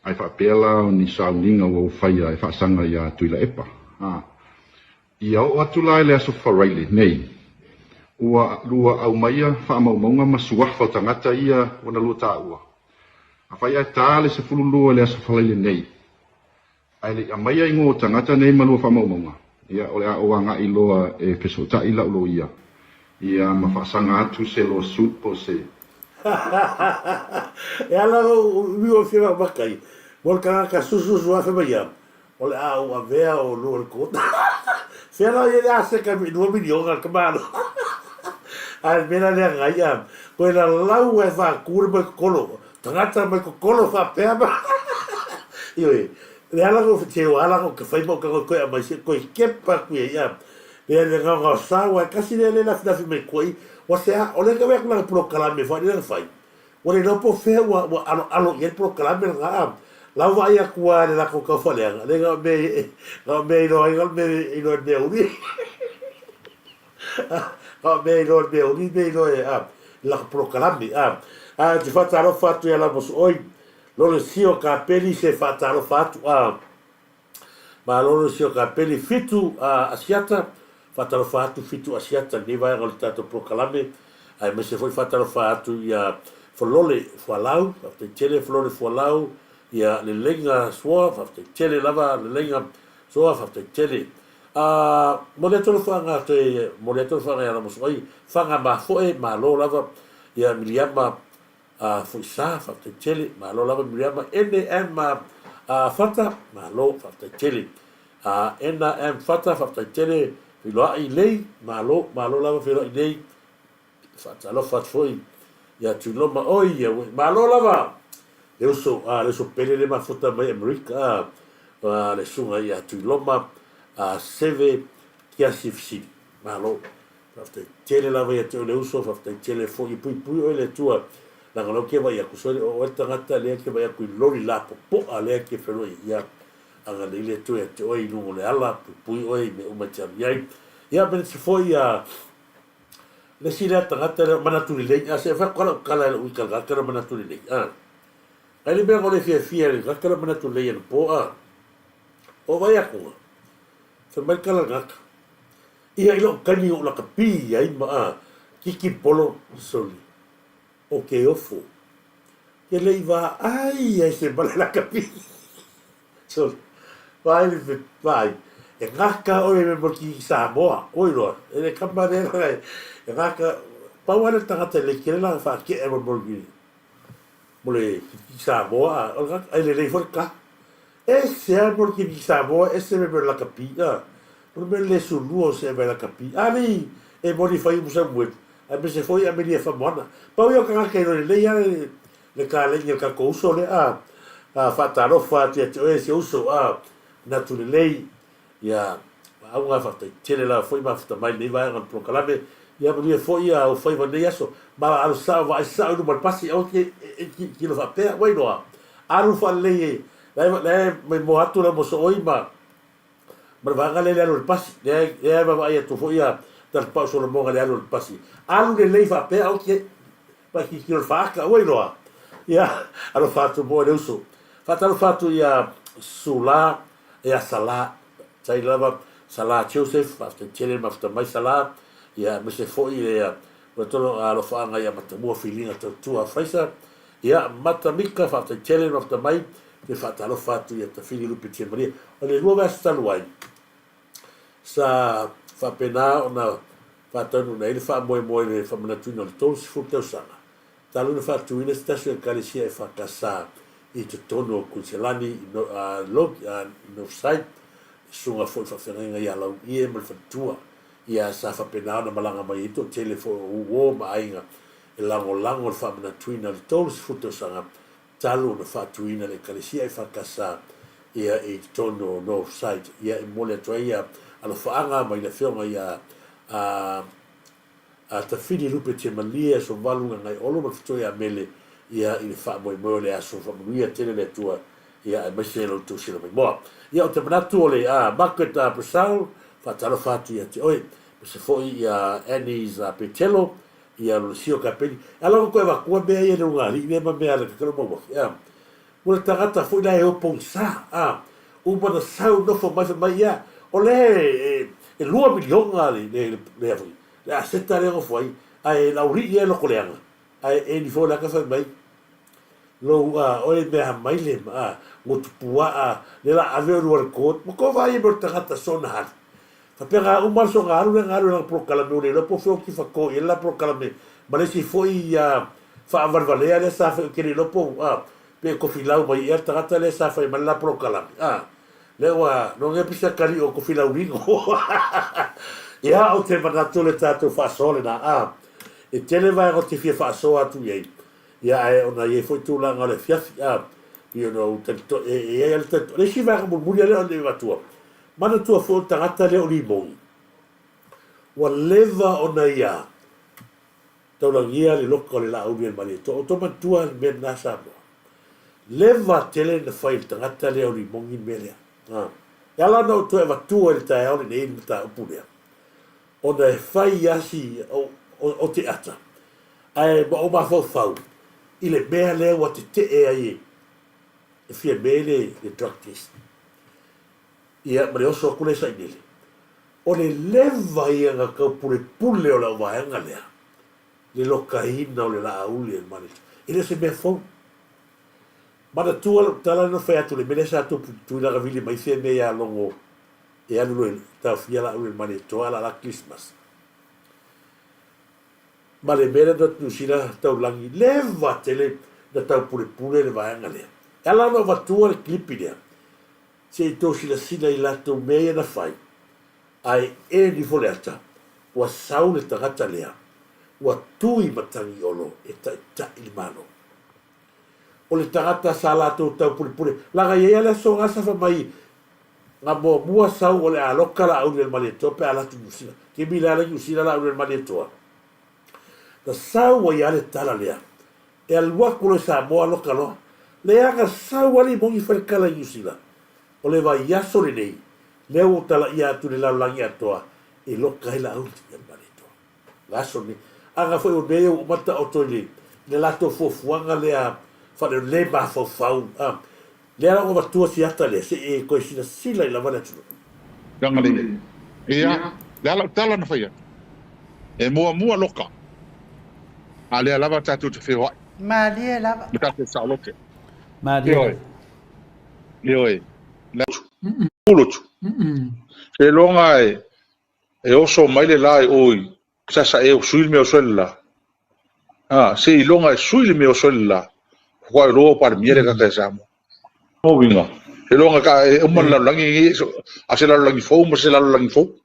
ae faapea la o ni sauniga ua ou faia e faasaga iā Tuilaepa. A, ia oo atu la i le Aso Faraile nei, ua lua aumaia faamaumauga ma suafa o tagata ia ua na lua taua. Afai ae ta le 12 i le Aso Faraile nei, ae le i aumaia igoa o tagata nei ma lua faamaumauga, ia, o le a ou agai loa e fesootai lau loia, ia, ma faasaga atu se lawsuit po o se. E ala ou umi o fia makai, mo le tagata sususu afe mai ia, O le a ou avea o lua le kota. Fea la ia le a seka mi lua miliona le tamalo. Ae le mea la lea ngai a, koe la lau e whākū le mai kokolo. Tagata mai kokolo whāpea ma. Ioe, le ala ko te o ala ko ke whai mau ka koe a mai se koe kepa kui ai a. Le le ngao ngao sa wa kasi le le lafi lafi mai koe. Wa se a, o le ka wea kula pulo kalame wha le whai. Ua le iloa po o fea ua ua aloalo i ai le polokalame lena a lau vaai atu lava i le latou taufaleaga, le na o mea na o mea iloa ai na o mea iloa i le mea uli. Na o mea iloa i le mea uli mea iloa e a le latou polokalame a. Ae ou te faatalofa atu ia Laumasuoi, Lolesio Kapeli se faatalofa atu a. Malo le sio kapeli Fitu a Asiata, faatalofa atu Fitu Asiata i lenei vaega o le tatou polokalame, aemaise foi faatalofa atu ia Folole Fualau, faafetai tele Folole Fualau, ia Leleiga Soa, faafetai tele lava Leleiga Soa, faafetai tele. A momoli atu alofaga toe momoli atu alofaga ia Lamosoai, Faga Mafoe, malo lava ia Miliama A Foisa, faafetai tele, malo lava Miriama NM a Fata, malo, faafetai tele. A NM Fata, faafetai tele, Feiloai Lei, malo, malo lava Feiloai Lei, faatalofa atu foi ia Tuiloma, oi ia ue, malo lava le uso, a le uso pele le mafuta mai Amerika, a le susuga ia Tuiloma, a Seve Kiasi Fisili, malo. Faafetai tele lava ia te oe le uso, faafetai tele foi e puipui oe le Atua, leaga o lea ou te vaai atu, sole o oe le tagata lea ke vaai atu i loli lapopoa lea ke feloai ia agalelei le Atua ia te oe i luga o le ala, puipui oe i mea uma e te alu i ai. Ia, meneti foi ia. Le isi lea tagata lea manatu lelei, a se fai atu lau tala i lou ita i le tagata lea manatu lelei, a. Ai le mea na le fiafia i le tagata lea manatu lelei anapo, a. O vai atu, fai mai le tala a le tagata, ia i lou taimi na ou lakapi ai ma, a, kiki polo, soli, o ke ofo. Ke le i vaai ai se mala lakapi. Soli, vaai le vaai, e gata oe me mo le kiki Samoa, oi loa, e le kama lea la e gata, pau lava le tagata e le tele lana faatea mo le mo le kiki Samoa, a, o le gata, ai lelei foi le ka. Ese lava mo le kiki Samoa, ese me mo le lakapi, a, o le mea le sulua o se mai lakapi. A lei e moni fai umu Samueli, aemaise foi Amelia Famoana. Pau ia o tagata e iloa lelei lava le le kalegi a le tatou uso lea a, a faatalofa atu ia te oe si ou uso a, manatu lelei, ia maauga faafetai tele lava foi mafuta mai lenei vaega o le polokalame, ia manuia foi a ou faiva i lenei aso, ma alu sao vaai sao i luma o le pasi aua te e tilotilo faapea, ua iloa, alu faalelei e, la e, la e maimoa atu lau mosooi ma ma le vaega lea i le alu o le pasi, lea lea e vaavaai atu foi a Talepau Solomona i le alu o le pasi. Alu lelei faapea aua te paikikilo i le faata, ua iloa. Ia, alofa atu mo le uso. Faatalofa atu ia Sula, ia Sala, tai lava Sala Joseph, faafetai tele le mafuta mai Sala, ia aemaise foi le ua tolo alofaaga ia Matamua Filiga Tautua Fraser, ia Mata Mika, faafetai tele le mafuta mai, Toe faatalofa atu ia Tafili Lupe Tiamaria. O le lua vaiaso talu ai, sa faapena ona faataunuuina ai le faamoemoe i le faamanatuina o le 30 tausaga talu ona faatuina se tasi o Ekalesia EFKS i totonu o Kuiniselani i Northside, le susuga foi i le faafeagaiga ia Lauie ma le faletua ia sa faapena ona malaga mai ai toatele foi o uo ma aiga e lagolago le faamanatuina o le 30 tausaga talu ona faatuina le Ekalesia EFKS ia i totonu o Northside. Ia e momoli atu ai ia alofaaga mai le afioga ia a a Tafili Lupe Tiamalie Aso Valu Gagaiolo ma le Fetoe ia Mele ia i le faamoemoe o le aso faamanuia tele le Atua ia aemaise lo outou silamaimoa. Ia ou te manatu o le a Margaret Purcell faatalofa atu ia te oe aemaise foi ia Annies Petelo Ia lo sio ka peni. Ala ko koe vatua mea ia le unga alii lea ma mea le kakalo maua. Ia. Mo le tagata foi la e o pongisa. A. Uma na sau nofo mai fai mai ia. O le e, e lua miliona le, le, le, le, foi. Le aseta le nofo ai. Ae laulii ia e loko leaga. Ae e ni fo le aka fai mai. Lou a, oe mea mai le, a, ngotu puaa, le la ave o lua le court. Ma ko vai e mo le tagata sona hali. Faapea na uma le soga alu lea na alu i lana polokalame ua le iloa po o fea o tifa to i ai le la polokalame ma le isi foi faavalevalea lea sa fai ou te le iloa po o pe tofilau mai ea le tagata lea sa fai mai le la polokalame a lea ua no nei pisa kali o tofilau lino ia ou te manatu le tatou faasoa lena a e tele vaega ou te fia faasoa atu i ai ia ae ona i ai foi tulaga o le afiafi a pei ona ou talito e i ai le talito le isi vaega mulimuli lea o le avatua Manatua foi o le tagata lea o Limoni, ua leva ona ia taulagia le loka o le Laauli a le Malietoa. O tou manatua le mea lena Samoa. Leva tele na fai e le tagata lea o Limoni le mea lea. A. E ala ona ou toe avatua i le taeao lenei le mataupu lea, ona e fai lava si o, o, o te ata, ae ma ou mafaufau i le mea lea ua tetee ai e, e Fiame le, le drug test. Ia, ma le oso atu lea i Sainele. O le leva ia na tau pulepule o lau vaega lea, le lokaina o le laauli e le Malietoa. E le o se mea fou. Manatua lau tala lea na fai atu i le mea lea sa tupu i Tuilagi vili mai Fiame ia Logo e alu loa e taofia laauli e le Malietoa a la la Christmas. Ma le mea lea na Niu Sila taulagi, leva tele na tau pulepule le vaega lea. E ala ona avatua le kilipi lea, Se i tou silasila i latou mea ia na fai, ae eni ifo le ata, ua sau le tagata lea, ua tu i Matagiolo e taitai le Malo. O le tagata sa latou taupulepule, laga i ai a le aso gasa fai mai, Nga muamua sau o le a loka la auli a le Malietoa pe a alu atu i Niu Sila. Kimi le ala i Niu Sila la auli a le Malietoa. Na sau ai a le tala lea, e alu atu loa i Samoa loka loa. Leaga sau alii moni falekala i Niu Sila. O le vaiaso lenei, lea ua ou talaia atu i le lalolagi atoa e loka ai la auli ia le Malietoa. Le aso lenei. Aga foi o mea ia ua uma taoto i le i le latou fuafuaga lea faale le mafaufau a. Lea la ua avatua si ata lea se i e toe silasila ai lava le atunuu. Agalelei. Ia, le a lau tala na fai atu? E muamua loka, a lea lava tatou te feoai. Malie lava. Ma tatou saoloto. Malie. Ioe. Ioe. Le pulotu. Seiloga e, e oso mai le la i o i sasa e sui le mea oso i le la. Ah, seiloga e sui le mea oso i le la. Faatoa iloa ua Palemia le tagata e Samoa. O uiga, seiloga ka e uma le lalolagi lenei, a se lalolagi fou ma se lalolagi fou.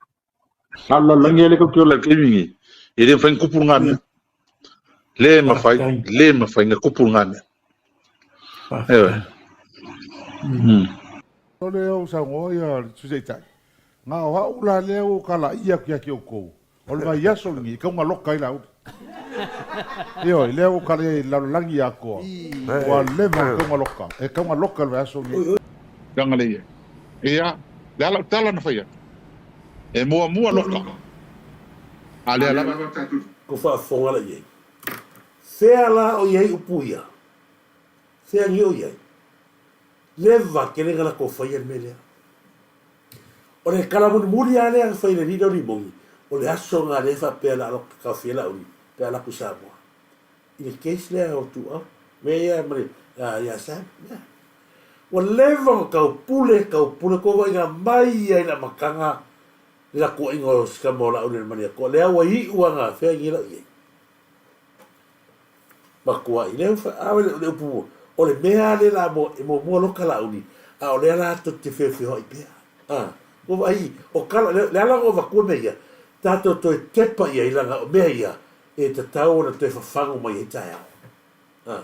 A o le lalolagi lea tatou te ola i le taimi lenei, e le mafai ona tupu lena mea. Le mafai, le mafai ona tupu lena mea. Ioe. O lea ua saunoa ia le Sui Taitai, na o au la lea ua kalaia atu ia te outou, o le vaiaso lenei e tau na loka ai Laauli. Ioe, lea ua kalaia i le lalolagi atoa, ua leva ona tau na loka, e tau na loka i le vaiaso lenei. Agalelei. Ia, le a lau tala na fai atu? E muamua loka, a lea lava tatou. Ko faafofoga la i ai. Fea la o i ai upu ia? Fea ni o i ai? Leva tele na latou faia le mea lea. O le tala mulimuli lava lea na fai e le alii lea o Limoni, o le aso lena lea e faapea o le a taofia ai Laauli pe a alu atu i Samoa. I le case lea o Tuuau, mea ia ma le, ia Sam, yeah. Ua leva ona taupule, taupule, tou vaaiga mai ia i le amataga le lakuaiga o si tama o Laauli o le Malietoa, lea ua iu lava na fea i lau i ai. Matuai, lea ua, a o le upu, o le mea lava lea la e muamua loka Laauli, a o lea la tou te feofeoai pea. A, ua vaai, o tala, le ala ona avatua mea ia, tatou toe tepa i ai, leaga o mea ia e tatau ona toe fafagu mai ai taeao. A,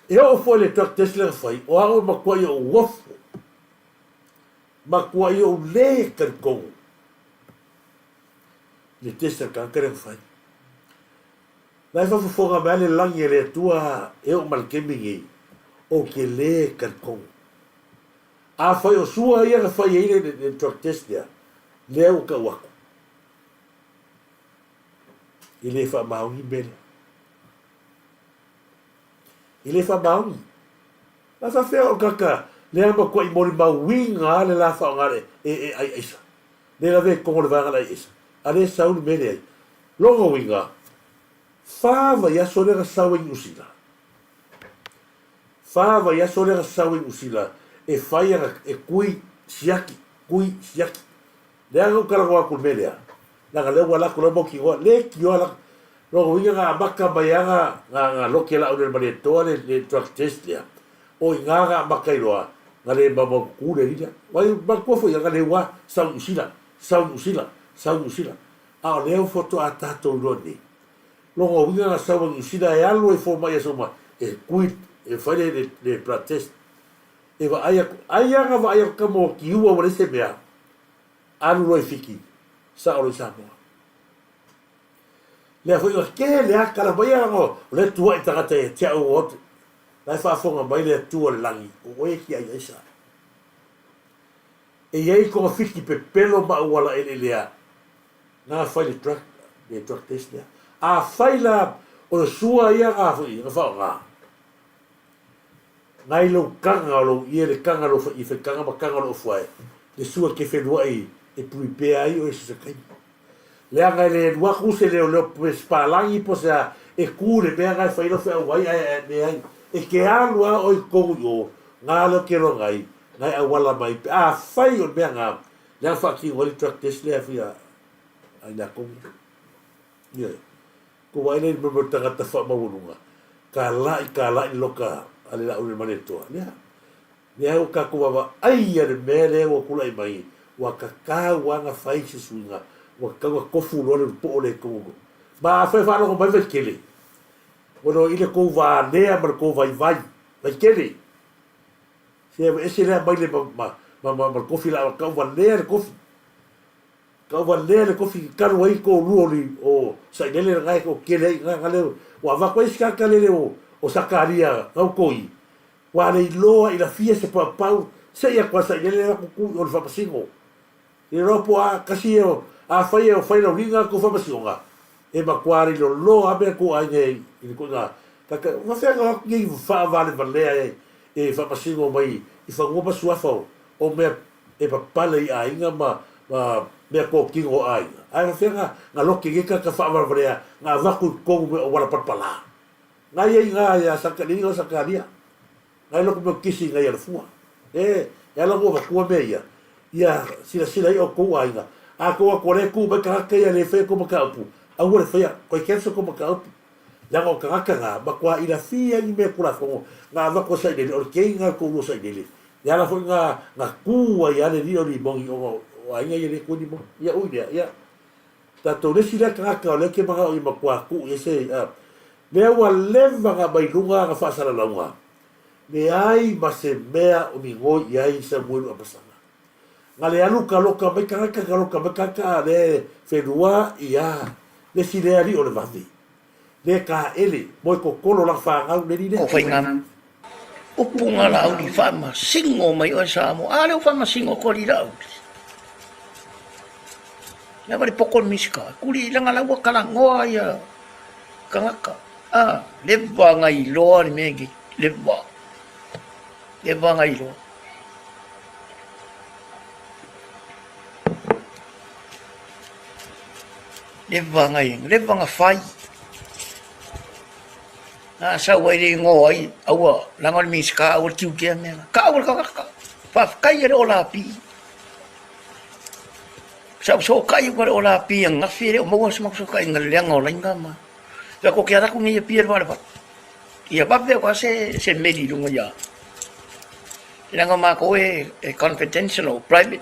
e oo foi i le drug test lea na fai, o au e matuai ou ofo, matuai ou le talitonu i le test a le tagata lea na fai. La e faafofoga mai lava le lagi a le Atua e oo mai le taimi lenei, ou te le talitonu. Afai o sua ia na fai ai le drug test lea, lea ua tau atu. E le faamaoni mea lea. E le faamaoni. A faafefea o le tagata lea matuai molimauina lava le la faaaoga le e ai aisa. Le lavea i totonu o le vaega le ai aisa. A lea sau le mea leai. Lona uiga, fa vaiaso lea na sau ai Niu Sila. Fa vaiaso lea na sau ai Niu Sila e fai ana, e kui siaki, kui siaki. Leaga ou talanoa atu i le mea lea, leaga lea ua alu atu la mautinoa, leitioa la, lona uiga na amata mai lava na, na lote lau le Malietoa le, le drug test lea, o i ina na amata ai loa, na le maumaututu le alii lea. Vai, manatua foi ia, na le ua sau Niu Sila, sau Niu Sila, sau Niu Sila. A o lea faatoa tatou iloa nei. Lona uiga na sau a Niu Sila e alu ai fomai aso uma e kui, e fai le, le, le blood test. E vaai atu, ai lava na vaai atu tama o tiua ua leai se mea, alu loa i Fiti, sao loa i Samoa. Lea foi na tele lava tala mai ia o lea tuuai tagata ia te au o atu. La e faafofoga mai le Atua o le lagi, o oe e tiai ai sa. E i ai togafiti pepelo ma auala eleelea na fai le drug, le drug test lea. Afai la o le sua ia na foi na faaaoga, Nai lou taga o lou ie le taga lou i faitaga ma taga o lou fuae, le sua ke feluai e prepare ai oe se taimi. Leaga e le alu atu se leoleo pe se palagi po se a e ku le mea na e fai lau feauai ae ae leai. E ke alu a oe i totonu i o, na leo ke loga ai, na e auala mai pe afai o le mea na, leaga faatino ai le drug test lea fia a i latou ia. Ioe. Ko wai lea i le mea tagata faamaualuga, kala'i kala'i le loka a le Laauli Malietoa. Lea, lea ua tatou vaavaai ia le mea lea ua tulai mai, ua tatau lava ona fai se suiga, ua tatau ona tofu loa le poo lea i totonu. Ma afai e faalogo mai Vaitele, ua iloa i le tou valea ma le tou vaivai, Vaitele, se aveese lea maile ma, ma, ma, ma, ma le kofi la, tau valea le kofi. Ka ua lea le kofi talu ai ko lua o li o Sailele na e ko kele ai nga le ua avatu ai si ka lele o o Sakaria ngau koi ua le iloa i la fia se paupau se ia kwa Sailele la kuku o le faamasino. I roa po a kasi e o a fai e o fai lau linga ko faamasinoga. E matua alii loloa a mea kou aiga i le koina kaka fafea nga atu nei faavalevalea e e faamasino mai i fanua ma suafa o mea e papale i aiga ma ma mea totino o aiga ae fafea nga nga loke nei tagata faavalevalea nga avatu i totonu mea o auala palapala nga ia i na ia Sakalini o Sakalia. Ngai loko mea o kisi ngai alafua. E, e ala ua avatua mea ia, ia silasila ai outou aiga. A tou atu o lea e tu mai tagata ia le faia tou mataupu, aua le faia, toe cancel tou mataupu. Leaga o tagata na, matua ilafia ni mea Tulafono na avatu e sailele, o le kei na o le toalua sailele. Le ala foi na, na tu ai a le alii o Limoni ona o aiga ia le tu ai Limoni. Ia ui lea, ia tatou le isi lea tagata o lea ou te manao ia matua tuu i ai se, a, Lea ua leva na mai luga ana faasalalauga, leai ma se mea o migoi i ai Samuelu Amasaga. Na le alu ka loka mai tagata, ka loka mai tagata, a lea e whenua ia le isi lea alii o le vave. Le kaele, moe kokolo lana whanau le alii lea. Ko whai upu nga lauli whaamasingo mai oe Samoa. A lea ua whaamasingo ko li lauli. Lea wale poko misika. Kuli langa laua kalangoa ia Kangaka, a, leva ngai loa le mea nei, leva, leva ngai loa. Leva ngai, leva nga fai. Na sau ai le ingoa ai, aua, langa o le Minisita, aua le tiutea mea la. Ka aua le kangaka, faafetai e le o lapi. Sa ou sokai ua le o lapi angafi e le o maua se matou sokaiga i le leaga o laina ma Ia ko ke ala aku nei e pia le wale wale. Ia wawe au se se meli i lunga ia. Leaga makou e e confidential or private.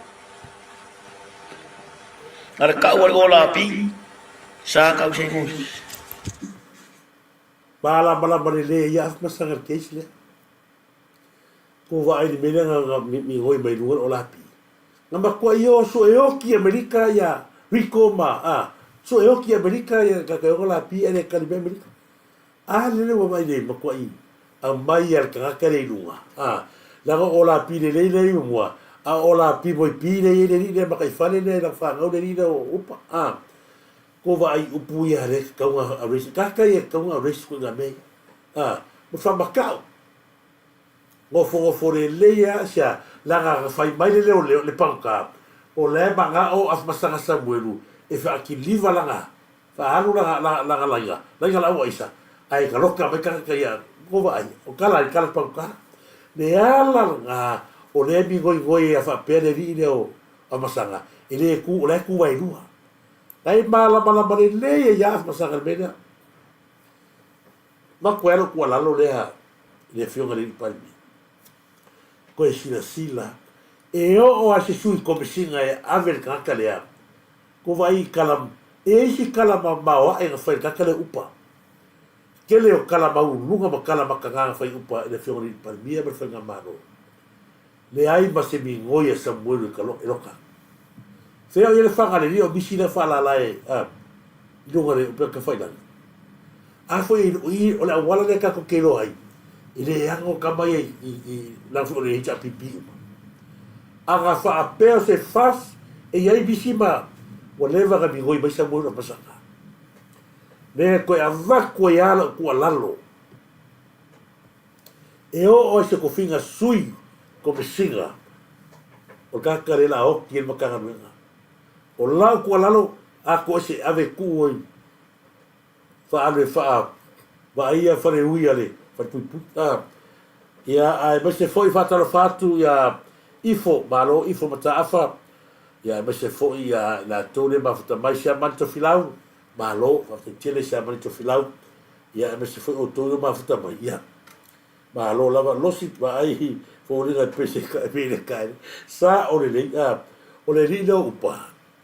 Na le kau a le o lapi sa kau se ngo. Malamalama lelei ia masaga le case lea. Ko vaai le mea lea nga migoi mai luga o lapi. Nga matua i o sue oki Amerika ia Rico ma a sue oki Amerika ia ka ka lapi ele kali me Amerika. A lele ua vaai le matua i aumai ia le tagata lea i luga a leaga o lapi lelei lea i mua a o lapi moepi lea i ai le alii lea makaifale lea i lana fanau le alii lea o Upa a ko vaai upu ia le tatau ona arrest tagata ia tatau ona arrest koe nga mea ia a ma faamatau Nofonofo lelei a sia leaga na fai mai le leoleo le pagota o la e manao Afamasaga Samuelu e faakiliva lana faaalu lana lana laiga laiga la ua isa ae ka loka mai tagata ia ko vaai o kala i kala pagota le ala lena o lea e migoigoi ai a faapea le alii lea o Afamasaga e le ku o la e ku waelua la e malamalama lelei ai ia Afamasaga i le mea lea. Maku ai lou tuualalo lea i le Afioga i le Alii Palemia, Koe silasila, e oo lava se sui komesina e ave le tagata lea, ko vaai i kala, e i ai se kala maoae na fai i le tagata lea upa. Tele o kala mauuluga ma kala mataga na fai upa i le Afioga i le Alii Palemia ma le Faigamalo. Leai ma se migoi a Samuelu e ka e loka. Fea o ia le faga le lia o misi lea faalala e a i luga le upega tafailagi. A foi o i o le auala lea tatou te iloa ai, e le ano tama ia i i i leaga foi o le HRPP uma. A na faapea o se fas e i ai misi ma ua leva na migoi mai Samuelu Apasaka. Me toe avatu ai a lau tuualalo. E oo ai se tofiga sui komesina o le tagata lea la oti ai le Matagaluega. O lau tuualalo, a toese e ave e tuu ai faaalu e faa vaaia faleui a le falepuipui. A, ia, aemaise foi faatalofa atu ia Ifo, Malo Ifo Mataafa, ia aemaise foi ia i latou lea mafuta mai Siamani Tofilau, Malo, faafetai tele Siamani Tofilau, Ia aemaise foi outou ia mafuta mai, ia, malo lava, losi vaai foliga e pese ka e pele ka e sa o lelei, a, o le alii lea o Upa,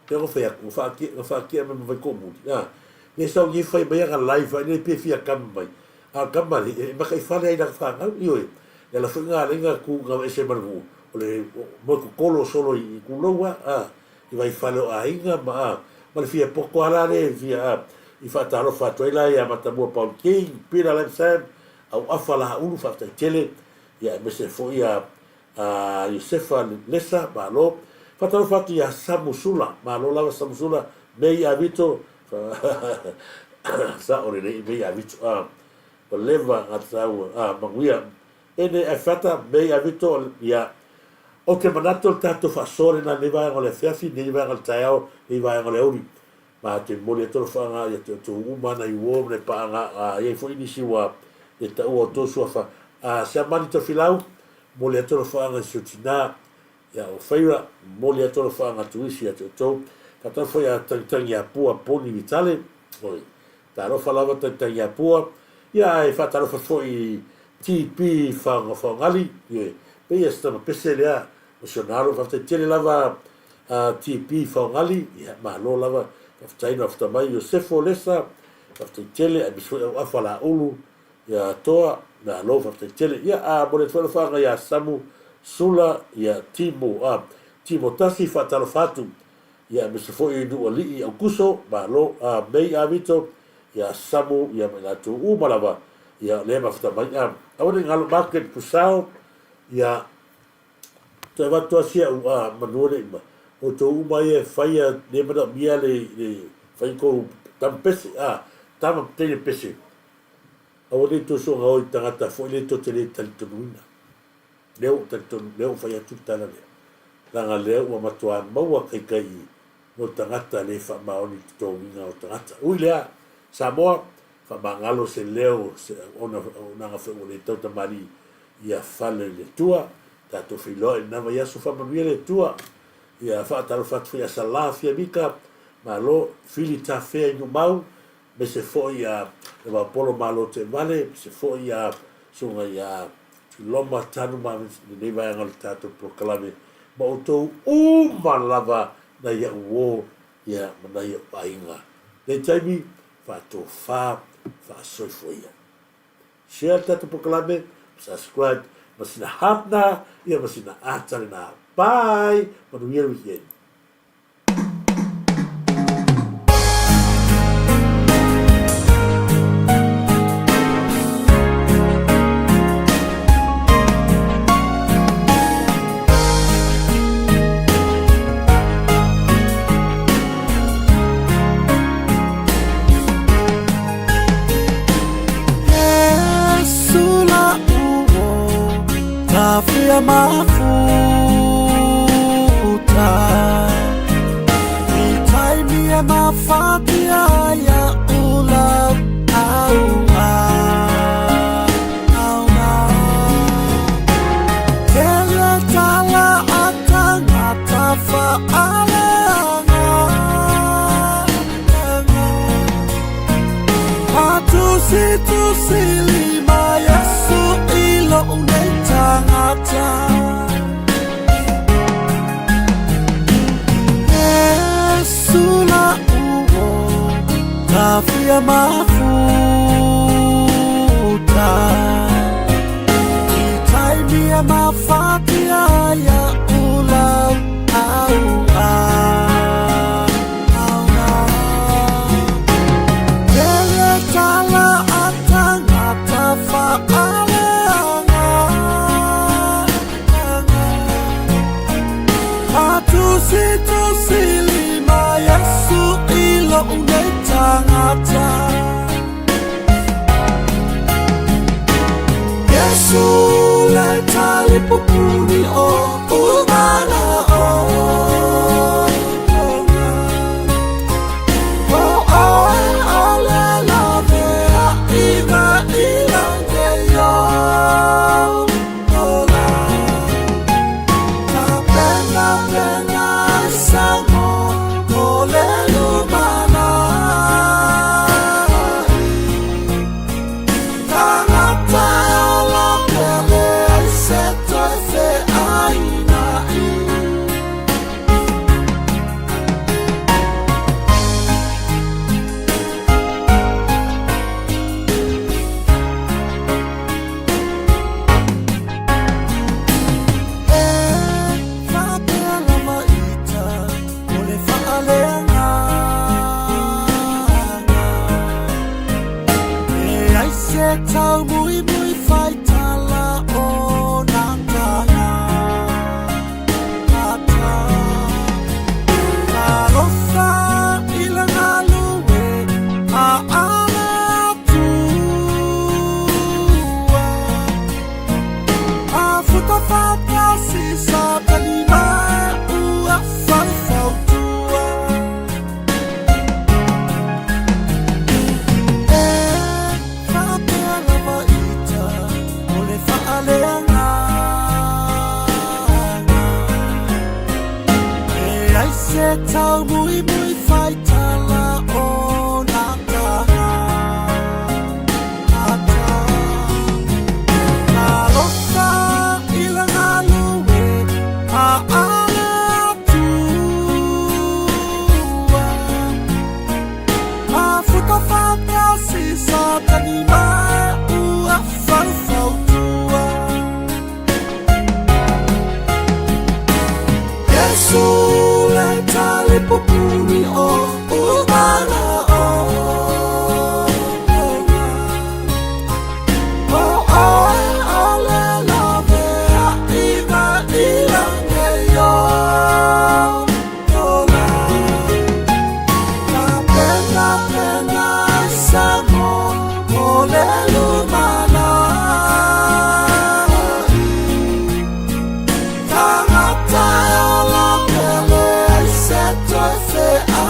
pei ona fai atu, na faatia, na faatia mai ma Vaitoomuli, a, le sau nei fai mai ana live ai lea pe fia kama mai, a o le kama alii, e makaifale ai i lana fanau, ioe, le ala foi lena a alii na tu na ese ma le nuu, o le moe totolo solo i Kulou a, a, i Vaifale o aiga ma a, ma le fia poto a la le fia a, i faatalofa atu ai la ia Matamua Paul King, Peter Lam Sam, Auafa Laulu, faafetai tele, ia aemaise foi ia a Iosefa Lesa, malo. Faatalofa atu ia Samu Sula, malo lava Samu Sula, May Avito, Sa'o lelei mei a Vito a ua leva ona taua a manuia ene ae fata mei a Vito ia ou te manatu o le tatou faasoa lena lenei vaega o le afiafi lenei vaega o le taeao lenei vaega o le aoauli ma te momoli atu alofaaga ia te outou uma nai uo ma nai paaga a i ai foi nisi ua le taua outou suafa a Siamani Tofilau momoli atu alofaaga i si ou tina Ia o Feira, momoli atu alofaaga atu isi ia te outou. Faatalofa foi ia Tagitagiapua Poni Vitale, oi, talofa lava Tagitagiapua. Ia ae faatalofa foi i TP Faogali, ioe, pei ia se tama pese lea o si ona alo. Faafetai tele lava a TP Faogali, ia malo lava, faafetai na mafuta mai. Iosefo Lesa, faafetai tele, aemaise foi Auafa Laulu, Ia Toa, malo faafetai tele. Ia a momoli atu foi alofaaga ia Samu Sula, ia Timo, a Timo Tasi faatalofa atu. Ia aemaise foi Nuualii Aukuso, malo, a Mei Avito, ia Samu, ia ma i latou uma lava, ia lea mafuta mai. A aua ne i galo Margaret Pusao, ia toe avatu lava si au a manu le ma outou uma ia e faia le manaomia le fai kou tama pese, a tama teine pese. Aua ne i tou soona o i tagata foi lea tou te le talitonuina. Lea ua ou talitonu, lea ua ou fai atu le tala lea, leaga lea ua matuā maua kaikai mo tagata le faamaoni i le totogiina o tagata. Ui lea, Samoa, faamagalo se leo o se auauna auaunaga foi ua le tau tamalii ia fale i le Atua. Tatou feiloai i lena vaiaso, faamanuia le Atua. Ia faatalofa atu foi ia Sala Fiamika, malo, Fili Tafea i Numau, Aemaise foi ia Levaopolo Malo Teevale, aemaise foi ia Susuga ia Tuiloma Tanu ma lenei vaega o le tatou polokalame ma outou uma lava nai a'u uo ia ma nai a'u aiga. Lenei taimi, faatofa, faasoifua ia. Share le tatou polokalame, subscribe ma sina heart na, ia ma sina ata lena. Bye! Manuia le weekend.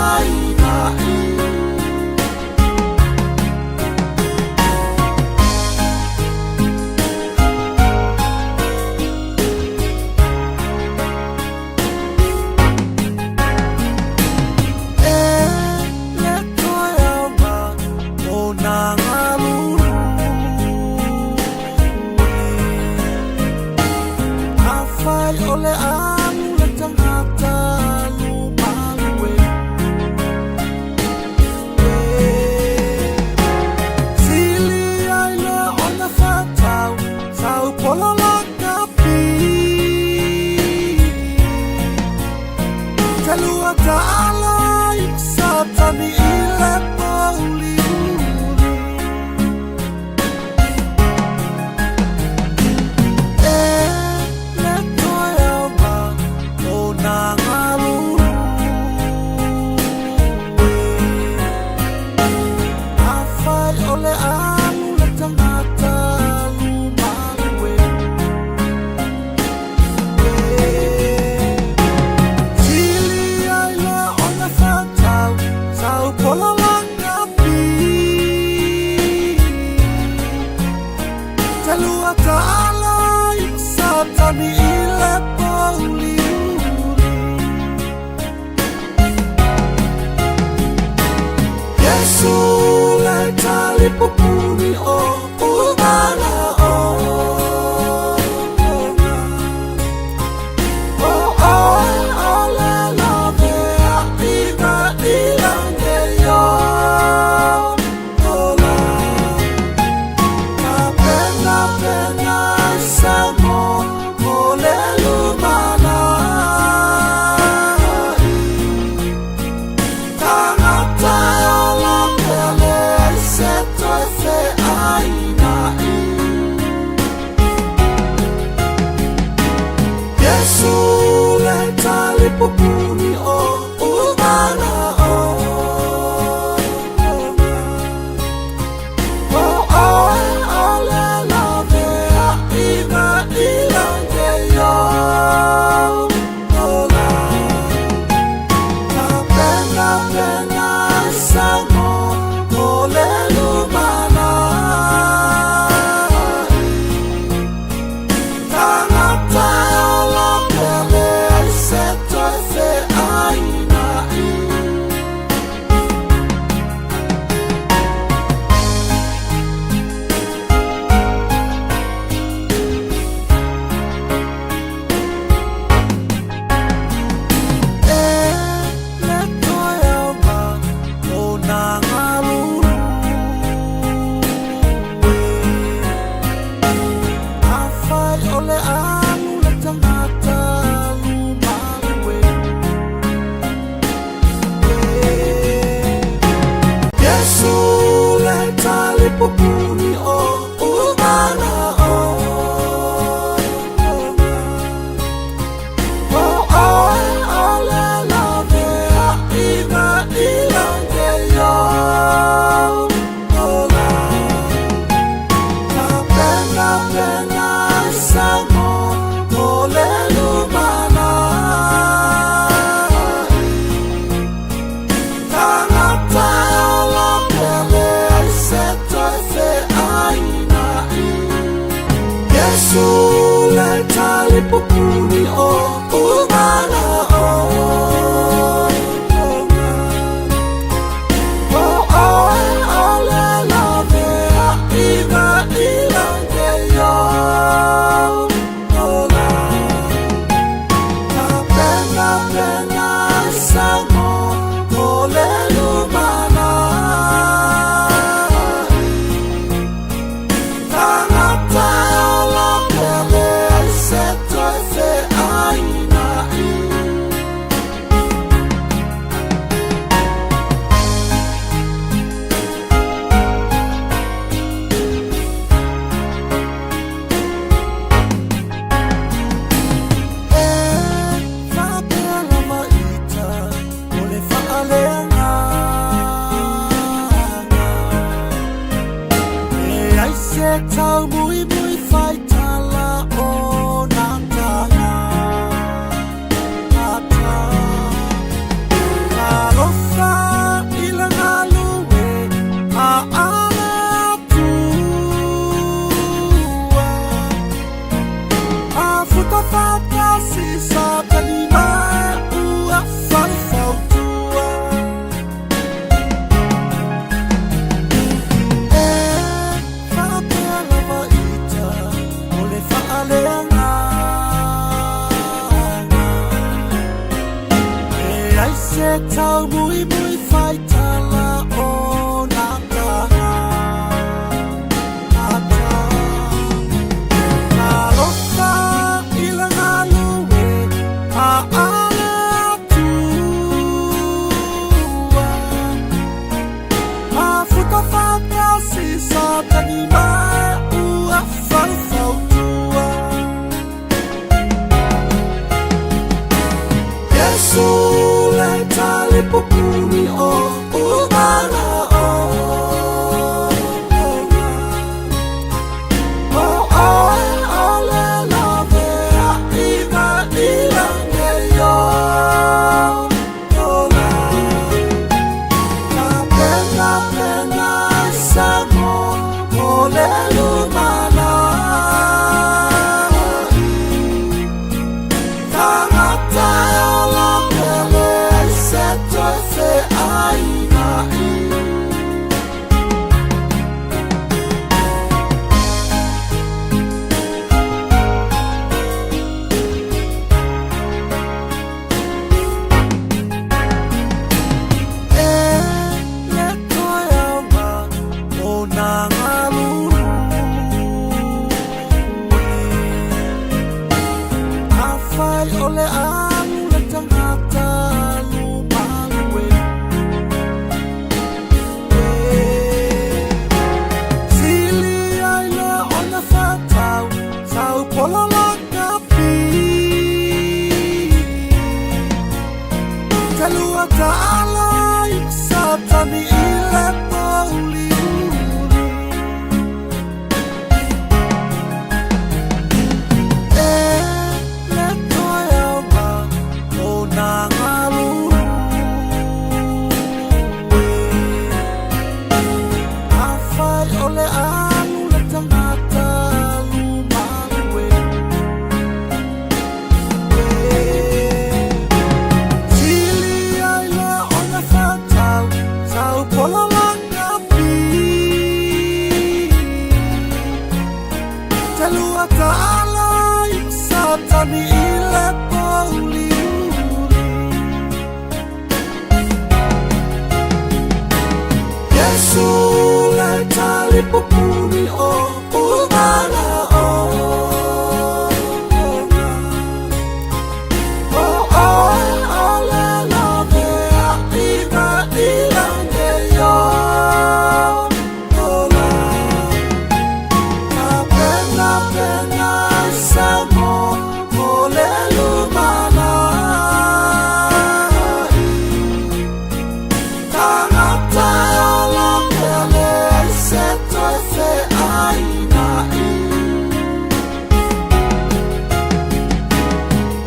Tagata.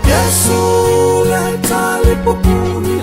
Yesu le tali popuni.